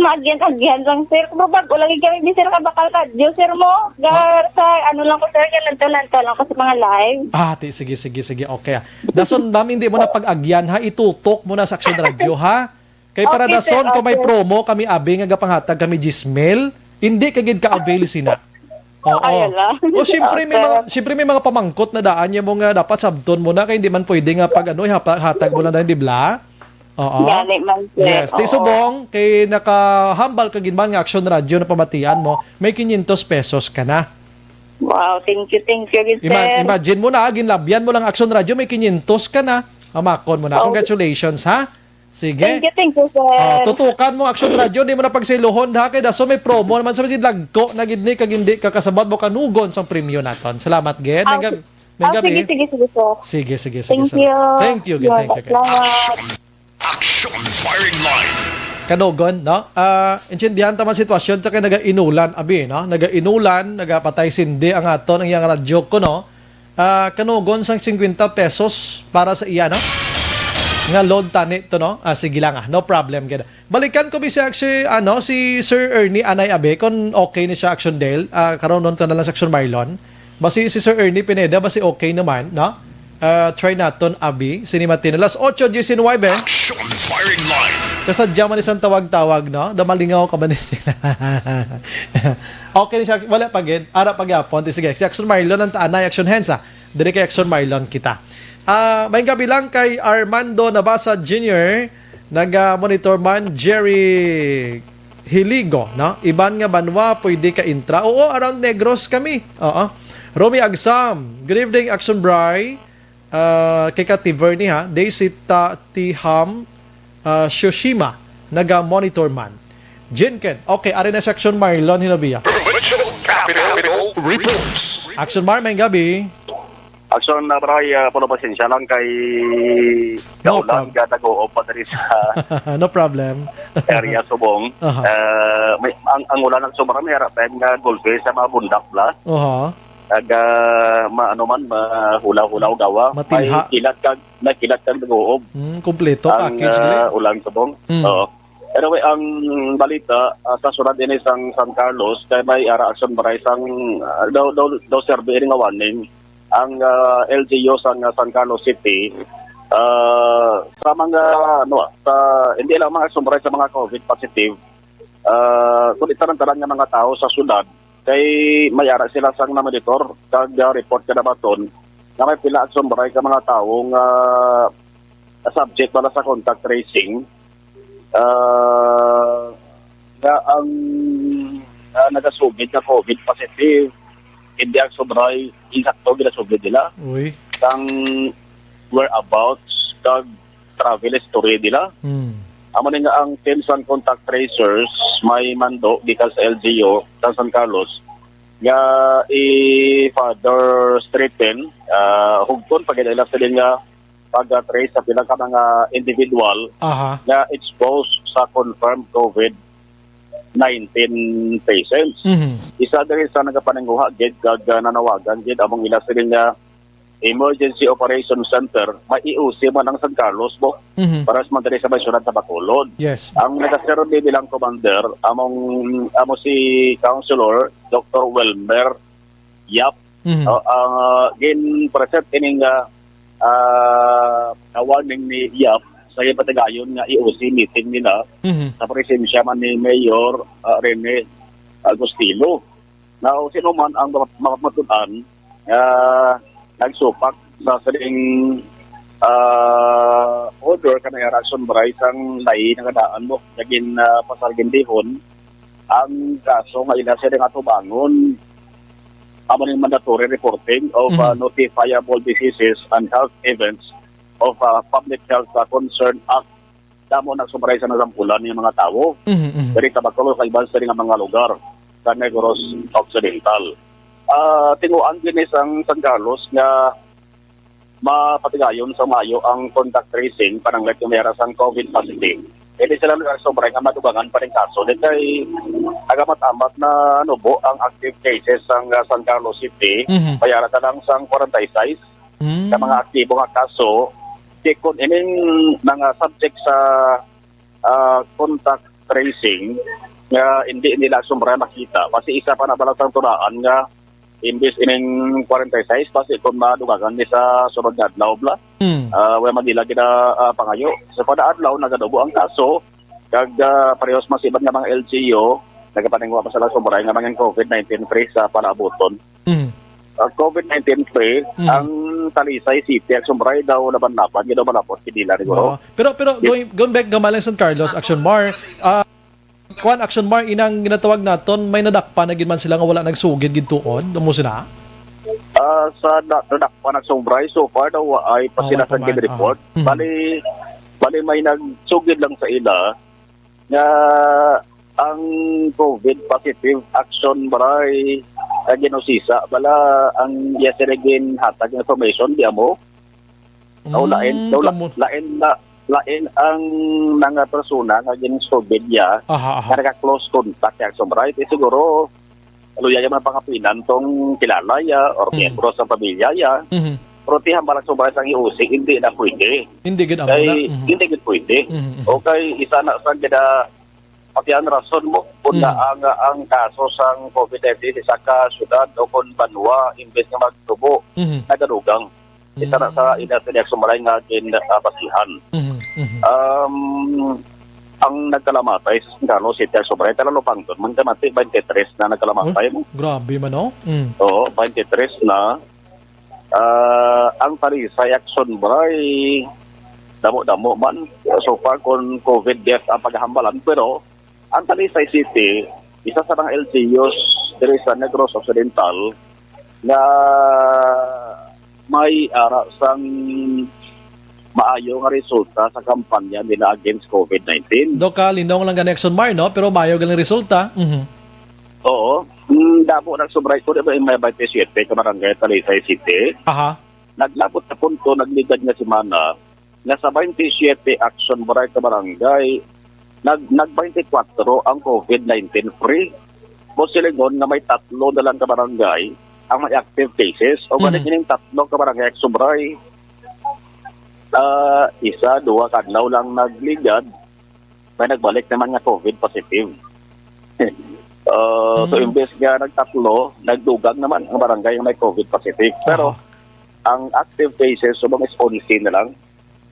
maagyan-agyan lang, sir. Kung bago lang kami di, sir, kabakal radyo, sir, mo. Ga-, Ah. sa, ano lang ko, sir, kaya lantaw-lantaw lang ko sa mga live. Ah, ti-, sige, sige, sige. Okay, ah. Dason, ma'am, hindi mo na pag-agyan, ha? Itutok mo na sa Action Radio, ha? Kay para Okay, sir, dason, kung may okay. promo kami, abi, nga gapanghatag kami diyes mil, hindi ka gid ka-avail sina. Oo. Ay, ala. O, siyempre, may Okay. mga, siyempre, may mga pamangkot na daan niya mo nga dapat sabton mo na, kay hindi man pwede nga pag, ano, ihapa-, hatag mo lang dahil, di ba? Oo. Gani man, sir. Yes. Ti Oo. subong, kay nakahambal ka gid man nga Action Radio na pamatian mo, may quinientos pesos ka na. Wow, thank you, thank you, gid, Ima-, sir. imagine mo na, ginlabyan mo lang Action Radio, may quinientos ka na. Amakon mo na. Oh. Congratulations, ha? Sige. Thank you, thank you, sir. Oh, tutukan mo Action Radio, di mo na pagsaylohon, ha? Kay daso may promo naman sa, si lagko na gid ni, kag hindi ka kasabot mo kanugon sang premyo naton. Salamat, gid. Ah, May gab-, may ah, gabi. sige, sige, sige, sir. Sige, sige, sige, Thank sir. you. Thank you, gid. Yeah, Thank you, gid. salamat. Action Firing Line. Kanugon, no? Ah, intindihan ta man sitwasyon ta kay nagainulan, abi, no? Nagainulan, nagapatay sindi ang aton, ang iyang radyo ko, no? Ah, kanugon sang singkwenta pesos para sa iya, no? Nga load tani to, no? Ah, sige lang, ah. No problem, gid. Balikan ko, bisag si, ano, si Sir Ernie Anay, abi, kung okay ni siya, Action Dale. Ah, karon nun ka na lang sa Action Marlon. Basi si Sir Ernie Pineda, basi okay naman, no? Ah, try naton, abi, sini Matino. Las ocho diecinuebe. Action firing line. Kasadya man isang tawag-tawag, no? Damalingaw ka ba ni sila? Okay ni siya. Wala pa gid. Ara pa gyapon. Di, sige, si Action Marlon ang taanay, Action Hensa. Diri kay Action Marlon kita. Ah, may gabi lang kay Armando Nabasa Junior, naga-monitor man, Jerry Hiligo, no? Iban nga banwa pwede ka intra. Oo, around Negros kami. Oo. Romy Agsam, good evening, Action Bry. Ah, kay ka Tiverni, ha? Daisy Ta-, Tiham, ah, Shoshima, naga-monitor man. Jinken, okay, ari na si Action Marlon Hinobia. Provincial Capitol Reports. Action Mar, may gabi. Action na, Bray, ah, puno pasensya lang kay No kaulan prob- nga nag-uob pa diri sa No problem. area Subong. Aha. Ah, may, ang, ang ulan nagsobra, may ara time nga gulpi sa mga bundak bla. Oho. Nag, ah, ma-, ano man, mahula-hula o gawa. Matilha. May kilat kag, may kilat kag nag-uob. Hmm, kompleto Ang, package ah, gali. Ulan Subong. Mm. Oo. Anyway, ang balita, ah, sa syudad ini sang San Carlos, kay may ara Action Bray sang, ah, daw, daw, daw serbi ini nga warning ang, ah, L G U sang, ah, San Carlos City, ah, sa mga, ano, ah, sa, hindi lang mga Action Bray sa mga COVID positive, ah, kundi tanan-tanan nga mga tawo sa syudad, kay may ara sila sang na-monitor kag, ah, report kadabaton nga may pila Action Bray ka mga tawo nga subject bala sa contact tracing, ah, nga ang, ah, nagasugid nga COVID positive, hindi Action Bray insakto ginasugid nila Uy. sang whereabouts kag travel history nila. Hmm. Amo ni nga ang team sang contact tracers may mando gikan sa L G U sa San Carlos nga i-further strengthen, ah, hugton pa gid ila sila nga pag-trace sa pila ka mga individual Aha. nga exposed sa confirmed COVID nineteen patients. Mhm. Isa diri sa nagapaninguha gid kag, ah, nanawagan gid among ila sila nga Emergency Operation Center, may E O C man ang San Carlos mo. Mhm. Para sa mga diri sa may syudad sa Bacolod. Yes. Ang nagaserbi bilang commander, among, amo si Councilor Doctor Wilmer Yap. Mhm. O, ang, ah, gin-present ining, ah, ah, warning ni Yap sa ipatigayon nga E O C meeting nila Mhm. sa presensya man ni Mayor, ah, Rene Agustilo. Now, sino man ang mapamatud-an nga nagsupak sa sining, ah, order kanang Action Bray sang lain nga daan mo nga gin, ah, pasar gindihon ang kaso nga ila sila nga tubangon, amo ning mandatory reporting of, ah, Mhm. notifiable diseases and health events of, ah, Public Health, ah, Concern Act. Damo nagsumbray sa nasampulan ning mga tawo. Mhm, mhm. Diri sa Bacolod, kag iban sa nga mga lugar sa Negros Occidental. Ah, tinguhaan gid ni sang San Carlos nga mapatigayon sa maayo ang contact tracing pananglit nga may ara sang COVID positive. Hindi sila lugar sobra nga madugangan pa ning kaso. Di kay agamat-amat na nubo ang active cases sang, ah, San Carlos City. Mhm. May ara ta lang sang forty-six Mm. sa mga aktibo nga kaso. Di kun ining mga subject sa, ah, contact tracing nga hindi nila sobra makita, basi isa pa na bala sang tulaan nga imbis ining forty-six, basi kung madugangan ni sa sunod nga adlaw, bla. Hmm. Ah, wala man nila gina, ah, pangayo. So, kada adlaw, nagadugo ang kaso, kag, ah, parehas man sa iban nga mga L G U, nagapaningwa pa sila sa Umaray nga mga COVID nineteen free sa palaabuton. Hmm. Ah, COVID nineteen free, Hmm. ang Talisay City, ang Sumray daw laban-laban, yun daw malapot, hindi lang siguro. Oo. Pero, pero Yes. going, going back, gamay lang San Carlos, Action Mar, ah, Kwan, Action Mar, inang ginatawag naton, may nadakpan na gid man sila nga wala nagsugid gid tuod, amo sina? Ah, sa na-, nadakpan ang Sumray, so far daw ay pa Ah, sila wala pa sa man. Report. Ah. Mhm. Bali, bali may nagsugid lang sa ila nga ang COVID positive Action Bray, ah, ginusisa, bala ang iya sila ginhatag information, di amo? Daw lain, Mm, daw la-, kamo- lain na, lain ang mga persona nga ginsugid niya Aha, aha. nga naka-close contact niya sa Sumray. Kaya siguro, luya yung mga pangapinan tong kilala niya or Mhm. miyembro sa pamilya niya. Mhm. Pero ti hambal ang Sumray sang I O C, hindi na pwede. Hindi gid amo Kay, na. Mhm. hindi gid pwede. Mhm, mhm. Okay, isa na sa gina-, pati ang rason mo, Kung Mm. na ang, ang kaso sang COVID nineteen sa isa ka syudad o kon banwa, imbes nga magtubo, Mhm. nagadugang. Isa na sa Mm. ina sa Reaction Maray nga gin-, ah, basihan. Mhm, mhm. Um, ang nagkalamatay sa San Carlos City, Action Maray, talalupangton man, kamati, twenty-three na nagkalamatay, Oh, no? Grabe man, oh. Mm. Oo, twenty-three na. Ah, ang Talisay, Action Maray, damo-damo man. So far, kung COVID death ang paghambalan, pero ang Talisay City, isa sa mga L G Us diri sa Negros Occidental nga may ara sang maayo nga resulta sa kampanya nila against COVID nineteen. Doc, ah, linong lang gani, Action Mar, no? Pero maayo galing resulta. Mhm. Oo. Mm, damo nagsumbray ko, di ba, yung may twenty-seven ka barangay, Talisay City. Aha. Naglabot sa punto, nagligad nga semana, nga sa twenty-seven Action Maray ka barangay, nag-, nag-twenty-four ang COVID nineteen free. Mo silingon nga may tatlo na lang ka barangay ang may active cases. O gani Mm. kining tatlo ka barangay, Action Maray, ah, isa, duha ka adlaw lang nagligad, may nagbalik naman nga COVID positive. Ah, so, Mm. imbes nga nagtatlo, nagdugang naman ang barangay nga may COVID positive. Pero Aha. ang active cases, so, mga onse na lang,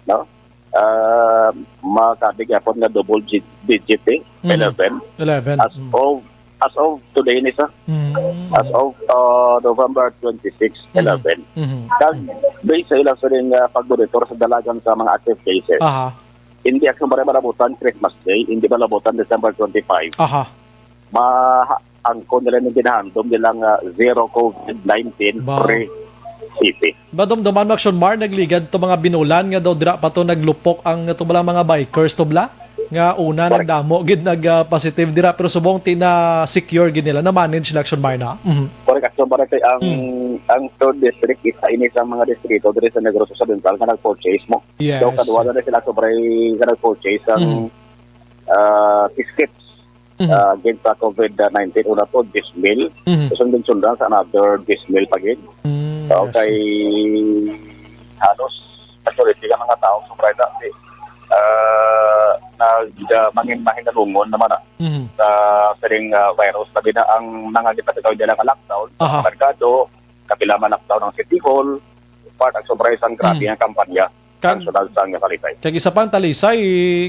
no? Ah, makadi gyapon nga double gi-, digit, eh, Mhm. eleven. Eleven. As Mm. of, as of today ni sa, Mm. as of, ah, November twenty-six, Mhm. eleven. Mhm. Kag based sa ilang sining, ah, pagmonitor sa dalagan sa mga active cases, Aha. hindi ako ba malabutan Christmas Day, hindi malabutan December twenty-five. Aha. Ma-, angkon nila ning ginahandom nila nga zero COVID nineteen Ba. free city. Madumduman mo, Action Mar, nagligad to mga binulan nga daw dira pa to naglupok ang to bala mga bikers to bala nga una Correct. nagdamo gid nag, ah, positive dira, pero subong ti na secure gid nila, na manage nila, Action Mar, na. Mhm. Correct, Action Mar, kay ang, Hmm. ang third district, isa ini sa mga distrito diri sa Negros Occidental nga nag-purchase mo. Yes. So, kaduha na sila, sobray nga nag-purchase ang, Mhm. ah, test kits, Mhm. ah, against sa COVID nineteen. Una to, diyes mil. Mhm. So, sundang-sundang sa another diyes mil pa gid. Mm, So, yes. kay halos majority nga mga tao, sobray na, di, ah, nag, ah, mangin-, mahinalungon naman na Mhm. sa sining, ah, virus. Labi na ang mga gipatataw nila nga lockdown, Aha. sa merkado, kapila man lockdown ang City Hall, part ang sobray sang grabe Mhm. ang kampanya. Kag, Ang siyudad sang Talisay. Kag isa pa ang Talisay,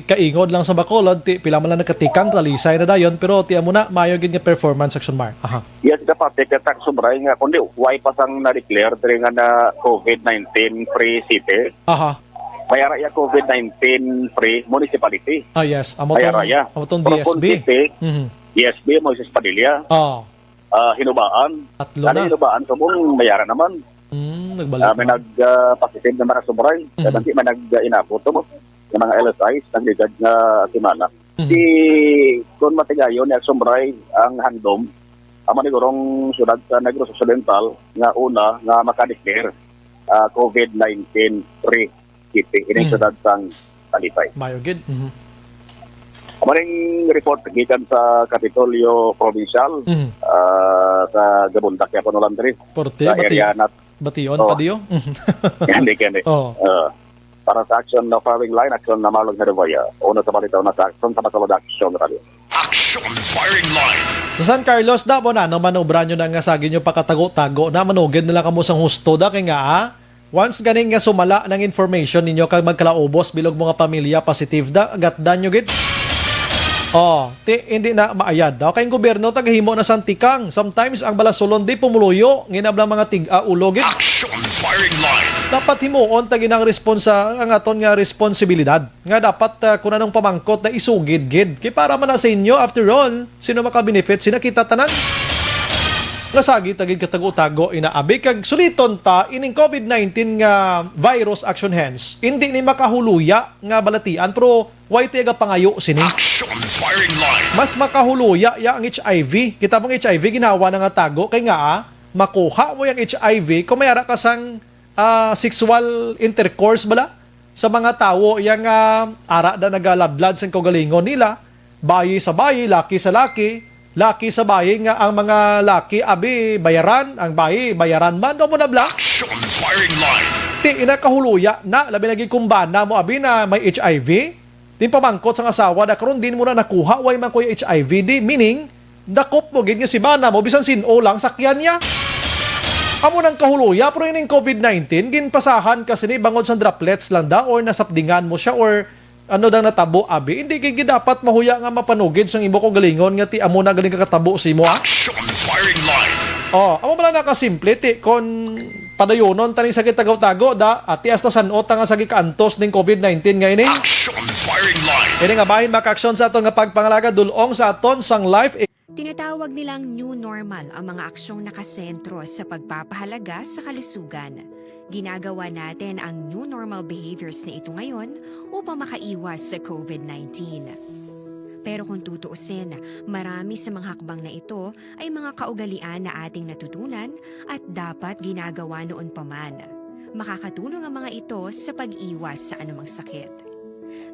kaingod lang sa Bacolod, ti, pila man lang nagkatikang, Talisay na dayon, pero ti amo na, maayo gid nga performance, Action Mar. Aha. Yes, dapat, ti, katak sobray nga, kundi, why pa sang na-declare diri nga na COVID nineteen free city? Aha. May ara ya COVID nineteen free municipality. Ah, yes. Amo May tong, ara ya. amo tong Pero kung D S B. city, Mhm. D S B, Moises Padilla. Oh. Ah, Hinubaan. Tatlo Ano na. Hinubaan, so, mong may ara naman. Mm, nagbalik Ah, may na. nag, ah, positive na mga sobray. Mhm. Kaya di man nag, ah, inabot to mo. Yung mga L S Is, nagligad nga semana. Mhm. Si, kung matigayon ni Action Maray ang handom, ang manigurong siyudad sa Negros Occidental nga una nga makadeclare, ah, COVID nineteen free city, ining Mhm. siyudad sang Talisay. Mayo gid. Mhm. Amo ning report gikan sa Kapitolyo Provincial, Mhm. ah, sa Gabundak, Yapon, Ulandri, Porte, sa bati-, area na bation Oh. pa diyo? Hindi, hindi. Oh. Ah, para sa Action na Firing Line, Action na Marlon Herevaya. Una sa balita, una sa Action, sa Bacolod Action Radio. Action Firing Line. Sa San Carlos, da mo na, no, manubra nyo na nga sagi nyo pakatago-tago na, manugid na lang kamo sang husto da, kay nga, ah, once ganing nga sumala ng information ninyo kag magkalaubos bilog mga pamilya positive da, gatdan nyo gid. Oh, ti, hindi na maayad. Okay, ang gobyerno tagahimo na sang tikang. Sometimes ang balasulon di pumuluyo, nginablang mga tig-a ulo gid. Action Firing Line. Dapat himuon tagi nang responsa ang aton nga responsibilidad. Nga dapat, ah, kun anong pamangkot na isugid gid. Kay para man na sa inyo, after all, sino makabenefit? Sina kita tanan? Nga sagi ta gid katago-tago, inaabi kag suliton ta ining COVID nineteen nga virus, Action Hands. Hindi ni makahuluya nga balatian, pero way ti agapangayo sini. Action Firing Line. Mas makahuluya ya ang H I V. Kita mo ang H I V, ginawa na nga tago. Kay nga, ah, makuha mo yung H I V kung may ara ka sang, ah, sexual intercourse bala sa mga tawo yang, ah, ara na nagaladlad sang kaugalingon nila, bayi sa bayi, laki sa laki, laki sa bayi nga ang mga laki abi bayaran, ang bayi bayaran man, o mo na bla? Action Firing Line. Ti ina kahuluya na, labi na gid kung bana mo abi na may H I V. Din pamangkot sang asawa, da karon din mo na nakuha, way man kuya H I V di, meaning, dakop mo gid nga si bana mo, bisan sin-o lang sakyan niya. Amo nang kahuloya, pero ining covid nineteen, ginpasahan ka sini bangod sang droplets lang da, or nasapdingan mo siya, or ano dang natabo, abi? Hindi gid dapat mahuya nga mapanugid sang imo kaugalingon nga ti amo na galing kakatabo sa imo, ah. Action firing line. Oh, amo bala na kasimple, ti, kon padayonon tani sa gitagaw-tago, da, ati hasta san-o ta nga sa gikaantos ning covid nineteen nga ini. Action firing line. Ini nga bahin makaaksyon sa aton nga pagpangalaga, dul-ong sa aton sang life. Tinatawag nilang new normal ang mga aksyong nakasentro sa pagpapahalaga sa kalusugan. Ginagawa natin ang new normal behaviors na ito ngayon upang makaiwas sa covid nineteen. Pero kung tutuusin, marami sa mga hakbang na ito ay mga kaugalian na ating natutunan at dapat ginagawa noon pa man. Makakatulong ang mga ito sa pag-iwas sa anumang sakit.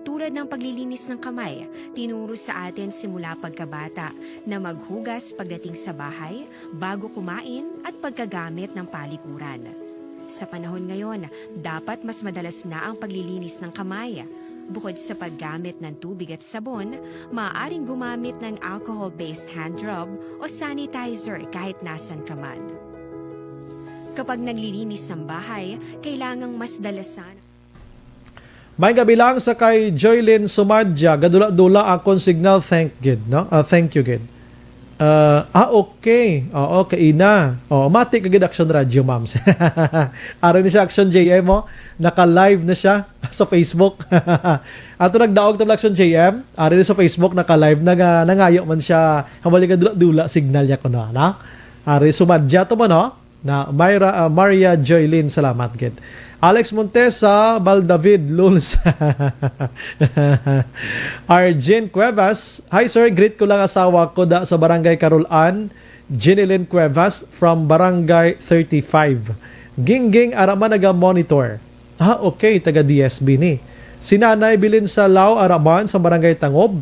Tulad ng paglilinis ng kamay, tinuro sa atin simula pagkabata na maghugas pagdating sa bahay, bago kumain at pagkagamit ng palikuran. Sa panahon ngayon, dapat mas madalas na ang paglilinis ng kamay. Bukod sa paggamit ng tubig at sabon, maaaring gumamit ng alcohol-based hand rub o sanitizer kahit nasan ka man. Kapag naglilinis ng bahay, kailangang mas dalasan. May gabi lang sa kay Joylyn Sumadya, gadula-dula akon signal, thank gid, no? Ah, thank you gid. Ah, ah, okay. Oo, kaina. Oo, mati ka gid Action Radio, ma'am. Ari ni siya, Action J M, oh. Naka-live na siya sa Facebook. Ato nagdaog tabla, Action J M. Ari ni sa Facebook, naka-live. Naga-, nangayo man siya. Hambal ka dula-dula signal niya kuno, no? Ari, Sumadya to mo, no? Na Myra, ah, Maria Joylyn, salamat gid. Alex Montesa, Baldavid, Luls. Arjen Cuevas, "Hi sir, greet ko lang asawa ko da sa Barangay Carol Ann, Jenilyn Cuevas from Barangay thirty-five. Gingging ara man naga-monitor." Ah, okay, taga D S B ni. Si Nanay Bilin Salao ara man sa Barangay Tangob.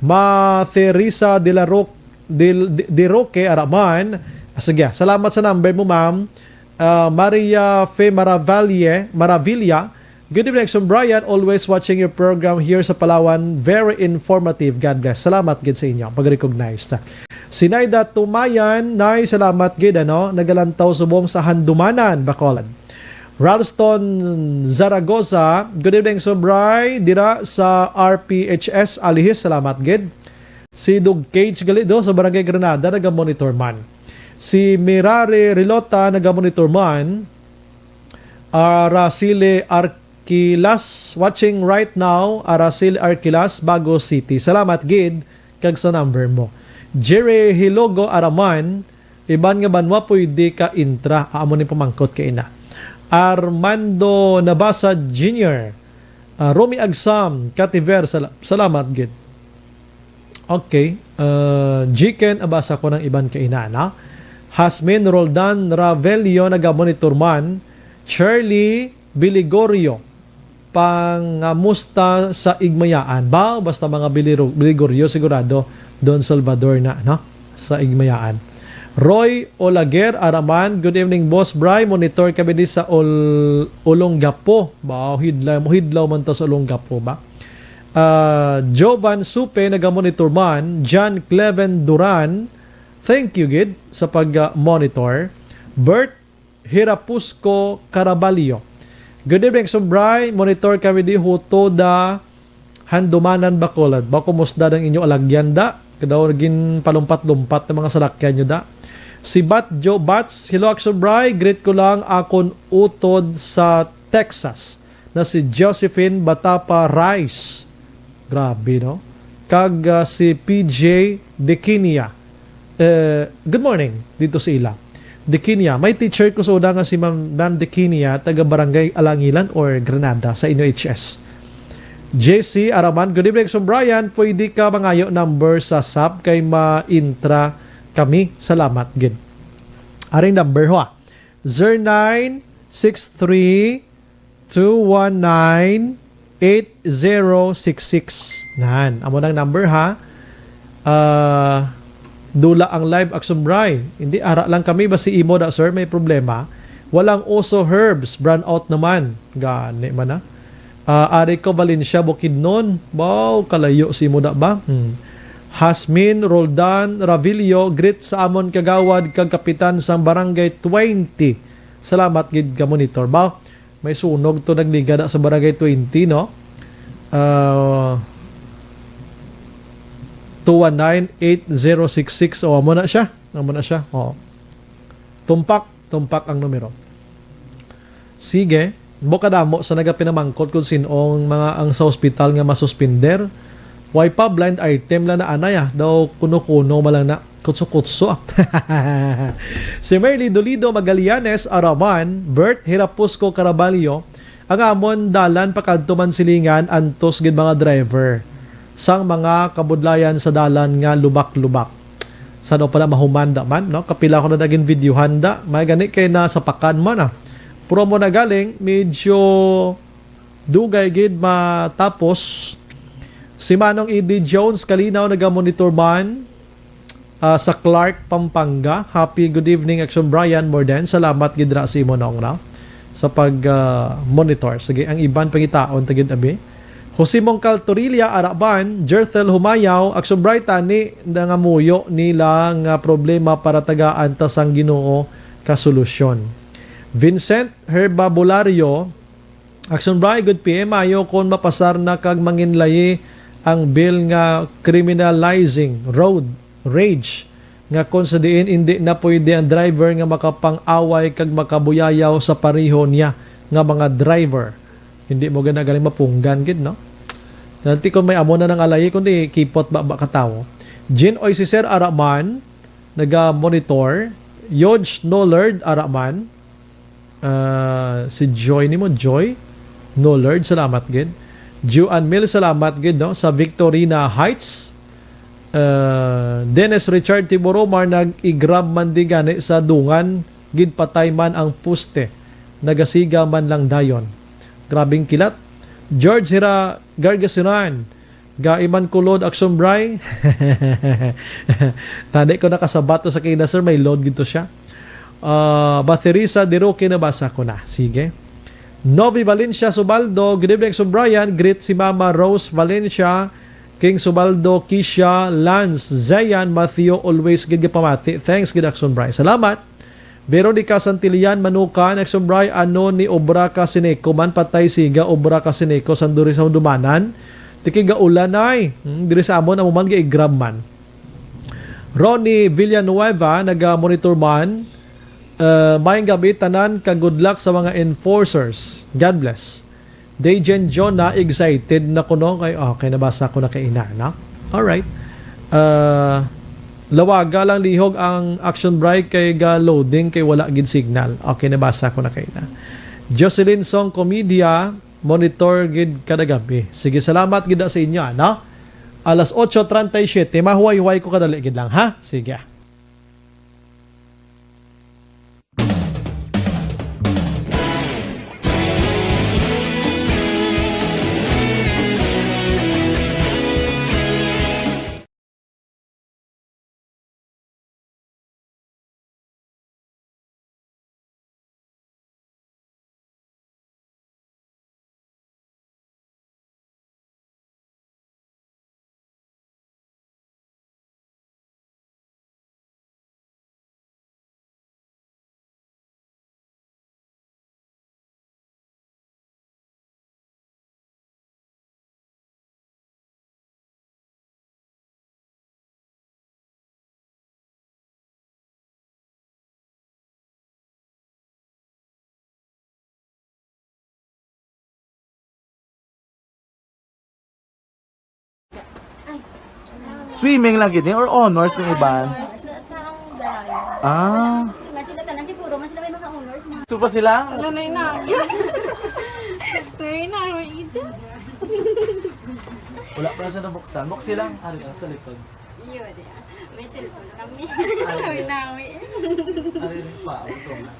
Ma Theresa de la Roc-, de, de, de Roque ara man. Ah, sige, salamat sa number mo, ma'am. Ah, Maria Fe Maravalle, Maravilla. "Good evening, Action Brian. Always watching your program here sa Palawan. Very informative. God bless." Salamat gid sa inyo pag-recognize. Si Naida Tumayan, Nay, salamat gid, ano, nagalantaw subong sa Handumanan, Bacolod. Ralston Zaragoza, "Good evening, Sobray, dira sa R P H S Alihis, salamat gid." Si Dog Cage gali do sa Barangay Granada, naga-monitor man. Si Mirare Rilota, naga-monitor man. Araceli Arquilas, watching right now, Araceli Arquilas, Bago City. Salamat gid kag sa number mo. Jerry Hilogo Araman, "Iban nga banwa pwede ka intra?" Amo ni pamangkot kay ina. Armando Nabasa Junior, ah, Romy Agsam, Kativer, sala-, salamat gid. Okay. Uh, Jiken, abasa ko ng iban kay ina, na? Hasmin Roldan Ravelio, naga-monitor man. Charlie Biligorio, pangamusta sa Igmayaan? Ba, basta mga Biliro-, Biligorio, sigurado, Don Salvador na, no? Sa Igmayaan. Roy Olaguer Araman, "Good evening, Boss Bry. Monitor kami di sa Ol-, Olongapo." Ba, hidlaw, hidlaw man ta sa Olongapo ba? Ah, Jovan Supe, naga-monitor man. John Cleven Duran, thank you gid sa pag-, ah, monitor. Bert Hirapusco Caraballo, "Good evening, Sumbray. Monitor kami di Huto da Handumanan, Bacolod." Ba, kumusta ang inyo alagyan da? Kadaw gin palumpat-lumpat ng mga salakyan nyo da. Si Bat Joe Bats, "Hello, Action Bry. Greet ko lang akon utod sa Texas na si Josephine Batapa Rice." Grabe, no? Kag, ah, si P J Dequinia. Eh, good morning dito sa ila. Dequinia, may teacher ko sa una nga si Ma'am, Ma'am Dequinia, taga Barangay Alangilan or Granada sa inyo H S. J C Araman, "Good evening, Sir Brian. Pwede ka mangayo number sa sap kay ma-intra kami. Salamat gid." Aring number ho, ah. Zero nine six three two one nine eight zero six six. Nan, amo nang number, ha. Ah, dula ang live, Action Bry. Hindi, ara lang kami. Basi imo da, sir, may problema. Walang uso herbs, brownout naman. Gani man, ah. Ah, Arico Valencia Bukidnon. Wow, kalayo sa imo da ba? Hmm. Hasmin Roldan Ravillo, greet sa amon kagawad kag kapitan sang Barangay twenty. Salamat gid ka monitor. Ba, may sunog to nagligada sa Barangay twenty, no? Ah, two one nine eight zero six six. O, amo na siya. Amo na siya. O. Tumpak, tumpak ang numero. Sige. Mo kadamo sa nagapinamangkot kung sin-o ang mga ang sa ospital nga masuspender. Way pa, blind item lang na anay, ah. Daw kuno-kuno man lang na. Kutso-kutso, ah. Si Merly Dolido Magallanes, Araman, Bert Hirapusco Caraballo, ang amon dalan pakadto Mansilingan, antos gid mga driver sang mga kabudlayan sa dalan nga lubak-lubak. Sa daw pala mahumanda man, no? Kapila ko na naging videohan da. May gani kay nasapakan man, ah. Pero mo na galing, medyo dugay gid matapos. Si Manong Eddie Jones, kalinaw, naga-monitor man, ah, sa Clark, Pampanga. Happy good evening, Action Brian Morden. Salamat gid ra sa imo, Nong, no? Sa pag, ah, monitor. Sige, ang iban pangitaon ta gid, abi. Jose Mongcal Torilla, Araban, Jerthel Humayaw, Action Bright, tani nangamuyo nila nga problema para tagaan ta sang Ginoo ka solusyon. Vincent Herbabulario, Action Bright, good P M, ayo kon mapasar na kag manginlayi ang bill nga criminalizing road rage, nga kon sa diin indi na pwede ang driver nga makapang-away kag makabuyayaw sa pareho niya nga mga driver. Hindi mo gid na galing mapunggan gid, no? Dati kon may amo na nang alayi, kundi kipot ba, ba ka tawo. Jean Oy, si Sir Araman, naga-monitor. George Nollard Araman. Ah, si Joy nimo, Joy? No, Lord, salamat gid. Juan Mil, salamat gid, no, sa Victorina Heights. Ah, Dennis Richard Tiburomar, nag-igrab man di gani sa dungan, gid patay man ang poste. Nagasiga man lang dayon. Grabing kilat. George Hira Gargasiran, Gaiman kulod, Action Bray. Tadi ko nakasabat to sa kina, sir, may load gid to siya. Ah, Baterisa Diroque, nabasa ko na. Sige. Novi Valencia Subaldo, good evening, Action Brian. Greet si Mama Rose Valencia, King Subaldo, Kisha, Lance, Zayan, Matthew, always gid gapamati. Thanks gid, Action Brian. Salamat. Veronica Santillan Manukan, Action Bray, ano ni obra ka Sineco man, patay siga obra ka Sineco san diri sa Dumanan. Tiki gaulan ay. Hmm, diri sa amon, amo man gaigrab man. Ronnie Villanueva, naga-monitor man. Uh, maayong gabi tanan, kag good luck sa mga enforcers. God bless. Dejen John na excited na kuno kay, okay, nabasa ko na kay ina, no? Alright. Ah, lawaga lang lihog ang Action Bray kay ga loading kay wala gid signal. Okay, nabasa ko na kay ina. Jocelyn Song Comedia, monitor gid kada gabi. Sige, salamat gid sa inyo, no? Alas ocho treinta y siete, mahuway-huway ko kadali gid lang, ha? Sige. Swimming lang gid ni or honors yung iban? Honors na sa ang darayo. Ah. Nga sila tanan, di puro man sila may mga honors na. Gusto pa sila? Wala na yun na. Wala na yun na, may ija. Wala pa na siya nabuksan. Buksi lang. Ari, ah, sa likod. Iyo, di ah. May cellphone kami. Ay, nawi-nawi. Ari pa, ito nga.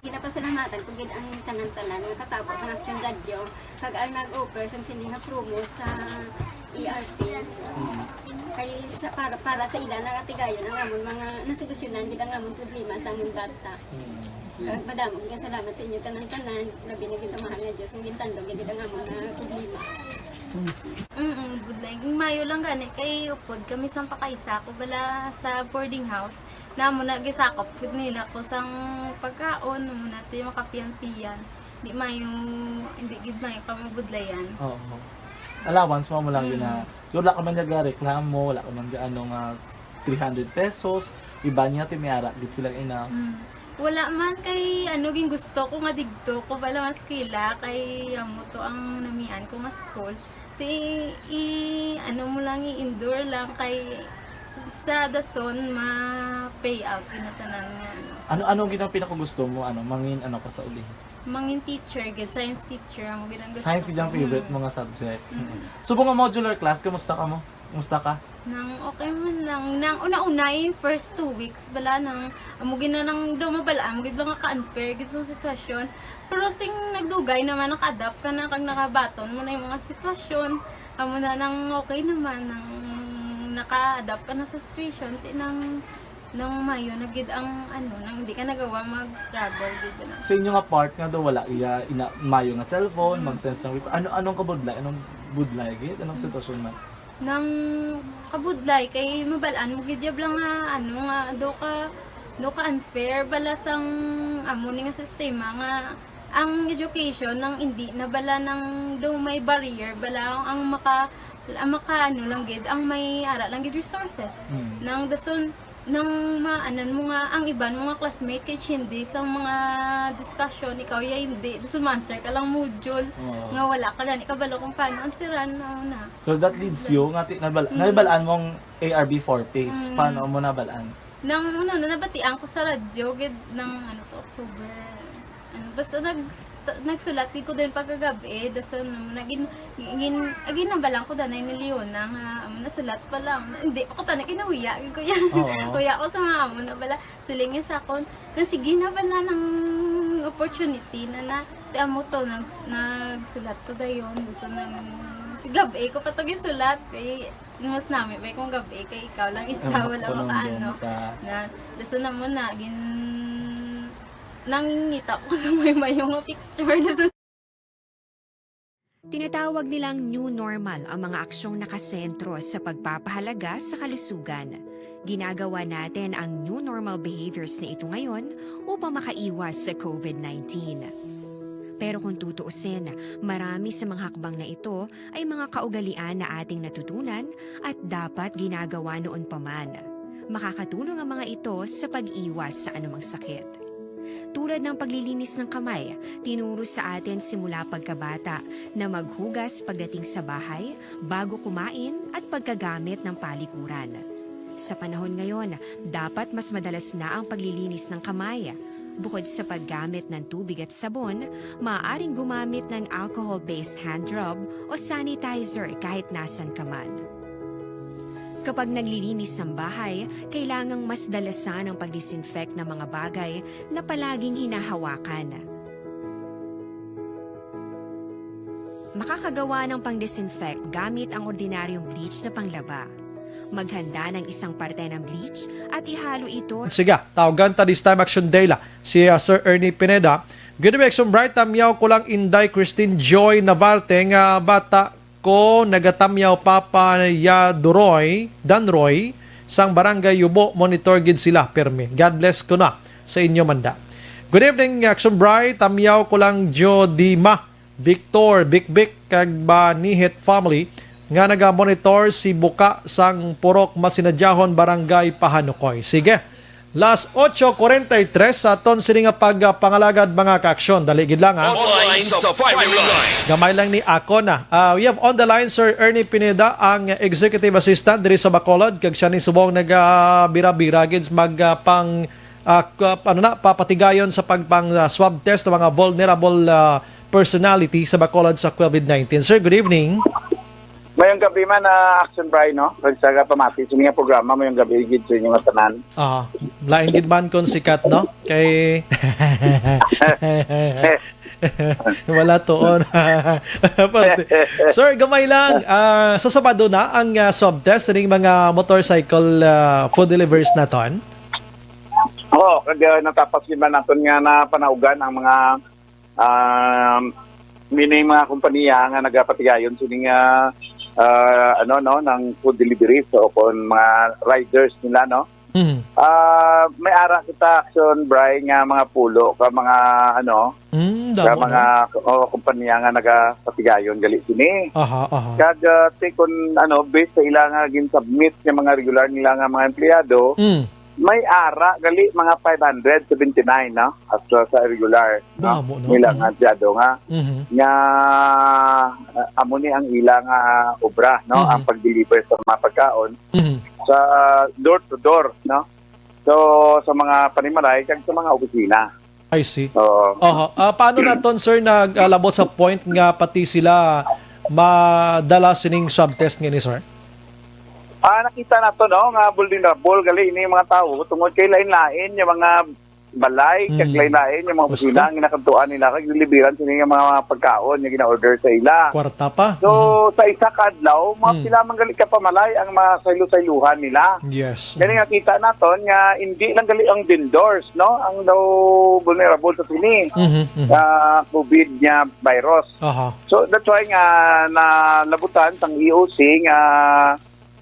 Ginapasalamatan ko gid ang tanan-tanan nga katapos ang Action Radio, kag ang nag-offer sang sini nga promo sa E R P. Mm. Sa para, para sa ila, nakatigayon ang amon mga nasolusyonan gid ang amon problema sa amon bata. Mm. Kag madamo nga salamat sa inyo tanan-tanan, labi na gid sa mahal nga Dios nga gintandog niya gid ang amon nga problema. Mm, budlay. Maayo lang gani kay upod kami sang pakaisa ko bala sa boarding house. Namo na gisakop gid nila ko sang pagkaon, mo na ti makapiyan-piyan. Di maayo, hindi gid maayo ka mabudlayan. Oo. Allowance mo, mo lang yun na. Mm. Wala ka man nagareklamo, wala ka man ga-, ano nga, three hundred pesos, iba niya, ti may ara gid sila ina. Mm. Wala man kay, ano, gin gusto ko nga digto ko bala mas eskwela kay amo to ang namian ko nga school. Ti, i, ano mo lang, i-endure lang kay sa dason ma-pay out kinatanan nga, ano. Ano, ano gid ang pinakagusto mo, ano, mangin, ano ka sa uli? Mangin teacher gid, science teacher ang gid ang gusto Science gid ang ko. Favorite Mm. mo nga subject. Mm. Subong nga modular class, kamusta ka mo? Kamusta ka? Nang okay man lang. Nang una-una, yung first two weeks, bala nang, amo gid na nang daw mabal-an, amo gid lang ka-unfair gid sa sitwasyon. Pero sing nagdugay naman, naka-adapt ka na, kag nakabaton mo na yung mga sitwasyon. Amo na nang okay naman, nang naka-adapt ka na sa situation, ti nang, nang mayo na gid ang, ano, nang hindi ka nagawa mag-struggle gid na. Sa inyo nga part nga daw wala iya ina, mayo nga cellphone, Mm. mag-send sang request. Ano, anong kabudlay? Anong budlay gid? Anong Mm. sitwasyon man? Nang kabudlay kay mabal-an mo gid jab lang nga, ano, nga do ka, do ka unfair bala sang amo ni nga sistema nga ang education nang indi na bala nang do may barrier bala ang maka, ang maka, ano lang gid, ang may ara lang gid resources. Mm. Nang dason, nang maanan mo nga ang iban mo nga classmate kay hindi sa mga discussion, ikaw ya hindi. Dason ma-answer ka lang module Oo. nga wala ka gani kabalo kung paano answeran, ano na. So that leads you nga ti-, nabal-, Mm. nabal-an mong A R B four phase. Mm. Paano mo nabal-an? Nang, ano, na nabatian ko sa radyo, gid, nang, ano to, October, ano, basta nag-, st-, nagsulat gid ko din pagkagabi, dason, ano, nagin-, gin-, ah, ginabalan ko danay ni Leona nga, amo, nasulat pa lang. Hindi pa ko tanay kinahuya, gid ko yan. Oo. Huya ko sa mga amo na bala. Siling niya sa akon, na sige na ba na nang opportunity na na, ti amo to, nag-, nagsulat ko dayon, dason nang, si gabi ko pa to ginsulat, kay mas nami ba kung gabi kay ikaw lang isa, Ang wala makaano. Maka-, na, dason na mo na, gin-, nangingita ko sa may mayo nga picture. Dason Tinatawag nilang new normal ang mga aksyong nakasentro sa pagpapahalaga sa kalusugan. Ginagawa natin ang new normal behaviors na ito ngayon upang makaiwas sa covid nineteen. Pero kung tutuusin, marami sa mga hakbang na ito ay mga kaugalian na ating natutunan at dapat ginagawa noon pa man. Makakatulong ang mga ito sa pag-iwas sa anumang sakit. Tulad ng paglilinis ng kamay, tinuro sa atin simula pagkabata na maghugas pagdating sa bahay, bago kumain, at pagkagamit ng palikuran. Sa panahon ngayon, dapat mas madalas na ang paglilinis ng kamay. Bukod sa paggamit ng tubig at sabon, maaaring gumamit ng alcohol-based hand rub o sanitizer kahit nasan ka man. Kapag naglilinis ng bahay, kailangang mas dalasan ang pag-disinfect ng mga bagay na palaging hinahawakan. Makakagawa ng pang-disinfect gamit ang ordinaryong bleach na panglaba. Maghanda ng isang parte ng bleach at ihalo ito. Sige, tawagan ta this time Action Day la si, ah, Sir Ernie Pineda. Good evening, Action Bright. Tamyaw ko lang Inday Christine Joy Navalte nga bata ko nagatamyaw Papa ya Duroy, Danroy, sang Barangay Yubo, monitor gid sila pirmi. God bless ko na sa inyo manda. Good evening, Action Bright. Tamyaw ko lang Jodima, Victor, Bikbik, kag Banihit family nga naga-monitor si Buka sang Purok Masinadyahon, Barangay Pahanukoy. Sige. Las ocho cuarenta y tres sa aton sini nga pagpangalagad, mga kaaksyon. Dali gid lang, ha? Online sa firing line. Gamay lang ni ako na. Ah, we have on the line Sir Ernie Pineda, ang executive assistant diri sa Bacolod, kag siya ni subong nagabira-bira gid mag, ah, pang, ah, k-, ano na, papatigayon sa pagpang, ah, swab test ng mga vulnerable, ah, personality sa Bacolod sa covid nineteen. Sir, good evening. Mayong gabi man, ah, Action Bry, no? Kag sa pamati sa mga programa, mayong gabi gid sa inyo nga tanan. Ah, lain gid man kung sikat, no? Kay Wala tuon. Parte. Sir, gamay lang. Ah, sa Sabado na ang, ah, swab test ning mga motorcycle, ah, food deliveries naton? Oo, kag, ah, natapas gyud man naton nga napanaugan ang mga, um, mini mga kompanya nga nagapatigayon sini nga, ah, ano, no, ng food deliveries o kon mga riders nila, no? Mhm. Ah, may ara kita action, Bri, nga mga pulo ka mga, ano, Mm, ka damo, mga, no? O, kompanya nga nagapatigayon gali sini. Aha, aha. Kag, ah, ti kun, ano, based sa ila nga gin-submit nga mga regular nila nga mga empleyado, Mm. may ara gali mga five hundred seventy-nine, no? As, uh, sa regular, no? Damo, no? Nila nga Mhm. empleyado nga, Mhm. nga, ah, amo ni ang ila nga obra, no? Mhm. Ang pag-deliver sa mga pagkaon Mhm. sa door to door, no? So, sa mga panimalay kag sa mga opisina. I see. Oo. Oho. Ah, paano naton, sir, nag-, ah, labot sa point nga pati sila madala sining swab test nga ini, sir? Ah, nakita nato, no, nga vulnerable gali ini mga tawo tungod kay lain-lain yung mga balay, kag Hmm. lain-lain yung mga Gusto? opisina ang ginakadtuan nila kag dilibiran sini nga mga pagkaon nga gina-order sa ila. Kwarta pa. So, Mhm. sa isa ka adlaw, mga Hmm. pila man gali ka pamalay ang masaylo-sayluhan nila. Yes. Gani Mhm. nga kita naton nga hindi lang gali ang vendors, no, ang daw vulnerable sa sini, Mhm, mhm. sa covid nga virus. Aha. So, that's why nga nalabutan sang E O C nga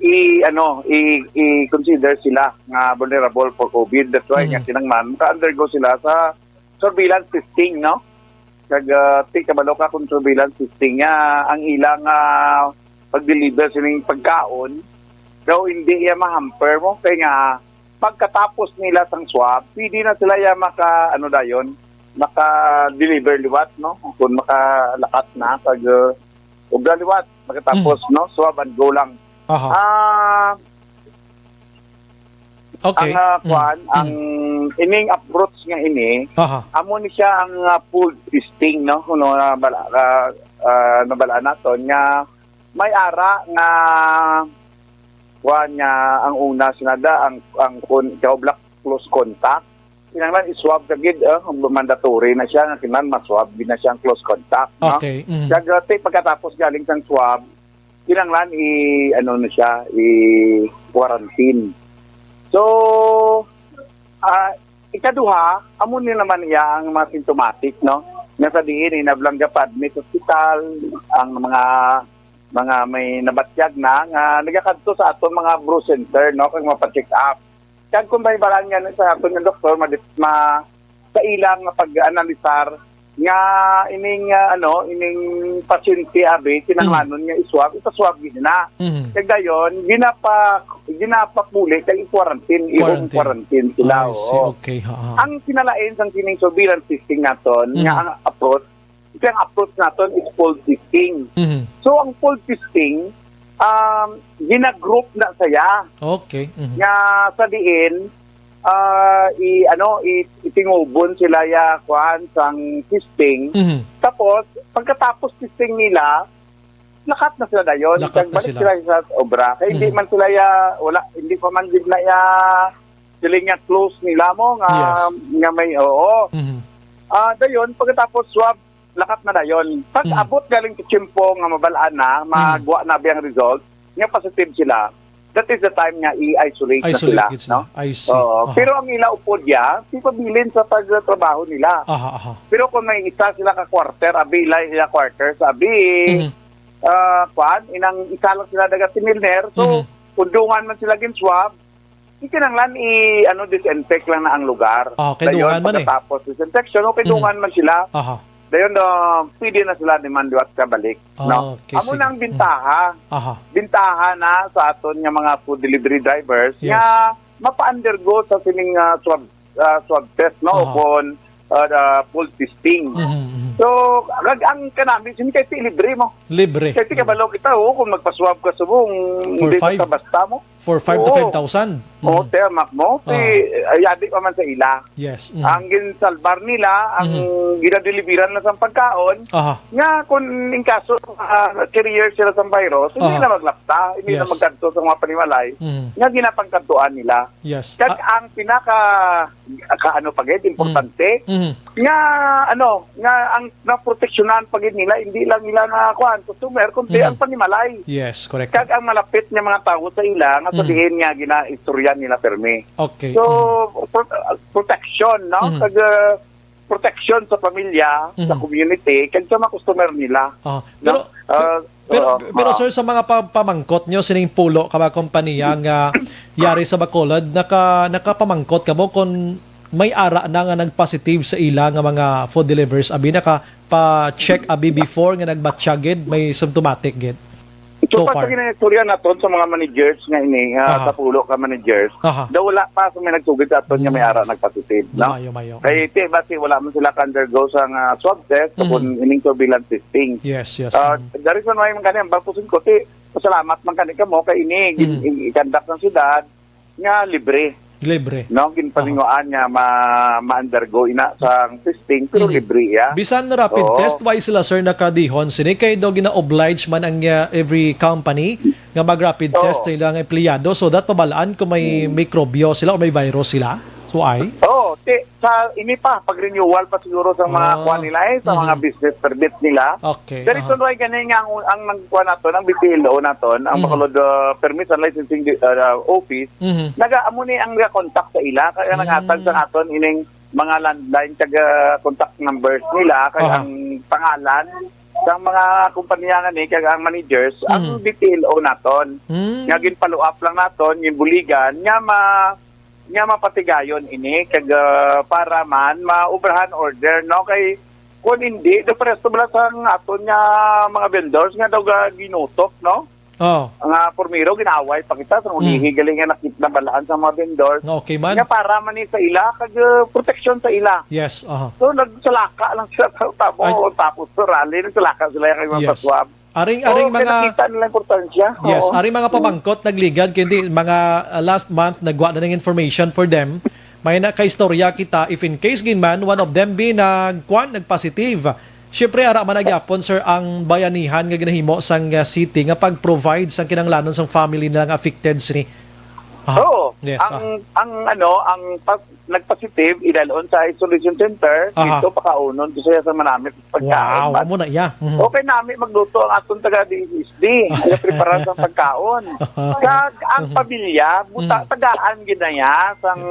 i-, ano, i-, i-consider sila nga vulnerable for covid. That's why nga Mhm. kinahanglan maka-undergo sila sa surveillance testing, no? Kag, ah, ti kabalo ka kung surveillance testing nga ang ilang, ah, pag-deliver sining pagkaon, daw hindi iya ma-hamper mo. Kay nga, pagkatapos nila sang swab, pwede na sila iya maka, ano dayon, maka-deliver liwat, no? Kung makalakat na, kag, ah, obra liwat, pagkatapos, Mm. no? Swab and go lang. Aha. Ah, Okay. Ang, ah, Mm. kwan, ang Mm. ining approach nga ini, Aha. amo ni siya ang, ah, food testing, no? Kuno, ah, bala-, ah, ah, nabalaan naton nga may ara nga, kwan, nga ang una sinada, ang, ang kun-, kaublak close contact. Kinahanglan i-swab ka gid, ah, mandatory na siya, nga kinahanglan ma-swab gid na siya ang close contact, no? Okay, mm. Kag, ah, ti-, pagkatapos galing sang swab, kinahanglan i-, ano na siya, i-quarantine. So, ah, ikaduha, amo ni naman iya ang mga symptomatic, no? Nga sa diin, inablang ka pa-admit sa ospital, ang mga, mga may nabatyag na, nga nagakadto sa aton mga bro center, no? Kag mapacheck up. Kag kung may balaan nga sa aton nga doktor, ma-, ma-, sa ilang nga pag-analisar, nga ining, ah, ano, ining pasyente abi kinahanglanon nga iswab, ipaswab gid na. Mhm. Kag dayon, ginapa-, ginapapuli kag i-quarantine, i-home Quarantine. quarantine sila, I see. oo. Okay, ha, ha. Ang kinalain sang kining surveillance testing naton, nga Mhm. ang approach, ang approach naton is fold testing. Mhm. So, ang fold testing, um, ginagroup na saya. Okay. Mhm. Nga sa diin, ah, i-, ano, i-, itingubon sila ya, kuan, sang testing. Mhm. Tapos, pagkatapos testing nila, lakat na sila dayon. Lakat Kag na balik sila. sila sa obra. Kay hindi Mhm. man sila ya, wala, hindi pa man gid na ya, sila nga close nila mo nga, Yes. nga may, oo. Mhm. Ah, dayon, pagkatapos swab, lakat na dayon. Pag Mhm. abot galing sa tiyempo nga mabalaan na, Mhm. magwa na biyang result, nga positive sila, that is the time nga i-isolate na Isolate sila, gid sila. no? I see. Oo. Aha. Pero ang ila upod ya, di pabilin sa pagtrabaho nila. Aha, aha. Pero kung may isa sila ka quarter, abi, ila, ila quarters, abi, Mhm. ah, kwan, inang isa lang sila naga-similar, so, Mhm. kung dungan man sila gin-swab, di kinahanglan i-, ano, disinfect lang na ang lugar. Ah, kay Dayon, dungan man eh. pagkatapos disinfection, okay, Mhm. dungan man sila. Aha. Dayon, ah, pwede na sila naman liwat ka balik, no? Ah, okay, Amo sige. na ang Mhm. bintaha. Aha. Bintaha na sa aton nga mga food delivery drivers Yes. nga mapa-undergo sa sining, ah, swab, ah, swab test, no? Aha. O kon, ah, ah, food testing. Mhm, mhm. So, kag ang kanami, sini kay ti libre mo. Libre. Kay ti kabalo kita, oh, kung magpa-swab ka subong, For hindi five. basta-basta mo. For five to Oo. five thousand. Oo, Mm. sir, Mac, mo. Si, Ah. ay, yadi pa man sa ila. Yes. Mm. Ang ginsalbar nila, ang Mhm. ginadeliveran na sa pagkaon, Aha. nga kung in kaso, ah, carrier sila sa virus, hindi Aha. na maglapta, hindi na Yes. magkadto sa mga panimalay, Mhm. nga ginapangkadtuan nila. Yes. Kag Ah. ang pinaka, ka, ano pa gid, Mm. importante, Mhm. nga, ano, nga ang naproteksyonan pa gid nila, hindi lang nila nga, kuan, customer, kundi Mhm. ang panimalay. Yes, correct. Kag ang malapit nga mga tawo sa ila, nga Mhm. sabihin nga ginaistorya nila permi. Okay. So, Mhm. pro-, protection, no? Mhm. Kag, uh, protection sa pamilya, sa Mhm. community, kag sa mga customer nila. Ah, No? pero, Uh, pero, oo, pero, oo. sir, sa mga pa-, pamangkot nyo, sining pulo ka mga kompanya nga yari sa Bacolod, naka-, nakapamangkot ka mo kung may ara na nga nag-positive sa ila nga mga food deliverers, abi, naka-pa-check, abi, before nga nagbatya gid, may symptomatic gid? So So, pa sa far. ginaistorya naton sa mga managers nga ini, ah, Ah. sa pulo ka managers, Aha. daw wala pa sa may nagsugid sa aton nga may Mm. ara nagpositive, no? Mayo, mayo. Kay ti, basi wala man sila ka-undergo sa nga swab test, Mhm. kung ining surveillance testing. Yes, yes. Ah, Mm. the reason why man kani, ang Bangko Singko, ti, pasalamat man kani kamo kay ini, gin-, Mhm. i-, i-conduct ng syudad nga libre. Libre. No, ginpalinguan nga ma-, ma-undergo ina sa testing, pero Mhm. libre iya. Bisan rapid Oo. test, why sila, sir, nakadihon sini? Kay daw gina-oblige man ang, uh, every company nga mag-rapid Oo. test sa ilang empleyado. So, that mabalaan kung may Mm. mikrobyo sila o may virus sila. So, ay? Oo, ti-, sa ini pa, pag-renewal pa siguro sa mga Ah. kuwan nila eh, sa mga Mhm. business permit nila. Okay, The reason aha. why gani nga ang, ang nagkuha naton, ang B P L O naton, ang Mhm. Bacolod, uh, Permits and Licensing Di-, uh, Office, Mhm. naga-, amo ni ang contact sa ila, kaya Mm. nanghatag sa aton ining mga landline, kag, uh, contact numbers nila, kag Aha. ang pangalan sa mga kumpanya nga ni, kag ang managers, ang Mhm. B P L O naton. Mm. Nga gin-follow up lang naton, yung buligan, nga ma-, nga mapatigayon ini, kag, ah, para man ma-obrahan order, no? Kay kung hindi, do pares to bala sa aton nga mga vendors nga daw ga-, ginutok, no? Oh. Nga primero, ginaaway pa kita sa Mm. ulihi, galing nga nakit-, nabalaan sa mga vendors. Nga okay man. Nga para man ni sa ila, kag, ah, proteksyon sa ila. Yes, aha. So, nagsalaka lang sila sa tabo, Ay. tapos sa rally, nagsalaka sila kay mga Yes. paswab. Aring, Oo, aring kaya mga nakita nila importansya. Yes, Oo. aring mga Mm. pamangkot nagligad, kay di, mga, uh, last month, nagwa na ng information for them. May nakaistorya kita, if in case gin man, one of them be nagkuan, nagpositive. Siyempre, ara man na gyapon, sir, ang bayanihan nga ginahimo sang, uh, city nga pag-provide sang kinahanglanon sang family nila nga affected sini. Aha. Oo. Yes, Ang, ah. ang, ano, ang pag-, nagpositive, idalon sa isolation center, Aha. dito pakaunon, gusto siya sa manamit pagkaon. Wow, But amo na iya. Mhm. okay nami magluto ang atong taga D S S D. Nga preparar sa pagkaon. Kag ang Mhm. pamilya, buta, Mhm. tagaan gid na iya sang,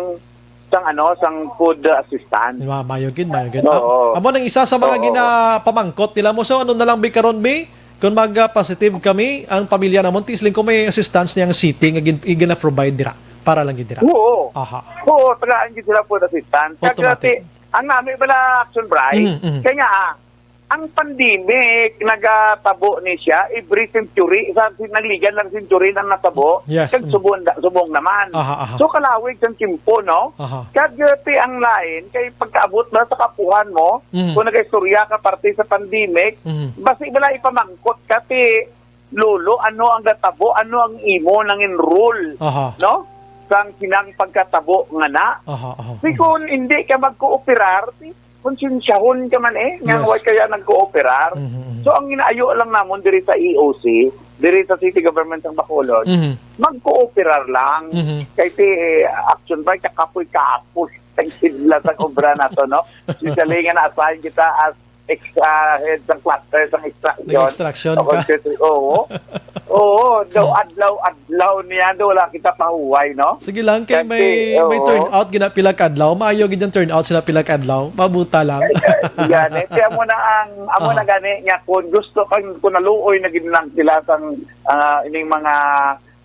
sang ano, sang food assistance. Ma-, mayo gid, mayo gid. Oo. Am-, amo nang isa sa mga Oo. gina-, pamangkot nila mo. So, ano na lang, bi, karon, bi? Kung mag, ah, positive kami, ang pamilya namon, tisling ko may assistance niyang city nga gin-, gina-provide dira. Para lang gid dira. Oo. Aha. Oo, tagaan gid sila food assistance. Kag, Automatic. ti-, ang nami bala action, Bri, Mhm, mhm. kaya nga, ah, ang pandemic, nagatabo ni siya every century, sa, si-, nagligan lang century nang natabo, Yes, kag mm. subong, subong naman. Aha, aha. So, kalawig sang tiyempo, no? Aha. Kag, uh, ti ang lain, kay pagkaabot ba sa kapuhan mo, Mhm. kung nagaistorya ka parte sa pandemic, Mhm. basi bala ipamangkot ka, ti, Lolo, ano ang gatabo? Ano ang imo nang enroll? Aha. No? Sang kinang pagkatabo nga na? Aha, aha, Di aha. kung hindi ka magkooperar, ti, konsensyahon ka man eh, nga Yes. way kaya nagkooperar. Mhm, mhm. So, ang inaayo lang namon diri sa E O C, diri sa City Government sang Bacolod, Mhm. magkooperar lang. Mhm. Kay ti, eh, action ba, kakapoy-kapoy ang sidla sa obra nato, no? Especially nga na-assign kita as ex-, ah, head sang cluster sang extraction. Nag-extraction O, ka? concrete, oo. Oo, daw Hmm. adlaw-adlaw niya, daw wala kita pahuway, no? Sige lang, kay Kasi, may, may oo. turnout, gina pila ka adlaw. Maayo gid yung turnout sila pila ka adlaw. Mabuta lang. Gani. Kaya mo na ang, amo Ah. na gani nga kung gusto kang, kung naluoy na gid lang sila sang, ah, ining mga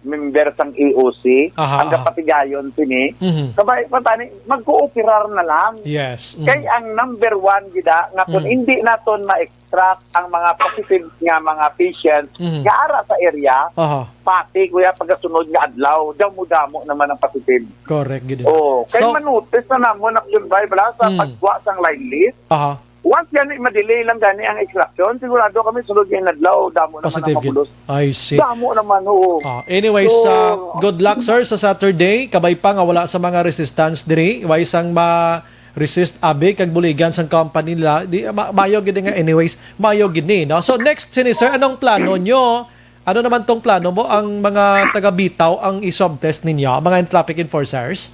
member sang E O C, Aha, ang aha. kapatigayon sini, Mhm. kabay, matani, magkooperar na lang. Yes. Mhm. Kay ang number one gida nga kung Mhm. hindi naton ma-extract ang mga positive nga mga patients Mhm. nga ara sa area, Aha. pati kuya pagkasunod nga adlaw, damo-damo naman ang positive. Correct gid. Oh, kay So manotis na namon ang survive bala sa Mm. pagkuha sang line list. Aha. Once gani ma-delay lang gani ang extraction, sigurado kami sunod nga inadlaw, damo naman ang Positive gid. mabulos. I see. Damo naman, oo. Ah, anyways, So, ah, good luck, sir, sa Saturday. Kabay pa nga wala sa mga resistance diri. Way sang ma-resist abi kag buligan sang company nila. Di, ma-, mayo gid nga, anyways, mayo gid ni, no? So, next sini, sir, anong plano nyo? Ano naman tong plano mo? Ang mga taga-Bitaw ang i-swab test ninyo, mga traffic enforcers?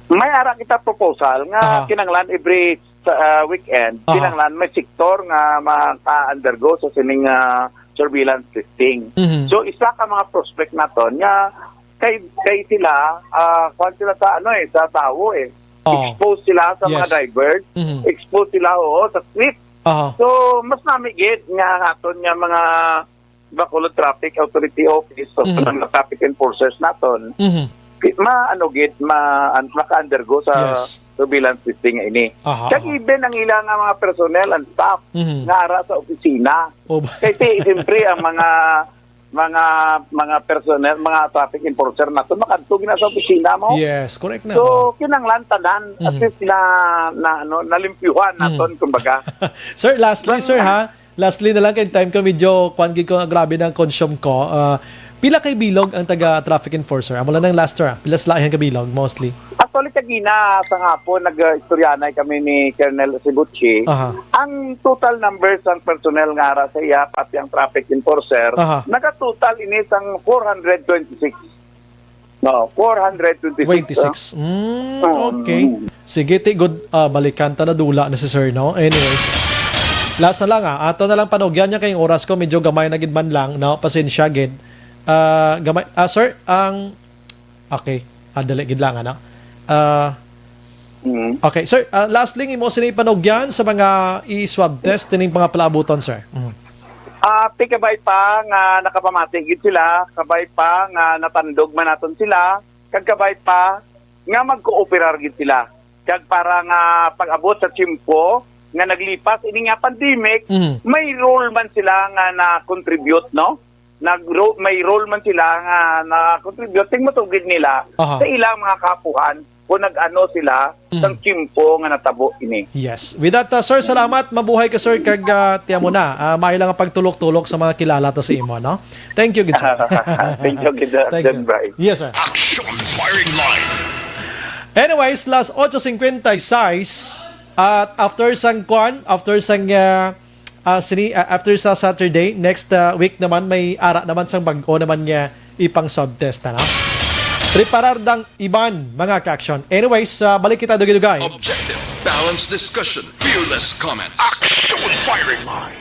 May ara kita proposal nga Aha. kinahanglan every sa, ah, weekend, Aha. kinahanglan may sektor nga maka-undergo sa sining, ah, surveillance testing. Mhm. So, isa ka mga prospect naton nga kay, kay sila, ah, kuwan sila sa, ano, eh, sa tawo, eh. Oh. Exposed sila sa mga Yes. drivers, Mhm. exposed sila, oo, sa street. Aha. So, mas nami gid nga aton nga mga Bacolod Traffic Authority Office, so, Mhm. mga traffic enforcers naton, Mhm. ma-, ano gid, ma-, an-, maka-undergo sa Yes. surveillance testing nga ini. Aha, Kag aha. even ang ila nga mga personnel and staff Mhm. nga ara sa opisina. Oh, ba- Kay ti-, siyempre, ang mga, mga, mga personnel, mga traffic enforcer naton, makadto gid na sa opisina mo. Yes, correct na. So, kinahanglan tanan, at Mhm. least na, na, ano, nalimpyuhan Mhm. naton, kumbaga. Sir, lastly, Bang- sir, ha? Lastly na lang, kay time ko, medyo, kwan gid ko, grabe na ang consume ko. Ah, pila kay bilog ang taga traffic enforcer? Amo lang ang last, sir, ah. Pila sila ang kabilog, mostly? Actually, kagina, sa hapon, nag-istoryanay kami ni Colonel Sibuchi. Aha. Ang total numbers sang personnel nga ara sa iya, pati ang traffic enforcer, Aha. nagatotal ini sang four hundred twenty-six. No, four hundred twenty-six, Twenty-six. ah. Mm, Oo, okay. mm. Sige, ti, good, ah, balikan ta na, dula na si sir, no? Anyways, last na lang, ah. Ato na lang panugyan niya kay ang oras ko, medyo gamay na gid man lang, no? Pasensya gid. Ah, gamay, ah, sir, ang, okay. Ah, dali gid lang, ano? Ah, Mm. okay, sir, ah, last lang, imo sini panugyan sa mga i-swab test, tining mga palaabuton, sir. Mm. Ah, ti kabay pa nga nakapamati gid sila, kabay pa nga natandog man naton sila, kag kabay pa nga magkooperar gid sila. Kag para nga pag-abot sa tiyempo nga naglipas ini nga pandemic, Mhm. may role man sila nga na-contribute, no? Nag-ro-, may role man sila nga na-contribute, ting matugid nila Aha. sa ilang mga kapuhan kung nag-ano sila Mhm. sang tiyempo nga natabo ini. Yes. With that, uh, sir, salamat. Mabuhay ka, sir, kag, uh, tiyan mo na. Uh, maayo lang ang pagtulok-tulok sa mga kilala ta sa imo, no? Thank you, good sir. Thank you, good, uh, Thank you. John Bryce. Yes, sir. Action Firing Line. Anyways, las ocho cincuenta y seis, at after sang kwan, after sang, uh, Ah, sini, ah, after sa Saturday, next, ah, week naman, may ara naman sang bag-o naman nga ipang-swab test, ano? Preparar dang iban, mga ka-aksyon. Anyways, ah, balik kita, dugay-dugay. Objective, balanced discussion, fearless comments. Action Firing Line.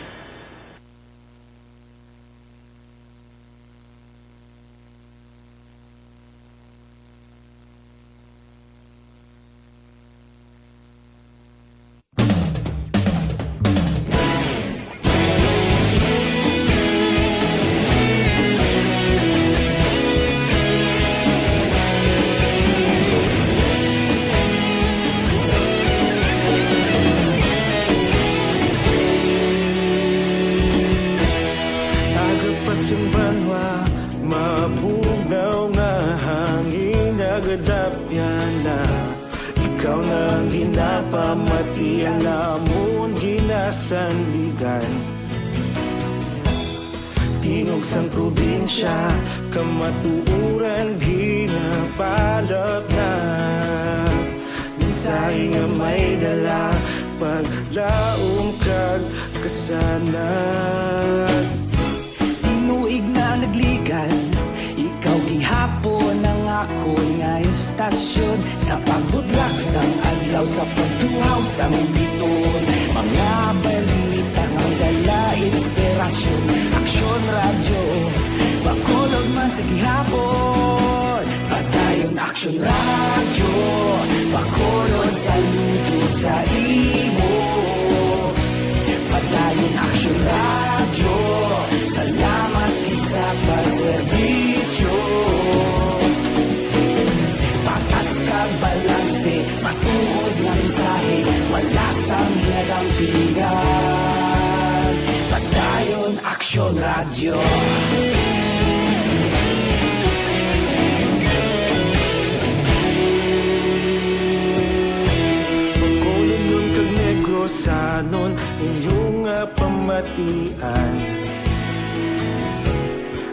Aga pa sing banwa, mabugnaw nga hangin, nagadapyan na. Ikaw na ang ginapamati, ang amon ginasandigan. Tingog sang probinsya, kamatuoran ginapalapnat. Mensahe nga may dala, paglaom kag kasanag. Tinuig na nagligan, ikaw gihapon ang akon nga istasyon. Sa pagbudlak sang adlaw, sa pagtuhaw sang biton, mga balita nga dala inspirasyon. Aksyon Radyo, Bacolod man sa gihapon. Padayon Aksyon Radyo, Bacolod, saludo sa imo. Padayon Aksyon Radyo, salamat gid sa pagserbisyo. Patas kag balanse, matuod nga mensahe, wala sang ginadampingan. Padayon Aksyon Radyo. Bacolodnon kag Negrosanon, Ian.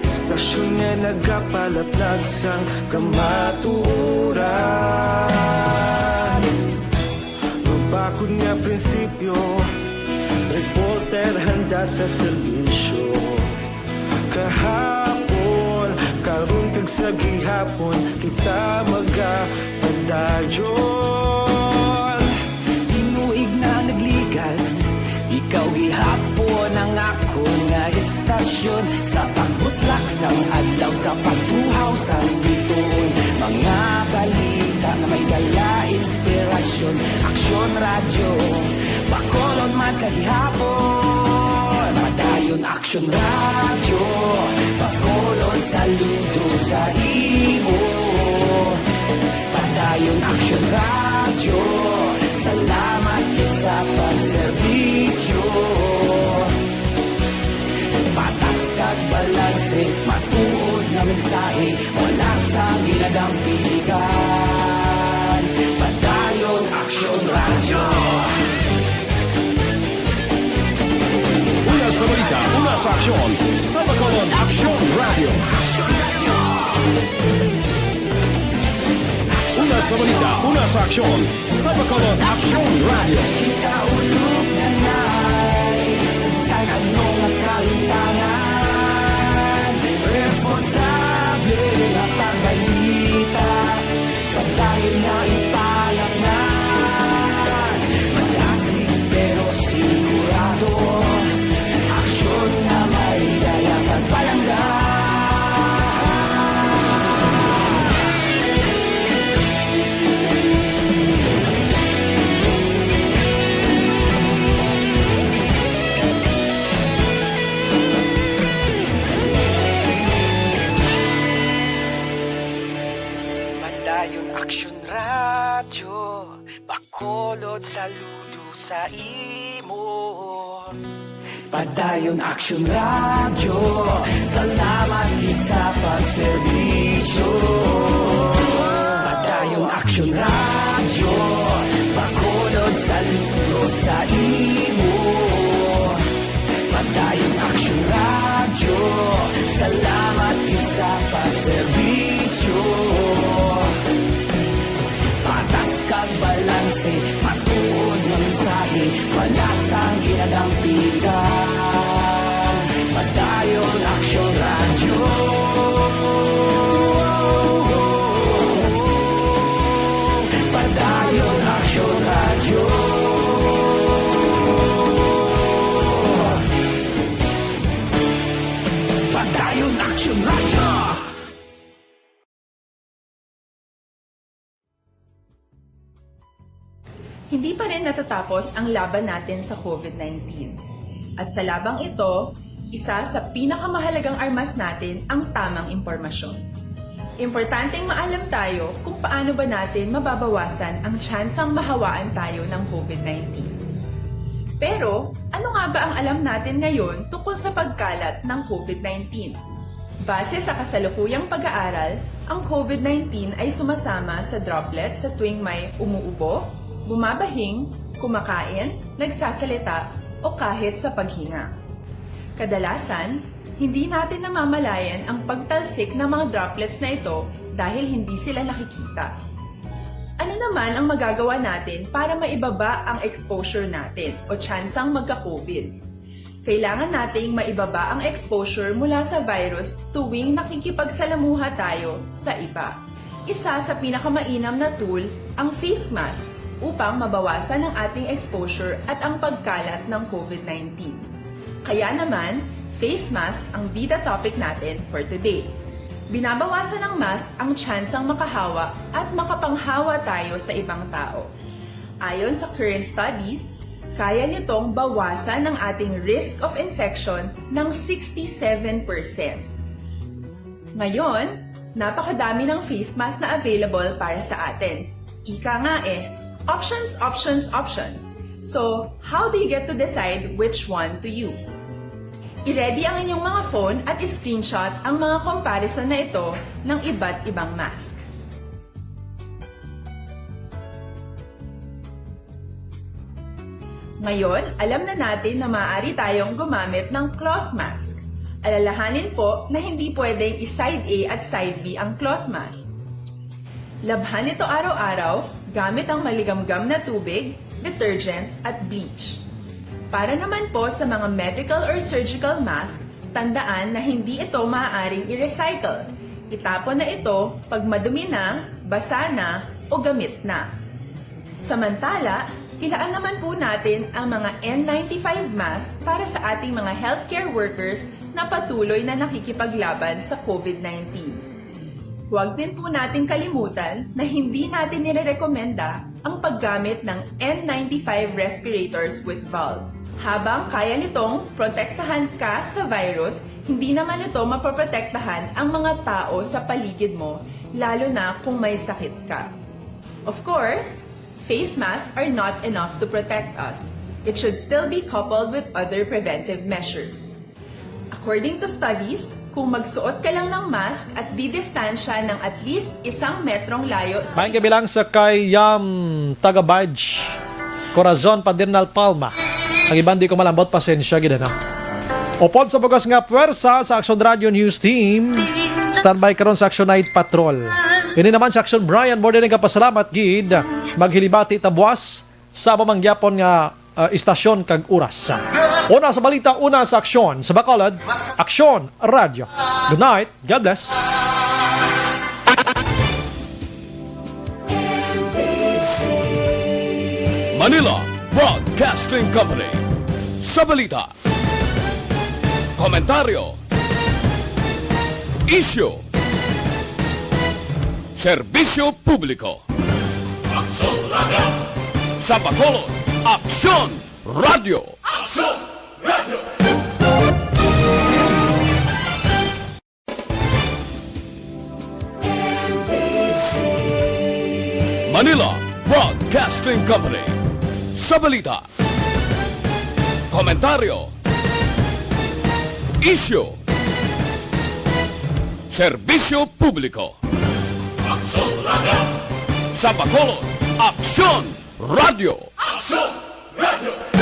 Istasyon nga nagapalaplag sang kamatuoran. Mabakod nga prinsipyo, reporter handa sa serbisyo. Kahapon, karon kag sa gihapon, kita magapadayon. Tinuig na nagligan, ikaw gihapon ang akon nga istasyon. Sa pagbutlak sang adlaw, sa pagtuhaw sang bituon, mga balita nga may dala inspirasyon. Aksyon Radyo, Bacolod man sa gihapon. Padayon Aksyon Radyo, Bacolod saludo sa imo. Padayon Aksyon Radyo, salamat gid sa pagserbisyo. Patas kag balanse, matuod nga mensahe, wala sang ginadampigan. Padayon Aksyon Radyo. Una sa balita, una sa aksyon, sa Bacolod Aksyon Radyo. Una sa balita, una sa aksyon, sa Bacolod Aksyon Radyo. Kita ulog na nay, sang ano nga kahimtangan, responsable nga pagbalita. Padayon nga ipalaknan, malasig pero sigurado. Aksyon nga may dala pagpalangga. Padayon Aksyon Radyo, Bacolod saludo sa imo. Padayon Aksyon Radyo, salamat gid sa pagserbisyo. Padayon Aksyon Radyo, Bacolod saludo sa imo. Padayon Aksyon Radyo, salamat gid sa pagserbisyo. Patas kag balanse, matuod nga mensahe, wala sang ginadampigan. Padayon Aksyon Radyo. Padayon Aksyon Radyo. Padayon Aksyon Radyo. Hindi pa rin natatapos ang laban natin sa COVID nineteen. At sa labang ito, isa sa pinakamahalagang armas natin ang tamang impormasyon. Importanteng maalam tayo kung paano ba natin mababawasan ang tsansang mahawaan tayo ng COVID nineteen. Pero, ano nga ba ang alam natin ngayon tungkol sa pagkalat ng COVID nineteen? Base sa kasalukuyang pag-aaral, ang COVID nineteen ay sumasama sa droplets sa tuwing may umuubo, bumabahing, kumakain, nagsasalita, o kahit sa paghinga. Kadalasan, hindi natin namamalayan ang pagtalsik ng mga droplets na ito dahil hindi sila nakikita. Ano naman ang magagawa natin para maibaba ang exposure natin o tsansang magka-COVID? Kailangan nating maibaba ang exposure mula sa virus tuwing nakikipagsalamuha tayo sa iba. Isa sa pinakamainam na tool ang face mask upang mabawasan ang ating exposure at ang pagkalat ng COVID nineteen. Kaya naman, face mask ang bida topic natin for today. Binabawasan ng mask ang tsansang makahawa at makapanghawa tayo sa ibang tao. Ayon sa current studies, kaya nitong bawasan ang ating risk of infection ng sixty-seven percent. Ngayon, napakadami ng face mask na available para sa atin. Ika nga eh, options, options, options. So, how do you get to decide which one to use? I-ready ang inyong mga phone at i-screenshot ang mga comparison na ito ng iba't ibang mask. Ngayon, alam na natin na maaari tayong gumamit ng cloth mask. Alalahanin po na hindi pwedeng i-side A at side B ang cloth mask. Labhan ito araw-araw gamit ang maligamgam na tubig, detergent, at bleach. Para naman po sa mga medical or surgical mask, tandaan na hindi ito maaaring i-recycle. Itapon na ito pag madumi na, basa na, o gamit na. Samantala, ilaan naman po natin ang mga N ninety-five mask para sa ating mga healthcare workers na patuloy na nakikipaglaban sa COVID nineteen. Huwag din po nating kalimutan na hindi natin nirerekomenda ang paggamit ng N ninety-five respirators with valve. Habang kaya nitong protektahan ka sa virus, hindi naman ito mapoprotektahan ang mga tao sa paligid mo, lalo na kung may sakit ka. Of course, face masks are not enough to protect us. It should still be coupled with other preventive measures. According to studies, kung magsuot ka lang ng mask at didistansya ng at least isang metrong layo sa Maayong gabi lang sa kay Yam Tagabaj, Corazon Padernal Palma. Ang iban di ko malambot, pasensya gid na. Upod sa bugas nga puwersa sa Action Radio News Team, standby karon sa Action Night Patrol. Ini naman sa Action Brian, more than nagapasalamat gid. Maghilibati ta buwas sa amo man gyapon nga, ah, istasyon kag oras. Una sa balita, una sa aksyon. Sa Bacolod, Aksyon Radio. Good night. God bless. Manila Broadcasting Company. Sa balita, komentaryo, isyu, serbisyo publiko. Aksyon Radio. Sa Bacolod, Aksyon Radio. Aksyon Radio. Manila Broadcasting Company. Sa balita, komentaryo, isyu, serbisyo publiko. Aksyon Radio. Sa Bacolod, Aksyon Radio. Aksyon Radio.